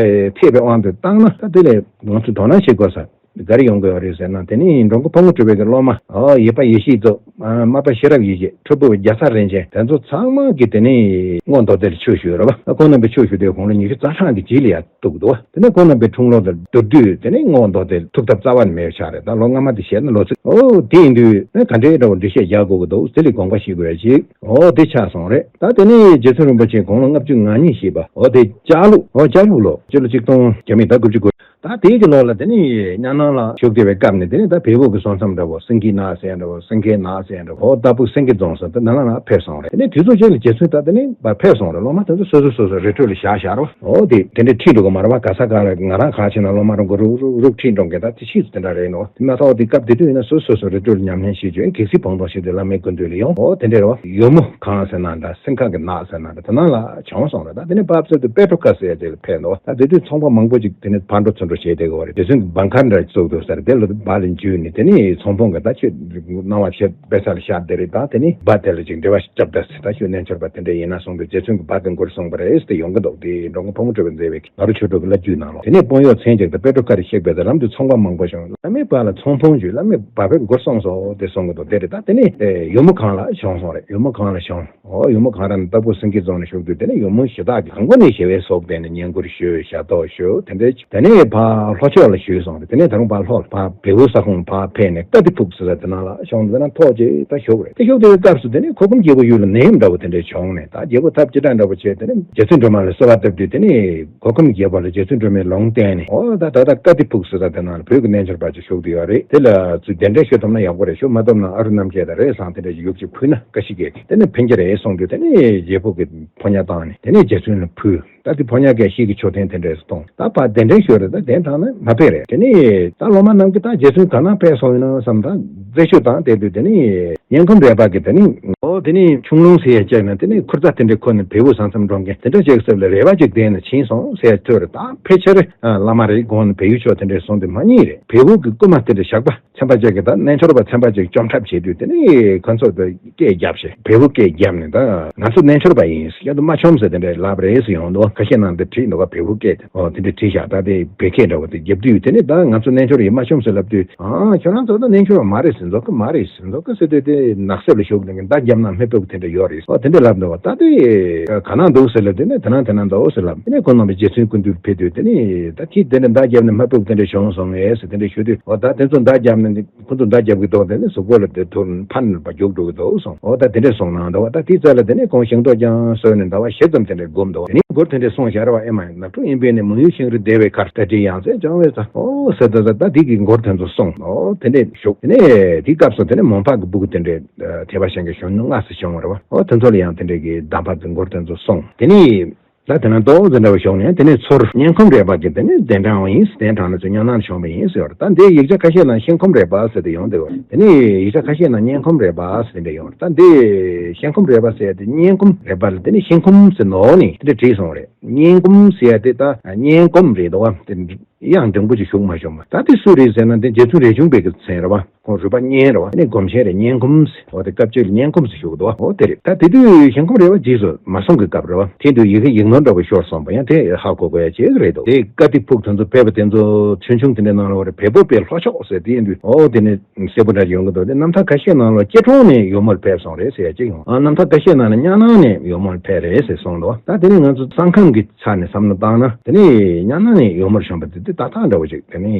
ཐེག་པའི་དབང་དུ་བཏང་ན། ད་དེ་ལས་ང་ཚོ་དོ་སྣང་བྱེད་དགོས་ས། ག་རེ་ཡོང་གི་ཡོད་རེད་ཟེར་ན། དེ་ནི་འགྲོ་མགོན་ཕག་མོ་གྲུ་པའི་གི་སློབ་མ། ཨོ་ཡེ་པ་ཡེ་ཤེས་མཚོ། ཨ་སྨྲ་པ་ཤེས་རབ་ཡེ་ཤེས། ཁྲོ་ཕུ་བ་རྒྱ་ཚ་རིན་ཆེན། དེ་ཚོ་ཚང་མ་གི་དེ་ནི་སྔོན་མདོ་སྡེ་ལ་ཆོས་ཞུས་ཡོད་རེད་པ། ཁོང་རྣམ་པའི་ཆོས་ཞུ་དུས་དགུང་ལོ་ཉི་ཤུ་རྩ་གྲངས་ཀྱི་རྗེས་ལ་ཡར་གཏུགས་འདུག་པ། དེ་ནས་ཁོང་རྣམ་པའི་འཁྲུངས་ལོ་དང་བསྡུར་དུས་དེ་ནི་སྔོན་མདོ་སྡེ་ལ་ཐུག་ཐབས་རྩ་བ་ནས་མེད་པ་ཆགས་རེད། ད་ལོ་སྔ་མ་དེ་བཤད་ན་ལོ་ཚིགས། ཨོ་དེ་ཡིན་དུས་ནི་ག་འདྲའི་འདྲ་བོ་འགྲེལ་བཤད་རྒྱག་དགོས་ཀྱི་འདུག་དེ་ལ་དགོངས་པ་བཞེས་དགོས་ཡ་ཞིག། ཨོ་དེ་ཆགས་སོང་རེད། ད་དེ་ནི་རྗེ་བཙུན་རིན་པོ་ཆེ་དགུང་ལོ་ལྔ་བཅུ་ང་གཉིས་བཞེས་པ། ཨོ་དེ་ལྕགས་ལུག་ཨོ་ལྕགས་ལུག་ལོ་སྤྱི་ལོ་གཅིག་སྟོང་བརྒྱ་མེད་དགུ་བཅུ་གོ། ད་དེའི་གི་ལོ་ལ་དེ་ནི་གཉའ་ནང་ལ་བཞུགས་བསྡད་པའི་སྐབས་ནས་དེ་ནི་ད་བལ་པོ་གི་སོ་མཚམས་འདྲ་བོ་སེང་གེ་ནགས་ཟེར་འདྲ་བོ། སེང་གེ་ནགས་ཟེར་འདྲ་བོ། ཨོ་ལྟ་བུ་སེང་གེ་རྫོང་ཟེར་དེ་ནང་ལ་ཕེབས་སོང་རེད། དེ་ནི་དུས་ཚོད་ཅིག་ལ་རྗེ་བཙུན་ད་དེ་ནི་ཕར་ཕེབས་སོང་རེད། སློབ་མ་དེ་ཚོ་སོ་སོ་སོ་སོ་རི་ཁྲོད་ལ་བཞག་བཞག་རོ། ཨོ་དེ་དེ་འདྲའི་ཁྲིད་འགྲོ་གི་མ་རེད་པ། ག་ས་ག་ལ་ང་རང་ག་ཕྱིན་ན་སློབ་མ་རང་གི་རུག་རུག་རུག་ཁྲིད་འགྲོ་མཁན་ད་དེ་ཕྱིས་སུ་དེ་འདྲ་རེད་ནོ། དེ་མ་ཐག་དེ་སྐབས་དེ་དུས་ཡིན་ན་སོ་སོ་སོ་རི་ཁྲོད་ལ་ཉམས་ལེན་བྱེད་རྒྱུ་ཡིན། གལ་སྲིད་བོང་དོང་བྱེད་དུས་བླ་མའི་སྐུ་མདུན་ལ་ཡོང་། ཨོ་དེ་འདྲ་རེད་པ། ཡོལ་མོ་གངས་ཟེར་ན་འདྲ། སེང་ཁ་གི་ནགས་ཟེར་ན་འདྲ། དེ་ནང་ལ་བྱོན་སོང་རེད། ད་དེ་ནས་བབས་ཚར་དུས་པེ་ཏྲོ་ཀ་ཟེར་ཡ་དེ་ལ་ཕེབས་འདུག་ད་དེ་དུས་ཚོང་པ་མང་པོ་ཅིག་དེ་ནས་ཕར་འགྲོ་ཚུར་འགྲོ་བྱས་བསྡད་ཀྱི་ཡོད་རེད། རྗེ་བཙུན་གྱི་བང་ཁར་འདྲ་བཙུགས་འདུག་ཟེར། དེ་ལ་སྦ་ལ་འཇུས་ནས་དེ་ནས་ཚོང་དཔོན་གྱིས་ད་ཁྱོད་སྣང་བ་ཞེ་པོ་ས་ལ་ཤར་བསྡད་རེད། ད་དེ་ནས་སྦ་དེ་ལ་ཅིག་འབྲེལ་བ་ཞིག་རྒྱོབ་ད་ཟེར། ད་ཁྱོད་རྣལ་འབྱོར་པ་དེ་འདྲ་ཡིན་ན་གསུངས་དུས་རྗེ་བཙུན་གྱིས་སྦ་དེ་མགུར་གསུངས་པ་རེད་ཟེར་ཏེ་ཡོང་གི་འདུག་དེ་འགྲོ་མགོན་ཕག་མོ་གྲུ་པས་མཛད་པའི་ནཱ་རོ་ཆོས་དྲུག་གི་བླ་བརྒྱུད་ནང་ལོགས། དེ་ནས་དཔོན་གཡོག་མཚན་བརྒྱད་དང་པེ་ཏྲོ་ཀ་རུ་གཤེགས་པའི་བླ་མ་དེ་ཚོང་པ་མང་པོ་བྱུང་། བླ་མའི་སྦ་ལ་ཚོང་དཔོན་བརྒྱུད། བླ་མའི་སྦ་པའི་མགུར་གསུངས་སོ་དེ་གསུང་གི་འདུག་དེ་རེད། ད་དེ་ནས་ཨེ་ཡོལ་མོ་གངས་ལ་བྱོན་སོང་རེད། ཡོལ་མོ་གངས་ལ་བྱོན། ཨོ་ཡོལ་མོ་གངས་ར་ནས་ལྟ་བུ་སེང་གེ་རྫོང་ནས་བཞུགས་དུས་དེ་ནས་ཡོལ་མོ་གཞི་བདག་གིས་དང་པོ་ནས་ཞི་བའི་གཟུགས་བསྟན་ནས་བསྙེན་བཀུར་ཞུས། ཞབས་ཏོག་ཞུས། དེ་འདྲའི་དེ་ནས་ཕར་ལྷོ་ཕྱོགས་ལ་བཞུད་སོང་རེད། དེ་ནས་ད་རུང་ཕར་ལྷོ་ལ་ཕར་བལ་པོའི་ས་ཁོངས་ཕར་ཕེབས་ནས་ཀ་ཏི་ཕུག་ཟེར་ས་དེ་ནང་ལ་བྱོན། དེ་ན་ཐོག་ཅིག་ད་བཞུགས་རེད། དེ་བཞུགས་དེའི་སྐབས་སུ་དེ་ནས་གུར་གུམ་རྒྱལ་པོ་ཡུལ་ལ་ནད་ཡམས་འདྲ་བོ་དེ་འདྲ་བྱུང་ནས། ད་རྒྱལ་པོ་ཐབས་ཅི་དྲག་འདྲ་བོ་བྱས། དེ་ནས་རྗེ་བཙུན་སྒྲོལ་མ་ལ་གསོལ་བ་བཏབ་དུས་དེ་ནས་གུར་གུམ་རྒྱལ་པོ་ལ་རྗེ་བཙུན་སྒྲོལ་མས་ལུང་བསྟན་ནས། ཨོ་ད་ད་ལྟ་ཀ་ཏི་ཕུག་ཟེར་ས་དེ་ནང་ལ་བོད་ཀྱི་རྣལ་འབྱོར་པ་ཅིག་བཞུགས་བསྡད་ཡོད་རེད། དེ་ལ་ཚུར་གདན་འདྲེན་ཞུ་ཐུབ་ན་ཡག་པོ་རེད། ཞུ་མ་ཐུབ་ན་ཨ་རུ་རྣམ་རྒྱལ་དང་རས་བཟང་དེ་འདྲ་ཞིག་ཡོད་ཅིག་ཕུལ་ན་བཀྲ་ཤིས་སྐྱེ་གི། དེ་ནས་ཕན་གྱི་རེད་གསུངས་དུས་དེ་ནས་རྒྱལ་པོ་གིས་ཕོ་ཉ་བཏང་ནས་དེ་ནས་རྗེ་བཙུན་ལ་ཕུལ། ད་དེ་ཕོ་ཉ་གིས་ཤིང་གི་མཆོད་རྟེན་དེ་འདྲ་བཏང་། ད་ཕར་གདན་འདྲེན་ཞུས་རེད། ད་གདན་དྲངས་ན་མ་ཕེབས་རེད། དེ་ནས་ད་སློབ་མ་རྣམས་ཀྱིས་ད་རྗེ་བཙུན་ག་ན་ཕེབས་སོང་ཡིན་ན་བསམ། ད་རྩད་ཞིབ་བཏང་བསྡད་དུས་དེ་ནས་གཉན་ཁུམ་རས་པ་གིས་དེ་ནས། ཨོ་དེ་ནས་ཁྱུང་ལུང་ཟེར་ཡ་བཅད་ནས་དེ་ནས་ཁུར་རྩ་དེ་འདྲ་ཁུར་ནས་བལ་པོ་ས་མཚམས་འགྲོ་མཁན་དེ་འདྲ་ཅིག་གི་ཚབ་ལ་རས་པ་ཅིག་གདན་ནས་ཕྱིན་སོང་ཟེར་ཡ་ཐོས་རེད། ད་ཕལ་ཆེར་བླ་མ་རེད་དགོངས་ནས་བལ་ཡུལ་ཕྱོགས་དེ་འདྲ་སོང་དུས་མ་རྙེད་རེད། བལ་པོ་གི་རྐུན་མ་དེ་འདྲ་ཞགས་པ་ཚན་པ་ཅིག་གིས་ད་རྣལ་འབྱོར་པ་ཚན་པ་ཅིག་བཅོམ་ཐབས་བྱེད་དུས་དེ་ནས་ཁོ་ཚོ་དེ་སྐད་བརྒྱབ་བྱས། བལ་པོ་སྐད་བརྒྱབ་ནས་ད་ང་ཚོ་རྣལ་འབྱོར་པ་ཡིན། ཡ་དུ་མ་བཅོམ་ཟེར་དེ་འདྲའི་ལབ་རེད་ཟེར་ཡོང་འདུག་ཁ་ཤས་ནང་དུ་བྲིས་འདུག་ག་བལ་པོ་སྐད་དེ། ཨོ་དེ་འདྲ་བྲིས་བཞག་ད་དེ་བལ་སྐད་འདྲ་བོ་དེ་རྒྱབ་དུས་དེ་ནས་ད་ང་ཚོ་རྣལ་འབྱོར་ཡིན། མ་བཅོམ་ཟེར་ལབ་དུས། ཨ་ཁྱོད་རང་ཚོ་ད་རྣལ་འབྱོར་པ་མ་རེད་ཟེར། མཛོད་ཀྱི་མ་རེད་ཟེར། མཛོད་ཀྱི་ཟེར་དུས་དེ་ནགས་གསེབ་ལ་བཞུགས་ནས་མདའ་བརྒྱབ་ན་མི་ཕོད་པ་དེ་འདྲ་ཡོད་རེད། ཨོ་དེ་འདྲ་ལབ་འདུག་ག་ད་དེ་ག་ན་འདུག་ཟེར་ལབ་དུས་ནས་དེ་ན་དེ་ན་འདུག་ཟེར་ལབ། དེ་ནས་ཁོང་རྣམ་པ་རྗེ་བཙུན་སྐུ་མདུན་ཕེབས་དུས་དེ་ནས་ད་ཁྱེད་དེ་འདྲ་མདའ་བརྒྱབ་ནས་མ་ཕོད་པ་དེ་འདྲ་བྱུང་སོང་ངས་ཟེར་དེ་འདྲ་ཞུ་དུས། ཨོ་ད་དེ་ཚོ་མདའ་བརྒྱབ་ནས། ཁོ་ཚོ་མདའ་རྒྱབ་ཀྱི་འདུག་དེ་ནས་གཟུགས་པོ་ལ་དེ་ཐུར་ཕན་པ་རྒྱུག་འགྲོ་གི་འདུག་གསུངས། འོ་ད་དེ་འདྲས་གསུངས་གནང་འདུག་བ། ད་དེའི་རྩ་ལ་དེ་ནས་ཁོང་ཤིང་ཏོག་ཀྱང་གསོལ་ནས་ཟླ་བ་བཞི་ཙམ་དེ་འདྲས་སྒོམ་འདུག་དེ་ནས་མགུར་དེ་འདྲས་གསུངས་བཞག་ར་བ། ཨེ་མ་ནགས་ཁྲོད་དབེན་པའི་གནས། མུ་ཡུ་ཤིང་རི་བདེ་བའི་མཁར། ལྟ་དྲི་ཡང་རྩེར་སྦྱོང་བའི་མཚམས། འོ་ཟེར་ད་ད་ད་དེ་གི་མགུར་དེ་ཚོ་གསུངས། འོ་དེ་འདྲས་བཞུགས། དེ་ནས་དེའི་སྐབས་སུ་དེ་ནས་མོན་པ་གི་སྦུག་དེ་འདྲས་ཐེག་པ་ཆེན་གྱི་གཞོན་ནུ་སྔ་ས་བྱུང་བ་ར་བ། འོ་དེ་ཚོ་ལ་ཡང་དེ་འདྲས་ཀྱི་གདམས་པ་གི་མགུར་དེ་ཚོ་གསུངས། དེ་ནས། ད་དེ་ན་ཏོག་ཙམ་འདྲ་བ་ཞོག་ནས་དེ་ནས་ཚུར་གཉན་ཁུམ་རས་པ་གིས་དེ་ནས་གདན་དྲངས་པ་ཡིན། གདན་དྲངས་ནས་ཚུར་གཉའ་ནང་བྱོན་པ་ཡིན་ཟེར་བ་རེད། ད་འདིའི་ཡིག་ཆ་ཁ་ཤས་ནང་ཤིང་ཁུམ་རས་པ་ཟེར་ཏེ་ཡོང་བསྡད་པ་རེད། དེ་ནས་ཡིག་ཆ་ཁ་ཤས་ནང་གཉན་ཁུམ་རས་པ་ཟེར་འདྲ་ཡོང་རེད། ད་འདི་ཤིང་ཁུམ་རས་པ་ཟེར་ཏེ་གཉན་ཁུམ་རས་པ་ལ་དེ་ནས་ཤིང་ཁུམ་ཟེར་ནོར་ནས་དེ་འདྲ་བྲིས་སོང་རེད། གཉན་ཁུམ་ཟེར་ཏེ་ད་གཉན་ཁུམ་རེད་འདུག་བ། དེ་ཡང་འབྲིང་པོ་ཅིག་ཞུགས་མ་བྱུང་བ། ད་དེ་སུ་རེད་ཟེར་ན་དེ་རྗེ་བཙུན་རས་ཆུང་པའི་གི་མཚན་རེད་བ། ཁོང་རུས་པ་གཉན་རེད་བ། ཨ་ནི་སྒོམ་ཆེན་རེད། གཉན་ཁུམ་ཟེར། འོ་དེ་སྐབས་གཅིག་ལ་གཉན་ཁུམ་ཟེར་ཞུ་གི་འདུག་བ། འོ་དེ་རེད། ད་དེ་དུས་ཤིང་ཁུམ་རས་པ་རྗེས་སུ་མ་གསུང་གི་སྐབས་རེད་བ། དེ་དུས་ཡི་གེ་ཡིག་ནོར་འདྲ་པོ་ཤོར་སོང་བ་ཡང་དེ་ཧ་གོ་དགོས་ཡ་ཅིག་རེད་འདུག་དེ་ཀ་ཏི་ཕུག་དེ་ཚོ་ཕེབས་པ་དེ་ཚོ་ཆུང་ཆུང་དེ་འདྲའི་ནང་ལ་བ་རེད། བལ་པོ་པའི་ལྷོ་ཕྱོགས་ཟེར་དེ་ཡིན་དུས། འོ་དེ་ནི་གསལ་པོ་འདྲ་ཡོང་གི་འདུག་དེ་རྣམ་ཐར་ཁ་ཤས་ནང་ལ་སྐྱེ་གྲོང་ནས་ཡོལ་མོར་ཕེབས་སོང་རེད་ཟེར་ཡ་ཅིག་ཡོང་། ཨ་རྣམ་ཐར་ཁ་ཤས་ནང་ལ་གཉའ་ནང་ནས་ཡོལ་མོར་ཕེབས་རེད་ཟེར་གསུངས་འདུག་ད་དེ་ནི་ང་ཚོ་ས་ཁམས་ཀྱི་ཆ་ནས་བསམ་བློ་བཏང་ན་དེ་ནི་གཉའ་ནང་ནས་ཡོལ་མོར་བྱོན་པ་དེ་དེ་ཏག་ཏག་འདྲ་བོ་ཅིག་དེ་ནི།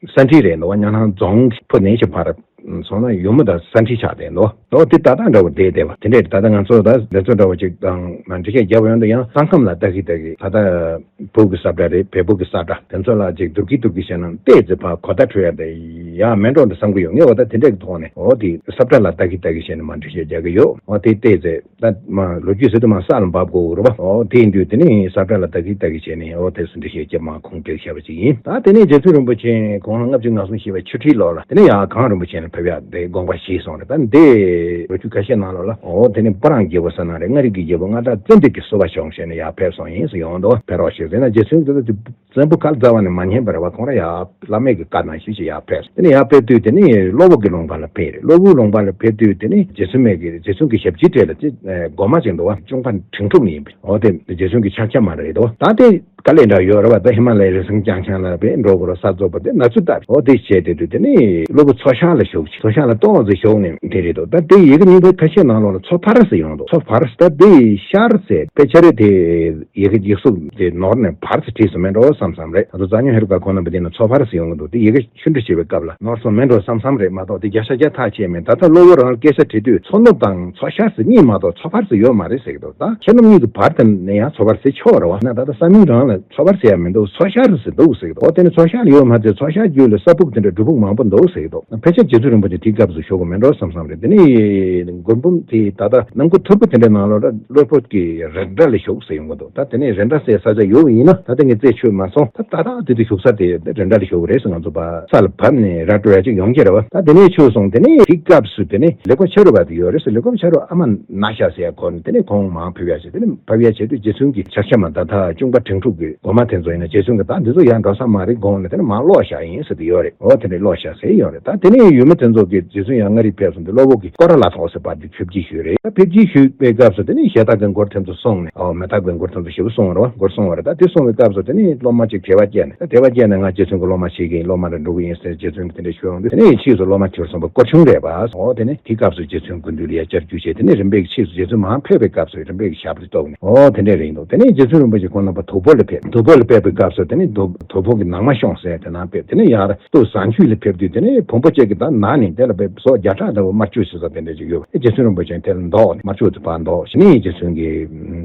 ས་འཁྲིད་རེད་འདུག་བ། གཉའ་ནང་རྫོང་གི་ཕུ་ནས་ཞིག་ཕར་ སོང་ན་ཡུ་མོ་དང་ས་འཁྲི་ཆགས་བསྡད་འདུག་འོ་དེ་ད་ལྟ་འདྲ་བོ་བསྡད་བསྡད་པ་དེ་འདྲས་ད་ལྟ་ང་ཚོ་ད་དེ་ཚོ་འདྲ་བོ་ཅིག་དང་མ་འགྲེལ་བཤད་རྒྱབ་ཡོང་དུ་ཡང་ས་ཁམས་ལ་ལྟ་གི་ལྟ་གི་ད་ལྟ་བོད་ཀྱི་ས་བཀྲ་རེད། བལ་པོ་གི་ས་བཀྲ་དེ་ཚོ་ལ་ཅིག་སྡུག་གི་སྡུག་གི་བྱས་ན་ཏོག་ཙམ་ཕར་གོ་བརྡ་འཕྲོད་ཡ་དེ་ཡ་མེད་འགྲོ་འདུག་བསམ་གི་ཡོད། ངས་འོ་ད་དེ་འདྲས་ཀྱི་ཐོག་ནས་འོ་དེ་ས་བཀྲ་ལ་ལྟ་གི་ལྟ་གི་བྱས་ནས་མ་འགྲེལ་བཤད་རྒྱག་གི་ཡོད། འོ་དེ་ཏོག་ཙམ། ད་མ་ལོ་རྒྱུས་ཟེར་དུས་མ་ས་ལ་འབབ་དགོས་རེད་པ། འོ་དེ་ཡིན་དུས་དེ་ནི་ས་བཀྲ་ལ་ལྟ་གི་ལྟ་གི་བྱས་ནས་འོ་དེ་སུ་འདྲི་ཤེས་ཀྱི་མ་ཁུངས་སྐྱེལ་བྱས་པ་ཅིག་ཡིན། ད་དེ་ནས་རྗེ་བཙུན་རིན་པོ་ཆེ་གོང་ལ་ལྔ་བཅུ་ང་གསུམ་བཞེས་པའི་ཆོ་འཕྲུལ་ལོ་ལ་དེ་ནས་ཡར་གངས་རིན་པོ་ཆེ་ལ་ཕེབས་ཡག་དེ་དགོངས་པ་བཞེས་སོང་རེད། ད་འདི་ལོ་རྒྱུས་ཁ་ཤས་ནང་ལོགས་ལ་འོ་དེ་ནི་སྤུ་རངས་རྒྱལ་པོ་ཟེར་ན་རེད། མངའ་རིས་ཀྱི་རྒྱལ་པོ་མངའ་བདག་ཙན་དན་གྱིས་བསུ་བ་ཞུ་ཞེས་ནས་ཡར་ཕེབས་སོང་ཡིན་ཟེར་ཡོང་འདུག་ཕེབས་རོགས་ཞེས་ཟེར་ན་རྗེ་བཙུན་གྱིས་བཙན་པོ་ཁ་ལ་རྩ་བ་ནས་མ་ཉན་པ་རེད་པ། ཁོང་རང་ཡར་བླ་མེད་ཀྱི་བཀའ་གནང་ཞུས་ཞེས་ཡར་ཕེབས། དེ་ནས་ཡར་ཕེབས་དུས་དེ་ནས་གློ་བུར་གྱི་ལུང་པ་ལ་ཕེབས་རེད། གློ་བུར་ལུང་པ་ལ་ཕེབས་དུས་དེ་ནས་རྗེ་བཙུན་མའི་གི་རྗེ་བཙུན་གྱི་ཞབས་ཕྱིའི་གྲས་ལ་ཅིག་སྒོ་མ་ཅིག་འདུག་པ། གཅུང་པ་དྲིན་གྲུབ་ཡིན་པས། འོ་དེ་རྗེ་བཙུན་གྱི་ཕྱག་རྒྱ་མ་རེད་དོ། ད་དེ་དཀའ་ལས་འདྲ་ཡོད་རེད་པ། ད་ཧི་མ་ལ་ཡའི་རི་སེང་རྐྱང་རྐྱང་ལ་བས་འགྲོ་དགོས་རེད། ས་རྫོགས་པ་དེ་ན་ཚོད་ལྟ་རེད། འོ་དེ་བྱས་དེ་དུས་དེ་ནས་གློ་བུར་མཚོ་ཤར་ལ་བཞུགས་ཤིག་མཚོ་ཤར་ལ་ཏོག་ཙམ་བཞུགས་ནས་དེ་རེད་དོ། ད་དེ་ཡི་གེ་རྙིང་པའི་ཁ་ཤས་ནང་ལོགས་ལ་མཚོ་ཕར་ཟེར་ཡོང་འདུག་མཚོ་ཕར་ཟེར། ད་དེ་ཤར་ཟེར་དཔེ་ཆ་རེད། དེ་ཡི་གེ་ཡིག་གཟུགས་དེ་ནོར་ནས་ཕར་ཟེར་བྲིས་སུ་མེད་འགྲོ་བསམ་བསམ་རེད། ང་ཚོ་གཙང་སྨྱོན་ཧེ་རུ་ཀ་ཁོང་རྣམ་པ་དེ་ན་མཚོ་ཕར་ཟེར་ཡོང་གི་འདུག་དེ་ཡི་གེ་ཆུ་འབྲི་བྱེད་པའི་སྐབས་ལ་ནོར་སོང་མེད་འགྲོ་བསམ་བསམ་རེད་མ་གཏོགས་དེ་བརྒྱ་ཆ་བརྒྱ་ཐག་ཆད་མེད། ད་ལྟ་གློ་བོ་རང་སྐད་ཆ་དྲིས་དུས་མཚོ་ནུབ་དང་མཚོ་ཤར་ཟེར་གཉིས་མ་གཏོགས་མཚོ་ཕར་ཟེར་ཡོད་མ་རེད་ཟེར་གི་འདུག་ད་ཁྱེད་རྣམ་གཉིས་ཀྱི་བར་དེ་ནས་ཡང་མཚོ་ཕར་ཟེར་ཆོག་རེད་བ། ན་ད་ལྟ་ས་མིང་རང་ལ་མཚོ་ཕར་ཟེར་ཡ་མི་འདུག་མཚོ་ཤར་ཟེར་འདུག་ཟེར་གི་འདུག་འོ་དེ་ནི་མཚོ་ཤར་ལ་ཡོད་མ་ཚད་མཚོ་ཤར་རྒྱུད་ལ་ས་ཕུག་དེ་འདྲ་སྒྲུབ་ཕུག་མང་པོ་འདུག་ཟེར་གི་འདུག་ཕལ་ཆེར་རྗེ་བཙུན་རིན་པོ་ཆེ་དེའི་སྐབས་སུ་བཞུགས་གི་མེད་འགྲོ་བསམ་བསམ་རེད། དེ་ནི་མགོན་འབུམ་དེ་ད་ལྟ་ནང་ཁུལ་ཐུར་བུ་དེ་འདྲའི་ནང་ལོགས་ལ་གློ་བུར་གྱི་རེད་འདྲ་ལ་བཞུགས་ཟེར་ཡོང་གི་འདུག་ད་དེ་ནས་རེད་འདྲ་ཟེར་ས་ཆ་ཡོད་པ་ཡིན་ན་ད་ལྟ་ངས་རྩད་ཆོད་མ་སོང་། ད་ད་ལྟ་དེ་དུས་བཞུགས་ས་དེ་རེད་འདྲ་ལ་བཞུགས་རེད་ཟེར། ང་ཚོ་ཕར་ས་ལ་བབས་ནས་ར་སྤྲོད་ཡ་ཅིག་ཡོང་གི་རེད་བ། ད་དེ་ནས་ཆོས་སོང་། དེ་ནས་དེའི་སྐབས་སུ་དེ་ནས་ལེགས་པ་ཕྱི་རུ་བ་དེ་ཡོད་རེད་ཟེར། ལེགས་པ་ཕྱི་རུ་ཨ་མ་ན་ཤ་ཟེར་ཡ་ཁོ་ནི་དེ་ནས་ཁོང་མར་ཕེབས་ཡ་བྱས། དེ་ནས་ཕེབས་ཡ་བྱས་དུས་རྗེ་བཙུན་གྱི་ཕྱག་ཞྭ་མ་ད་ད་གཅུང་པ་དྲིན་གྲུབ་ཀྱི་སྒོ་མ་དེ་ཚོ་ཡིན་ན་རྗེ་བཙུན་གྱི་ད་འདི་ཚོ་ཡང་འགྲོ་ས་མ་རེད་དགོངས་ནས་དེ་ནས་མར་ལོག་བཞག་ཡིན་ཟེར་དེ་ཡོད་རེད། འོ་དེ་ནས་ལོག་བཞག་ཟེར་ཡོད་རེད། ད་དེ་ནས་ཡུལ་མི་དེ་ཚོ་གིས་རྗེ་བཙུན་ཡང་མངའ་རིས་ཕེབས་སོང་དུས་གློ་བོ་གིས་སྐོར་ར་ལ་ཐོག་ཟེར་བར་དུ་ཕེབས་སྐྱེལ་ཞུས་རེད། ད་ཕེབས་སྐྱེལ་ཞུས་པའི་སྐབས་སུ་དེ་ནས་ཞལ་ཏ་གི་མགུར་དེ་ཚོ་གསུངས་ནས། འོ་མེ་སྟག་པའི་མགུར་དེ་ཚོ་ཞེ་པོ་གསུངས་རེད་བ། མགུར་གསུངས་པ་རེད། ད་དེ་གསུངས་པའི་སྐབས་སུ་དེ་ནས་སློབ་མ་ཅིག་དད་པ་སྐྱེས་ནས། ད་དད་པ་སྐྱེས་ནས་ང་རྗེ་བཙུན་གྱི་སློབ་མ་བྱེད་ཀྱི་ཡིན། སློབ་མ་རེ་འགྲོ་གི་ཡིན་ཟེར་རྗེ་བཙུན་གྱིས་དེ་འདྲ་ཞུས་ཡོང་དུས་དེ་ནས་ཕྱིས་སུ་སློབ་མ་གྱུར་སོང་བ་སྐོར་ཆུང་རེད་པ། འོ་དེ་ནས་དེའི་སྐབས་སུ་རྗེ་བཙུན་སྐུ་མདུན་ལ་ཡ་བཅར་རྒྱུ་བྱས། དེ་ནས་རིམ་པས་ཀྱི་ཕྱིས་སུ་རྗེ་བཙུན་མར་ཕེབས་པའི་སྐབས་སུ་རིམ་པས་ཀྱི་ཞབས་ལ་གཏུགས་ནས། འོ་དེ་འདྲས་རེད་འདུག་དེ་ནས་རྗེ་བཙུན་རིན་པོ་ཆེ་ཁོང་རྣམ་པ་དུག་ཕོག་ལ་ཕེབས། དུག་ཕོག་ལ་ཕེབས་པའི་སྐབས་སུ་དེ་ནས་དུ་དུག་ཕོག་གི་ནང་མ་ཤོང་ཟེར་དེ་ནང་ཕེབས། དེ་ནས་ཡར་སྟོད་བཟང་ཆུ་ལ་ཕེབས་དུས་དེ་ནས་བོན་པོ་གཅིག་གིས་ད་ནག་ནས་དེ་ལ་བཟོ་བརྒྱ་ཕྲག་འདྲ་བོ་དམར་ཕྱོགས་ཞེ་ས་དེ་འདྲ་ཅིག་ཡོད་པ། རྗེ་བཙུན་རིན་པོ་ཆེ་དེ་ལ་འདོགས་ནས་དམར་ཕྱོགས་དེ་ཕར་འདོགས་ཞེས་ནས་རྗེ་བཙུན་གྱི་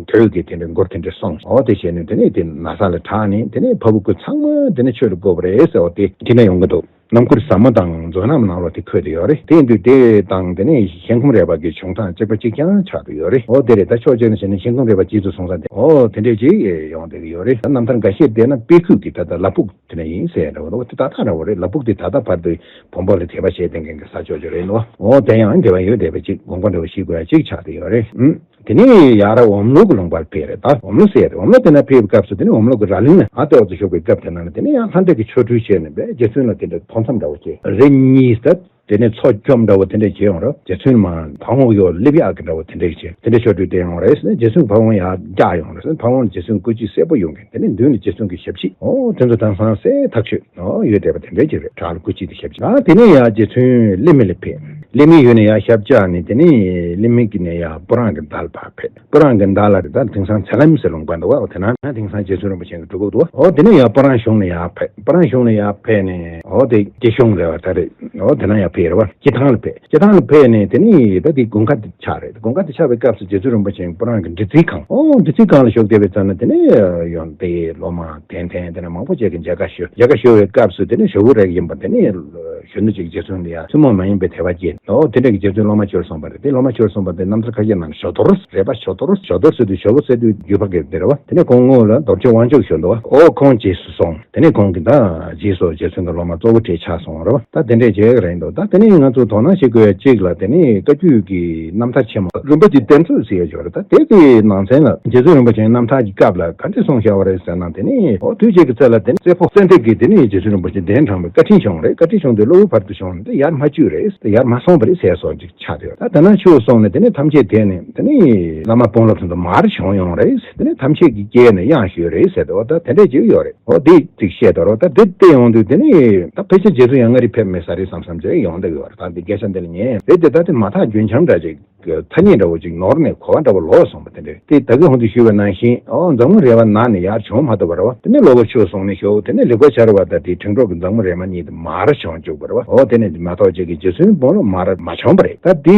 དོལ་གྱི་དེ་འདྲའི་མགུར་དེ་འདྲ་གསུངས། འོ་དེ་བྱས་ནས་དེ་ནས་དེ་ན་བཟའ་ལ་དྲངས་ནས་དེ་ནས་ཕ་བུ་ཀུན་ཚང་མ་དེ་ནས་ཆོས་ལ་བཀོད་པ་རེད་ཟེར་བ་དེ་དེ་ན་ཡོང་གི་འདུག་རྣམ་མགུར་ཟབ་མོ་དང་མཛོད་རྣམས་ནང་ལོགས་དེ་འཁོད་དེ་ཡོད་རེད། དེ་ཡིན་དུས་དེ་དང་དེ་ནས་ཞལ་འཁུམས་རས་པ་གི་བྱུང་སྟངས་གཅིག་པ་གཅིག་རྐྱང་ཆགས་དེ་ཡོད་རེད། འོ་དེ་རེད། ད་ཕྱོགས་གཅིག་ནས་བྱས་ན་ཞལ་འཁུམས་རས་པ་རྗེས་སུ་བཟུང་ས་དེ་འོ་དེ་འདྲས་ཅིག་ཡོང་བསྡད་ཀྱི་ཡོད་རེད། ད་རྣམ་ཐར་འགའ་ཤས་བལྟས་ན་དཔེ་ཁུག་གི་ད་ལྟ་ལ་ཕུག་དེ་ན་ཡིན་ཟེར་འདྲ་བོ་འདུག་དེ་ད་ལྟ་འདྲ་བོ་རེད། ལ་ཕུག་དེ་ད་ལྟ་བར་དུ་བོན་པོ་ལ་དད་པ་བྱེད་མཁན་གྱི་ས་ཕྱོགས་ཅིག་རེད་འདུག་འོ་དེ་ཡང་དད་པ་ཡོད་བསྡད་པ་ཅིག་དགོངས་པ་འདྲ་བོ་ཞིག་དགོས་ཡ་ཅིག་ཆགས་དེ་ཡོད་རེད། ཨུམ། དེ་ནས་ཡར་འོམ་ལུག་གི་ལུང་པར་ཕེབས་རེད། ད་འོམ་ལུག་ཟེར་རེད། འོམ་ལུག་དེ་ན་ཕེབས་པའི་སྐབས་སུ་དེ་ནས་འོམ་ལུག་གི་ར་གླིང་ན་ཨ་ཏོག་ཙམ་བཞུགས་པའི་སྐབས་དེ་ན་ནི་དེ་ནས་ཡང་ལྷ་འདྲེ་གི་ཆོ་འཕྲུལ་བྱས་ནས་པས་རྗེ་བཙུན་ལ་དེ་འདྲ་ཕོ་མཚམས་འདྲ་བོ་བྱས། རེ་གཉིས་ཟེར། དེ་ནས་མཚོ་སྐྱོམ་འདྲ་བོ་དེ་འདྲས་བྱས་ཡོང་རེད། རྗེ་བཙུན་མ་བ་འོང་ཡོ་སླེབས་ཡག་གི་འདྲ་བོ་དེ་འདྲས་བྱས། དེ་འདྲས་ཆོ་འཕྲུལ་བསྟན་ཡོང་རེད། རྗེ་བཙུན་བ་འོང་ཡར་བཀྱག་ཡོང་རེད། བ་འོང་རྗེ་བཙུན་སྐུ་ཅི་སེར་པོ་ཡོང་གི། དེ་ནས་མདུན་ལ་རྗེ་བཙུན་གྱི་ཞབས་ཕྱི། འོ་དེ་ཚོ་དེང་སང་གསལ་ཐག་ཆོད། འོ་ཡོད་བསྡད་པ་དེ་འདྲས་ཅིག་རེད། བྲག་ལ་སྐུ་མཆེད་དེ་ཞབས་ཕྱི། ཨ་དེ་ནས་ཡར་རྗེ་བཙུན་གླིང་མི་ལ་ཕེབས། གླིང་མི་ཡུལ་ནས་ཡར་ཞབས་བཅགས་ནས་དེ་ནས་གླིང་མི་གི་ནས་ཡར་སྤུ་རངས་ཀྱི་མདའ་ལ་ཕར་ཕེབས། སྤུ་རངས་ཀྱི་མདའ་ལ་རེད། ད་དེང་སང་ཚེ་ལམ་ཟེར་ལུང་པ་འདུག་བ། དེ་ན་ན་དེང་སང་རྗེ་བཙུན་རིན་པོ་ཆེ་གི་སྤྲུལ་སྐུ་འདུག་བ། འོ་དེ་ནས་ཡར་སྤུ་རངས་གཞུང་ལ་ཡར་ཕེབས། སྤུ་རངས་གཞུང་ལ་ཡར་ཕེབས་ནས་འོ་དེ་སྐྱིད་གཞུང་རེད་བ། ད་རེད། འོ་དེ་ན་ཡར་ཕེབས་རེད་བ། སྐྱིད་ཐང་ལ་ཕེབས། སྐྱིད་ཐང་ལ་ཕེབས་ནས་དེ་ནས་ད་དེ་དགུན་ཁ་དེ་ཆགས་རེད། དགུན་ཁ་དེ་ཆགས་པའི་སྐབས་སུ་རྗེ་བཙུན་རིན་པོ་ཆེ་སྤུ་རངས་ཀྱི་འབྲི་རྩིས་ཁང་། འོ་འབྲི་རྩིས་ཁང་ལ་བཞུགས་བསྡད་པའི་ཙམ་ན་དེ་ནས་ཡོང་དེ་སློབ་མ་ཐེན་ཐེན་དེ་ནས་མང་པོ་ཅིག་གིས་མཇལ་ཁ་ཞུ། མཇལ་ཁ་ཞུ་བའི་སྐབས་སུ་དེ་ནས་ཞོལ་པོ་རེ་ཡིན་པ་དེ་ནས་གཞོན་ནུ་ཅིག་རྗེ་བཙུན་ལ་ཡ་ཐུན་མོང་མ་ཡིན་པའི་དད་པ་སྐྱེས། འོ་དེ་འདྲ་གི་རྗེ་བཙུན་སློབ་མ་གྱུར་སོང་བ་རེད། དེ་སློབ་མ་གྱུར་སོང་བ་དེ་རྣམ་ཐར་ཁ་ཤས་ནང་ཞོ་དོར་རེད་པ། ཞོ་དོར་ཞོ་དོར་ཟེར་དུས་ཞོ་དོར་ཟེར་དུས་ཞོ་བོ་ཟེར་དུས་བརྒྱུད་པ་གི་དེ་རེད་བ། དེ་ནས་ཁོང་ངོས་ལ་རྡོ་རྗེ་དབང་ཕྱུག་བྱོན་འདུག་བ། འོ་ཁོང་རྗེས་སུ་སོང་། དེ་ནས་ཁོང་གིས་ད་རྗེས་སུ་རྗེ་བཙུན་གྱི་སློབ་མ་གཙོ་བོ་གྲས་ཆགས་སོང་བ་རེད་བ། ད་དེ་འདྲས་བྱས་ཀྱི་རེད་འདུག་ད་དེ་ནས་ང་ཚོ་དོ་སྣང་བྱེད་དགོས་ཡ་གཅིག་ལ་དེ་ནས་བཀའ་བརྒྱུད་ཀྱི་རྣམ་ཐར་ཆེན་མོ་རིན་པོ་ཆེའི་གདན་ཚོགས་ཟེར་ཡ་ཅིག་ཡོད་རེད། ད་དེ་གི་ནང་ཚན་ལ་རྗེ་བཙུན་རིན་པོ་ཆེའི་རྣམ་ཐར་གྱི་སྐབས་ལ་ག་འདྲས་གསུངས་བཞག་པ་རེད་ཟེར་ན། དེ་ནས་འོ་དུས་གཅིག་གི་ཚེ་ལ་དེ་ནས་རྩེ་ཕོ་ཙན་དན་གྱིས་དེ་ནས་རྗེ་བཙུན་རིན་པོ་ཆེ་གདན་དྲངས་པའི་བཀའ་དྲིན་བྱུང་རེད། བཀའ་དྲིན་བྱུང་དུས་གློ་བུར་བར་དུ་བྱུང་ནས་དེ་ཡར་མ་བཅུག་རེད། དེ་ཡར་མ་སོང་བ་རེད་ཟེར་སོགས་ཅིག་ཆགས་ཡོད། ད་དེ་ན་ཆོས་སོང་ནས་དེ་ནས་ཐམས་ཅད་དེ་ནས་དེ་ནས་བླ་མ་དཔོན་སློབ་ཚོ་མར་བྱོན་ཡོང་རེད། དེ་ནས་ཐམས་ཅད་ཀྱི་སྐྱེས་ནས་གཡང་ཞུས་རེད་ཟེར་ཏེ་འོ་ད་དེ་འདྲས་ཅིག་ཡོད་རེད། འོ་དེ་ཅིག་བཤད་དོ་རོ། ད་དེ་བལྟས་ཡོང་དུས་དེ་ནས་ད་ཕལ་ཆེར་རྗེ་བཙུན་ཡང་མངའ་རིས་ཕེབས་མེད་ས་རེད་བསམ་བསམ་བྱས་ཡོང་། འོང་བསྡད་ཡོད་རེད། ད་འདི་སྐད་ཆ་འདི་ལ་ཉན་རེད་དེ། ད་དེ་མ་ཐག་རྒྱུན་འཁྱོངས་འདྲ་ཅིག་གི་ཐ་སྙད་འདྲ་བོ་ཅིག་ནོར་ནས་གོ་བ་འདྲ་བོ་ལོག་སོང་བ་དེ་འདྲས། དེ་ད་གིན་གོང་དུ་ཞུས་པ་ནང་བཞིན། ཨོ་འཛམ་གླིང་རེ་བ་ནང་ནས་ཡར་བྱུང་མ་ཐུབ་པ་རེད་བ། དེ་ནས་གློ་བུར་ཆུ་བཟུང་ནས་ཤོག་དེ་ནས་ལེགས་པར་ཤར་བ་དང་དེའི་ཁྲིམས་གྲོགས་ཀྱི་འཛམ་གླིང་རེ་བ་གཉིས་དེ་མར་བྱུང་བཅུག་པ་རེད་བ། ཨོ་དེ་ནས་མ་གཏོགས་ཅིག་གི་རྗེ་བཙུན་དཔོན་སློབ་མར་མ་བྱུང་བ་རེད། ད་དེ་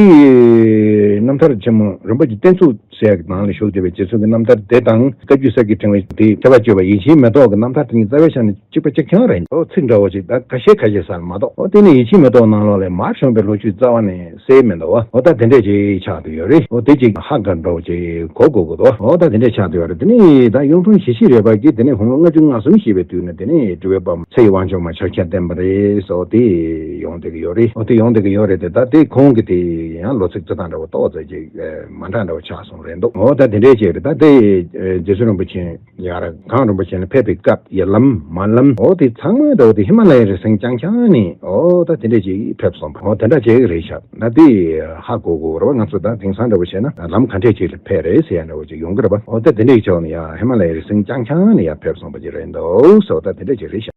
རྣམ་ཐར་ཆེན་མོ་རིན་པོ་ཆེ་བསྟན་འཛིན་ཚོགས་ཟེར་ཡག་གི་ནང་ལ་བཞུགས་བསྡད་པའི་རྗེ་བཙུན་གྱི་རྣམ་ཐར་དེ་དང་བཀའ་བརྒྱུད་གསེར་གྱི་ཕྲེང་བའི་དེ་ཐེག་པ་བཅུ་པ་ཡིད་བཞིན་མེ་ཏོག་གི་རྣམ་ཐར་དེ་གཉིས་རྩ་བའི་ཆ་ནས་གཅིག་པ་གཅིག་རྐྱང་རེད། ཨོ་ཚིག་འདྲ་བོ་ཅིག་ད་ཁ་ཤས་ཁ་ཤས་ས་ལ་མ་གཏོགས། ཨོ་དེ་ནས་ཡིད་བཞིན་མེ་ཏོག་ནང་ལོགས་ལ་མར་བྱུང་བའི་ལོ་རྒྱུས་རྩ་བ་ནས་གསལ་མི་འདུག་བ། ཨོ་ད་དེ་འདྲས་ཅིག་ཆགས་བསྡད་ཡོད་རེད། ཨོ་དེ་ཅིག་ཧ་ག་འདྲ་བོ་ཅིག་གོ་དགོས་ཀྱི་འདུག་བ། ཨོ་ད་དེ་འདྲས་ཆགས་བསྡད་ཡོད་རེད། དེ་ནས་ད་གཡུང་དྲུང་ཞི་བྱེད་རས་པ་གིས་དེ་ནས་དགུང་ལོ་ལྔ་བཅུ་ང་གསུམ་བཞེས་པའི་དུས་ན་དེ་ནས་སྤྲུལ་པའི་དཔལ་མོ་ཚེ་ཡི་དབང་ཕྱུག་མ་ཕྱག་རྒྱ་བསྟན་པ་རེད་ཟེར་དེ་ཡོང་བསྡད་ཀྱི་ཡོད་རེད། ཨོ་དེ་ཡོང་བསྡད་ཀྱི་ཡོད་རེད་དེ། ད་དེ་ཁོང་གི་དེ་ཡང་ལོ་ཚིགས་རྩི་སྟངས་འདྲ་བོ་ཏོག་ཙམ་ཅིག་མ་འདྲ་འདྲ་བོ་ཆགས་སོང་རེད་འདུག་ཨོ་ད་དེ་འདྲས་ཅིག་རེད། ད་དེ་རྗེ་བཙུན་རིན་པོ་ཆེ་ཡར་གངས་རིན་པོ་ཆེ་ལ་ཕེབས་པའི་སྐབས་ཡ་ལམ་མ་ལམ། ཨོ་དེ་ཚང་མ་འདྲ་བོ་དེ་ཧི་མ་ལ་ཡའི་རི་སེང་རྐྱང་རྐྱང་ནས། ཨོ་ད་དེ་འདྲས་ཅིག་ཕེབས་སོང་བ། ཨོ་དེ་འདྲ་ཅིག་རེད་ཤག་ད་དེ་ཧ་གོ་དགོས་རེད་བ། ང་ཚོ་ད་དེང་སང་འདྲ་བོ་བྱས་ན་ལམ་ག་འདྲས་ཅིག་ལ་ཕེབས་རེད་ཟེར་ཡ་འདྲ་བོ་ཅིག་ཡོང་གི་རེད་བ། ཨོ་ད་དེ་འདྲས་ཕྱོགས་ནས་ཡ་ཧི་མ་ལ་ཡའི་རི་སེང་རྐྱང་རྐྱང་ནས་ཡ་ཕེབས་སོང་བ་ཅིག་རེད་འདུག་ཟེར་བ། ད་དེ་འདྲས་ཅིག་རེད་ཤག